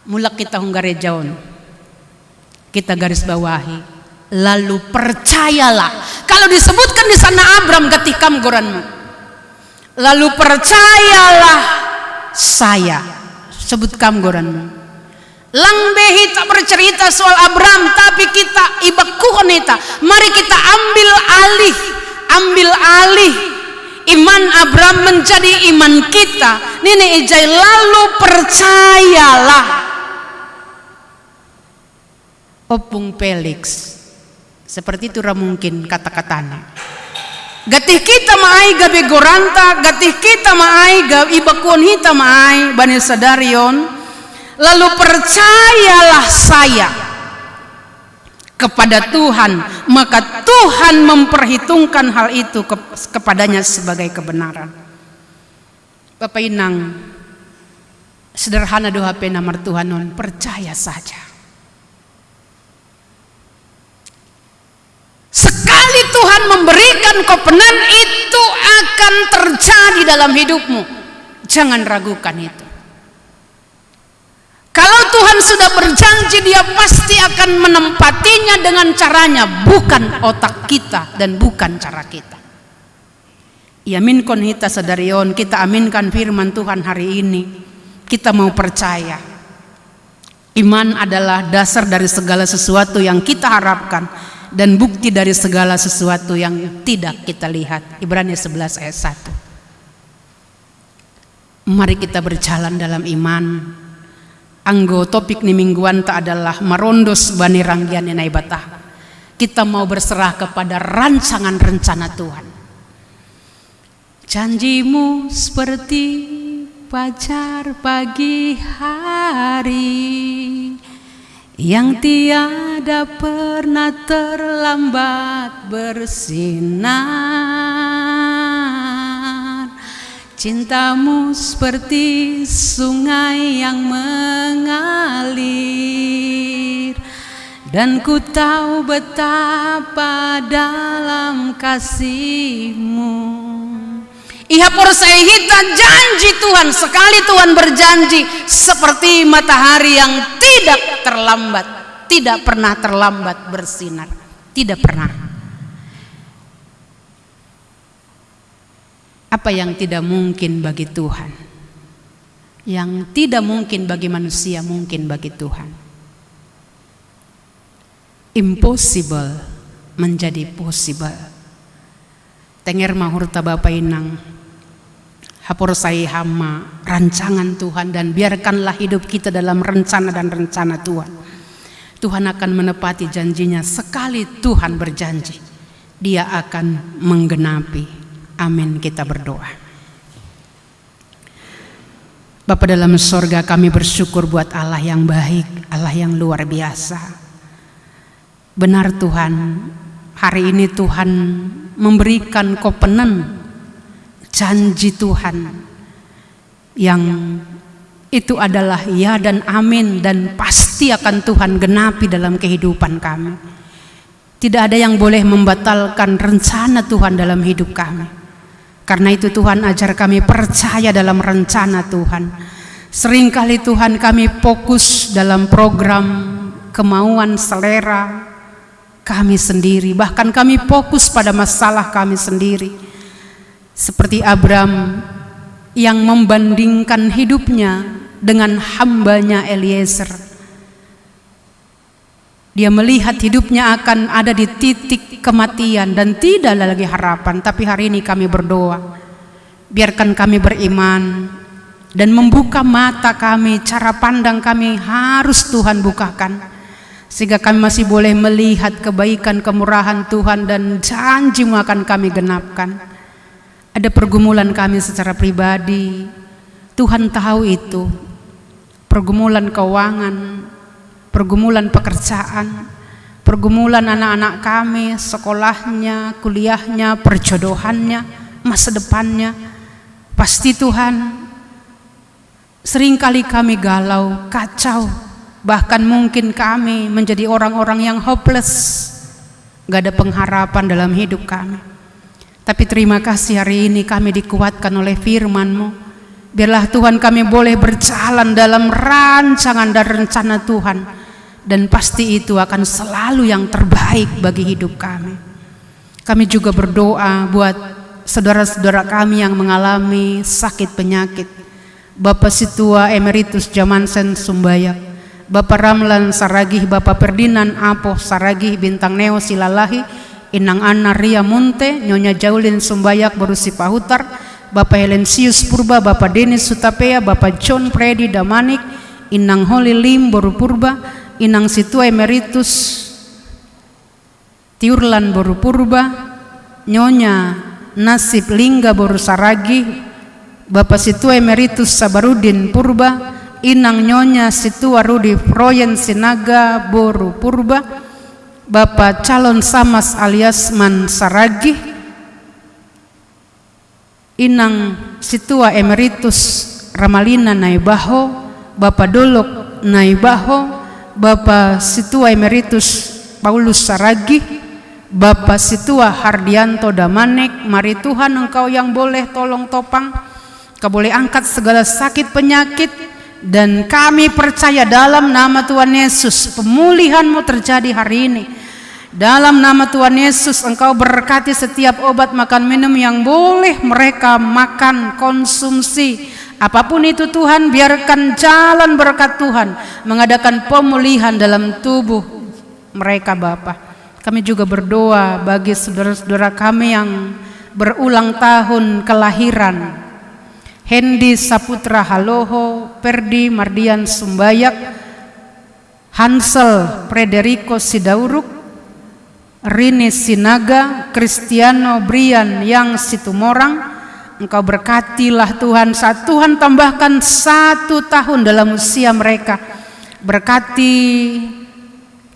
Mulak kita hong garejaon. Kita garis bawahi. "Lalu percayalah." Kalau disebutkan di sana Abram, gatih kam goranmu. "Lalu percayalah saya." Sebut kam goranmu. Lang be hita bercerita soal Abram, tapi kita ibekuhon hita. Mari kita ambil alih, ambil alih iman Abram menjadi iman kita. Nini ijai, "Lalu percayalah." Ompung Felix. Seperti itu ra mungkin kata-katanya. Gatih kita maai gabe goranta, gatih kita maai ga-, ibekuhon hita maai bani sadari on, "Lalu percayalah saya kepada Tuhan, maka Tuhan memperhitungkan hal itu ke-, kepadanya sebagai kebenaran." Bapa inang, sederhana do hape na martuhan on, percaya saja. Sekali Tuhan memberikan kovenant, itu akan terjadi dalam hidupmu. Jangan ragukan itu. Kalau Tuhan sudah berjanji, Dia pasti akan menempatinya dengan caranya, bukan otak kita dan bukan cara kita. Iaminhon hita sadari on, kita aminkan firman Tuhan hari ini. Kita mau percaya. Iman adalah dasar dari segala sesuatu yang kita harapkan dan bukti dari segala sesuatu yang tidak kita lihat. Ibrani sebelas ayat satu. Mari kita berjalan dalam iman. Anggo topik ni mingguanta adalah marondos bani ranggian ni Naibata. Kita mau berserah kepada rancangan rencana Tuhan. Janjimu seperti fajar pagi hari yang tiada pernah terlambat bersinar. Cintamu seperti sungai yang mengalir, dan ku tahu betapa dalam kasihmu. Iha porsai hita janji Tuhan, sekali Tuhan berjanji seperti matahari yang tidak terlambat, tidak pernah terlambat bersinar, tidak pernah. Apa yang tidak mungkin bagi Tuhan? Yang tidak mungkin bagi manusia mungkin bagi Tuhan. Impossible menjadi possible. Tenger mahurta Bapa Inang, haporsai hama rancangan Tuhan dan biarkanlah hidup kita dalam rencana dan rencana Tuhan. Tuhan akan menepati janjinya. Sekali Tuhan berjanji, Dia akan menggenapi. Amin. Kita berdoa. Bapa dalam sorga, kami bersyukur buat Allah yang baik, Allah yang luar biasa. Benar Tuhan, hari ini Tuhan memberikan kovenant, janji Tuhan yang itu adalah ya dan amin dan pasti akan Tuhan genapi dalam kehidupan kami. Tidak ada yang boleh membatalkan rencana Tuhan dalam hidup kami. Karena itu Tuhan, ajar kami percaya dalam rencana Tuhan. Seringkali Tuhan, kami fokus dalam program kemauan selera kami sendiri. Bahkan kami fokus pada masalah kami sendiri. Seperti Abram yang membandingkan hidupnya dengan hambanya Eliezer. Dia melihat hidupnya akan ada di titik kematian dan tidak ada lagi harapan. Tapi hari ini kami berdoa, biarkan kami beriman dan membuka mata kami, cara pandang kami harus Tuhan bukakan, sehingga kami masih boleh melihat kebaikan, kemurahan Tuhan dan janji-Mu akan kami genapkan. Ada pergumulan kami secara pribadi, Tuhan tahu itu. Pergumulan keuangan, pergumulan pekerjaan, pergumulan anak-anak kami, sekolahnya, kuliahnya, perjodohannya, masa depannya. Pasti Tuhan, seringkali kami galau, kacau, bahkan mungkin kami menjadi orang-orang yang hopeless. Gak ada pengharapan dalam hidup kami. Tapi terima kasih hari ini kami dikuatkan oleh firman-Mu. Biarlah Tuhan kami boleh berjalan dalam rancangan dan rencana Tuhan. Dan pasti itu akan selalu yang terbaik bagi hidup kami. Kami juga berdoa buat saudara-saudara kami yang mengalami sakit penyakit. Bapa Situa Emeritus Jamansen Sumbayak, Bapa Ramlan Saragih, Bapa Ferdinand Apoh Saragih, Bintang Neo Silalahi, Inang Anna Ria Munte, Nyonya Jaulin Sumbayak boru Sipahutar, Bapa Helensius Purba, Bapa Denis Sutapea, Bapa John Freddy Damanik, Inang Holy Lim boru Purba, Inang Situa Emeritus Tiurlan boru Purba, Nyonya Nasib Lingga boru Saragih, Bapa Situa Emeritus Sabarudin Purba, Inang Nyonya Situa Rudi Froyen Sinaga boru Purba, Bapa Calon Samas alias Man Saragih, Inang Situa Emeritus Ramalina Naibaho, Bapa Dolok Naibaho, Bapa Situa Emeritus Paulus Saragih, Bapa Situa Hardianto Damanek, mari Tuhan Engkau yang boleh tolong topang, Engkau boleh angkat segala sakit penyakit, dan kami percaya dalam nama Tuhan Yesus, pemulihan-Mu terjadi hari ini. Dalam nama Tuhan Yesus, Engkau berkati setiap obat makan minum yang boleh mereka makan, konsumsi, Apapun itu Tuhan, biarkan jalan berkat Tuhan mengadakan pemulihan dalam tubuh mereka Bapa. Kami juga berdoa bagi saudara-saudara kami yang berulang tahun kelahiran. Hendy Saputra Haloho, Perdi Mardian Sumbayak, Hansel Frederico Sidauruk, Rini Sinaga, Kristiano Brian yang Situmorang. Engkau berkatilah Tuhan saat Tuhan tambahkan satu tahun dalam usia mereka. Berkati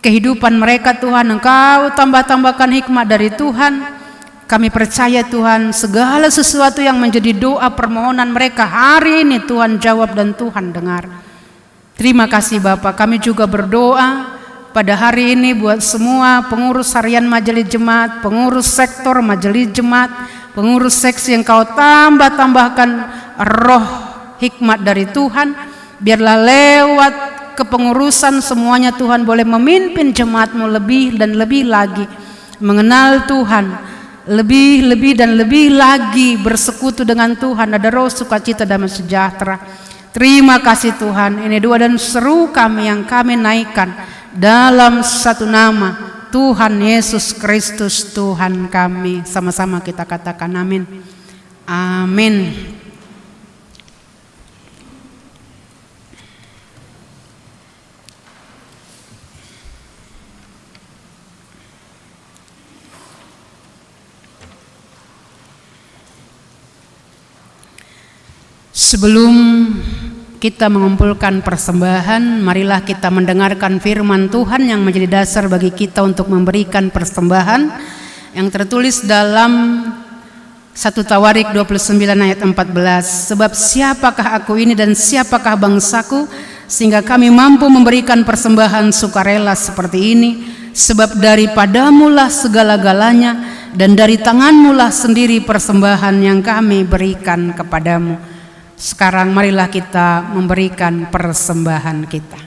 kehidupan mereka Tuhan, Engkau tambah-tambahkan hikmat dari Tuhan. Kami percaya Tuhan, segala sesuatu yang menjadi doa permohonan mereka hari ini Tuhan jawab dan Tuhan dengar. Terima kasih Bapak, kami juga berdoa pada hari ini buat semua pengurus harian majelis jemaat, pengurus sektor majelis jemaat, pengurus seksi yang kau tambah-tambahkan roh hikmat dari Tuhan. Biarlah lewat kepengurusan semuanya Tuhan boleh memimpin jemaatmu lebih dan lebih lagi. Mengenal Tuhan, lebih, lebih dan lebih lagi bersekutu dengan Tuhan. Ada roh sukacita damai sejahtera. Terima kasih Tuhan, ini doa dan seru kami yang kami naikkan dalam satu nama, Tuhan Yesus Kristus Tuhan kami. Sama-sama kita katakan amin. Amin. Sebelum kita mengumpulkan persembahan, marilah kita mendengarkan firman Tuhan yang menjadi dasar bagi kita untuk memberikan persembahan yang tertulis dalam satu Tawarik dua puluh sembilan ayat empat belas. Sebab siapakah aku ini dan siapakah bangsaku, sehingga kami mampu memberikan persembahan sukarela seperti ini? Sebab daripadamulah segala-galanya, dan dari tanganmulah sendiri persembahan yang kami berikan kepadamu. Sekarang marilah kita memberikan persembahan kita.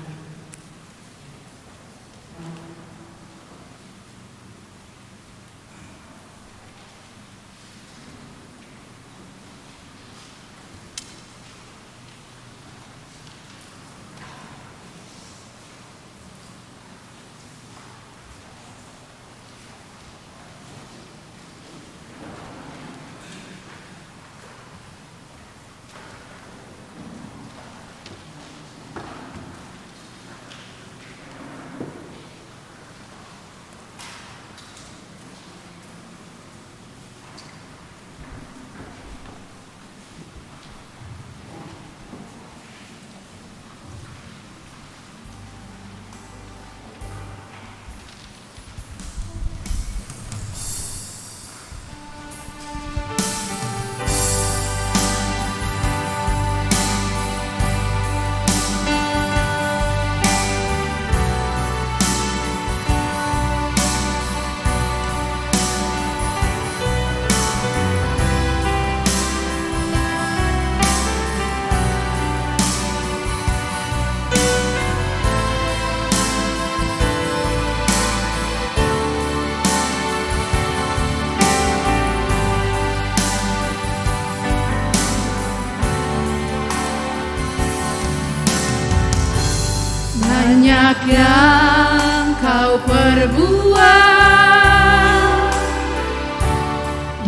Banyak yang kau perbuat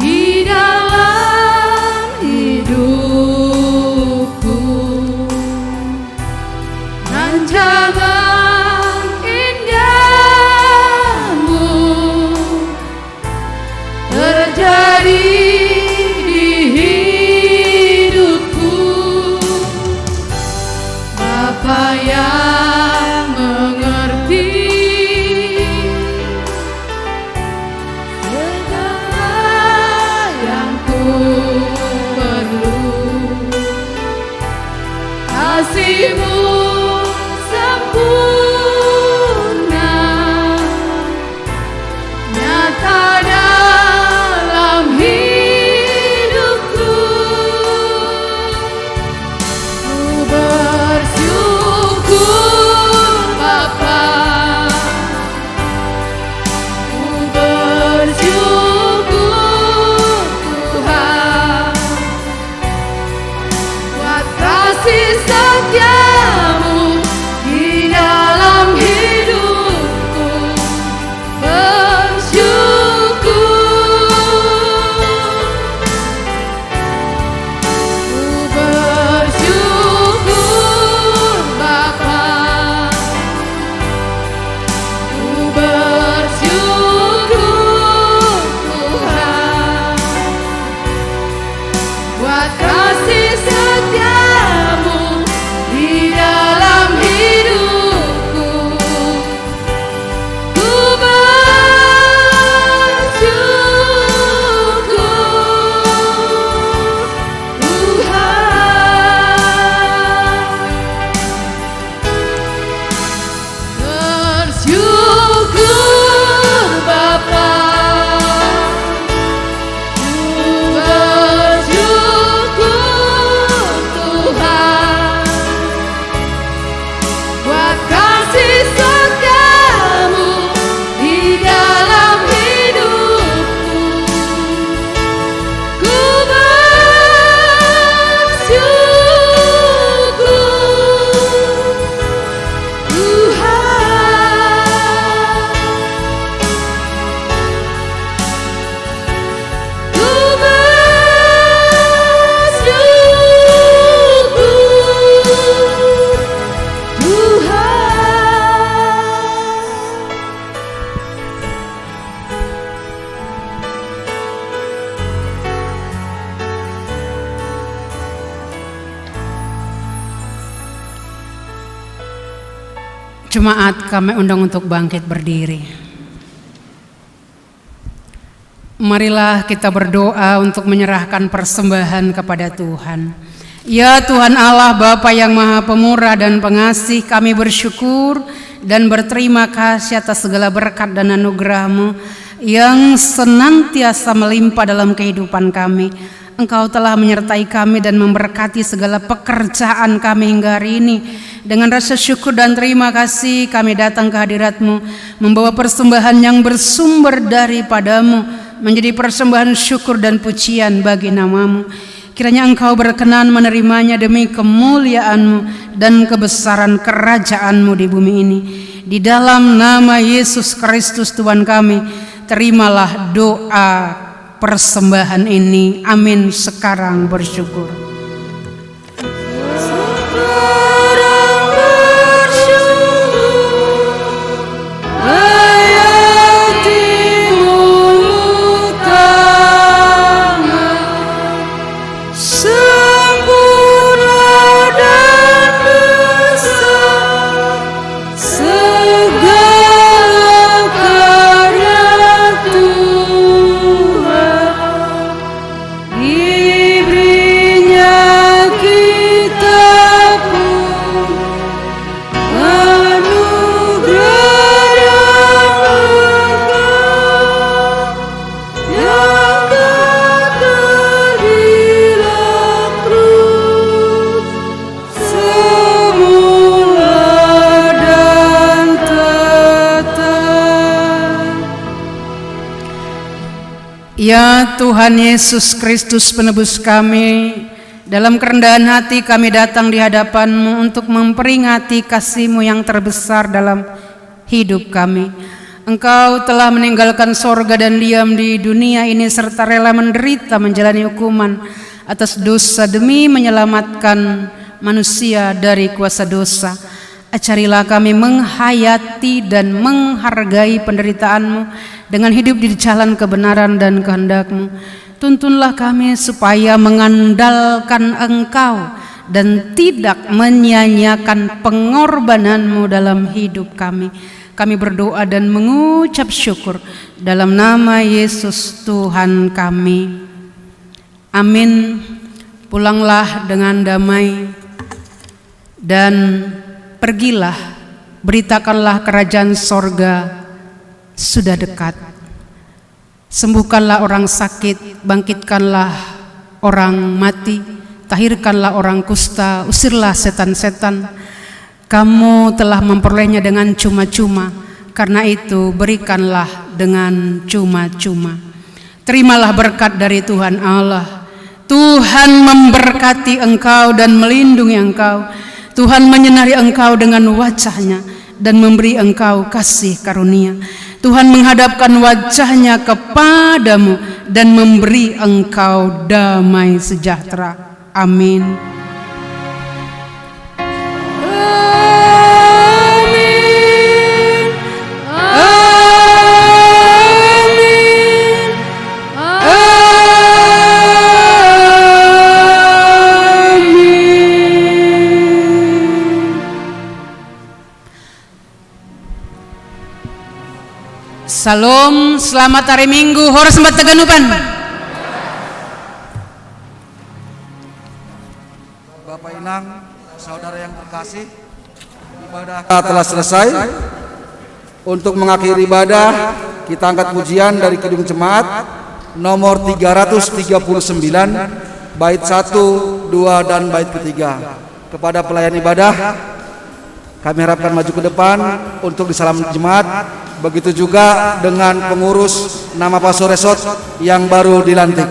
di dalam hidupku, rancangan indahmu terjadi di hidupku. Bapa yang mengerti segala yang ku perlu, kasihmu sempurna nyata dalam hidupku. Ku bersyukur Bapa, ku bersyukur Tuhan, buat Jemaat, kami undang untuk bangkit berdiri. Marilah kita berdoa untuk menyerahkan persembahan kepada Tuhan. Ya Tuhan Allah, Bapa yang Maha Pemurah dan Pengasih, kami bersyukur dan berterima kasih atas segala berkat dan anugerah-Mu yang senantiasa melimpah dalam kehidupan kami. Engkau telah menyertai kami dan memberkati segala pekerjaan kami hingga hari ini. Dengan rasa syukur dan terima kasih kami datang ke hadirat-Mu, membawa persembahan yang bersumber daripada-Mu, menjadi persembahan syukur dan pujian bagi nama-Mu. Kiranya Engkau berkenan menerimanya demi kemuliaan-Mu dan kebesaran kerajaan-Mu di bumi ini. Di dalam nama Yesus Kristus Tuhan kami, terimalah doa persembahan ini. Amin. Sekarang bersyukur. Ya Tuhan Yesus Kristus, penebus kami, dalam kerendahan hati kami datang di hadapan-Mu untuk memperingati kasih-Mu yang terbesar dalam hidup kami. Engkau telah meninggalkan sorga dan diam di dunia ini serta rela menderita menjalani hukuman atas dosa demi menyelamatkan manusia dari kuasa dosa. Ajarilah kami menghayati dan menghargai penderitaan-Mu dengan hidup di jalan kebenaran dan kehendak-Mu. Tuntunlah kami supaya mengandalkan Engkau dan tidak menyia-nyiakan pengorbanan-Mu dalam hidup kami. Kami berdoa dan mengucap syukur dalam nama Yesus Tuhan kami. Amin. Pulanglah dengan damai dan pergilah, beritakanlah kerajaan sorga sudah dekat. Sembuhkanlah orang sakit, bangkitkanlah orang mati, tahirkanlah orang kusta, usirlah setan-setan. Kamu telah memperolehnya dengan cuma-cuma, karena itu berikanlah dengan cuma-cuma. Terimalah berkat dari Tuhan Allah. Tuhan memberkati engkau dan melindungi engkau. Tuhan menyinari engkau dengan wajah-Nya dan memberi engkau kasih karunia. Tuhan menghadapkan wajah-Nya kepadamu dan memberi engkau damai sejahtera. Amin. Salam, selamat hari Minggu, horas mbateh ganupan. Bapak Inang, saudara yang terkasih, ibadah kita telah selesai. Untuk mengakhiri ibadah, kita angkat pujian dari Kidung Jemaat nomor tiga ratus tiga puluh sembilan, bait satu, dua, dan bait ketiga. Kepada pelayan ibadah, kami harapkan maju ke depan untuk di salam jemaat. Begitu juga dengan pengurus nama Pastor Resort yang baru dilantik.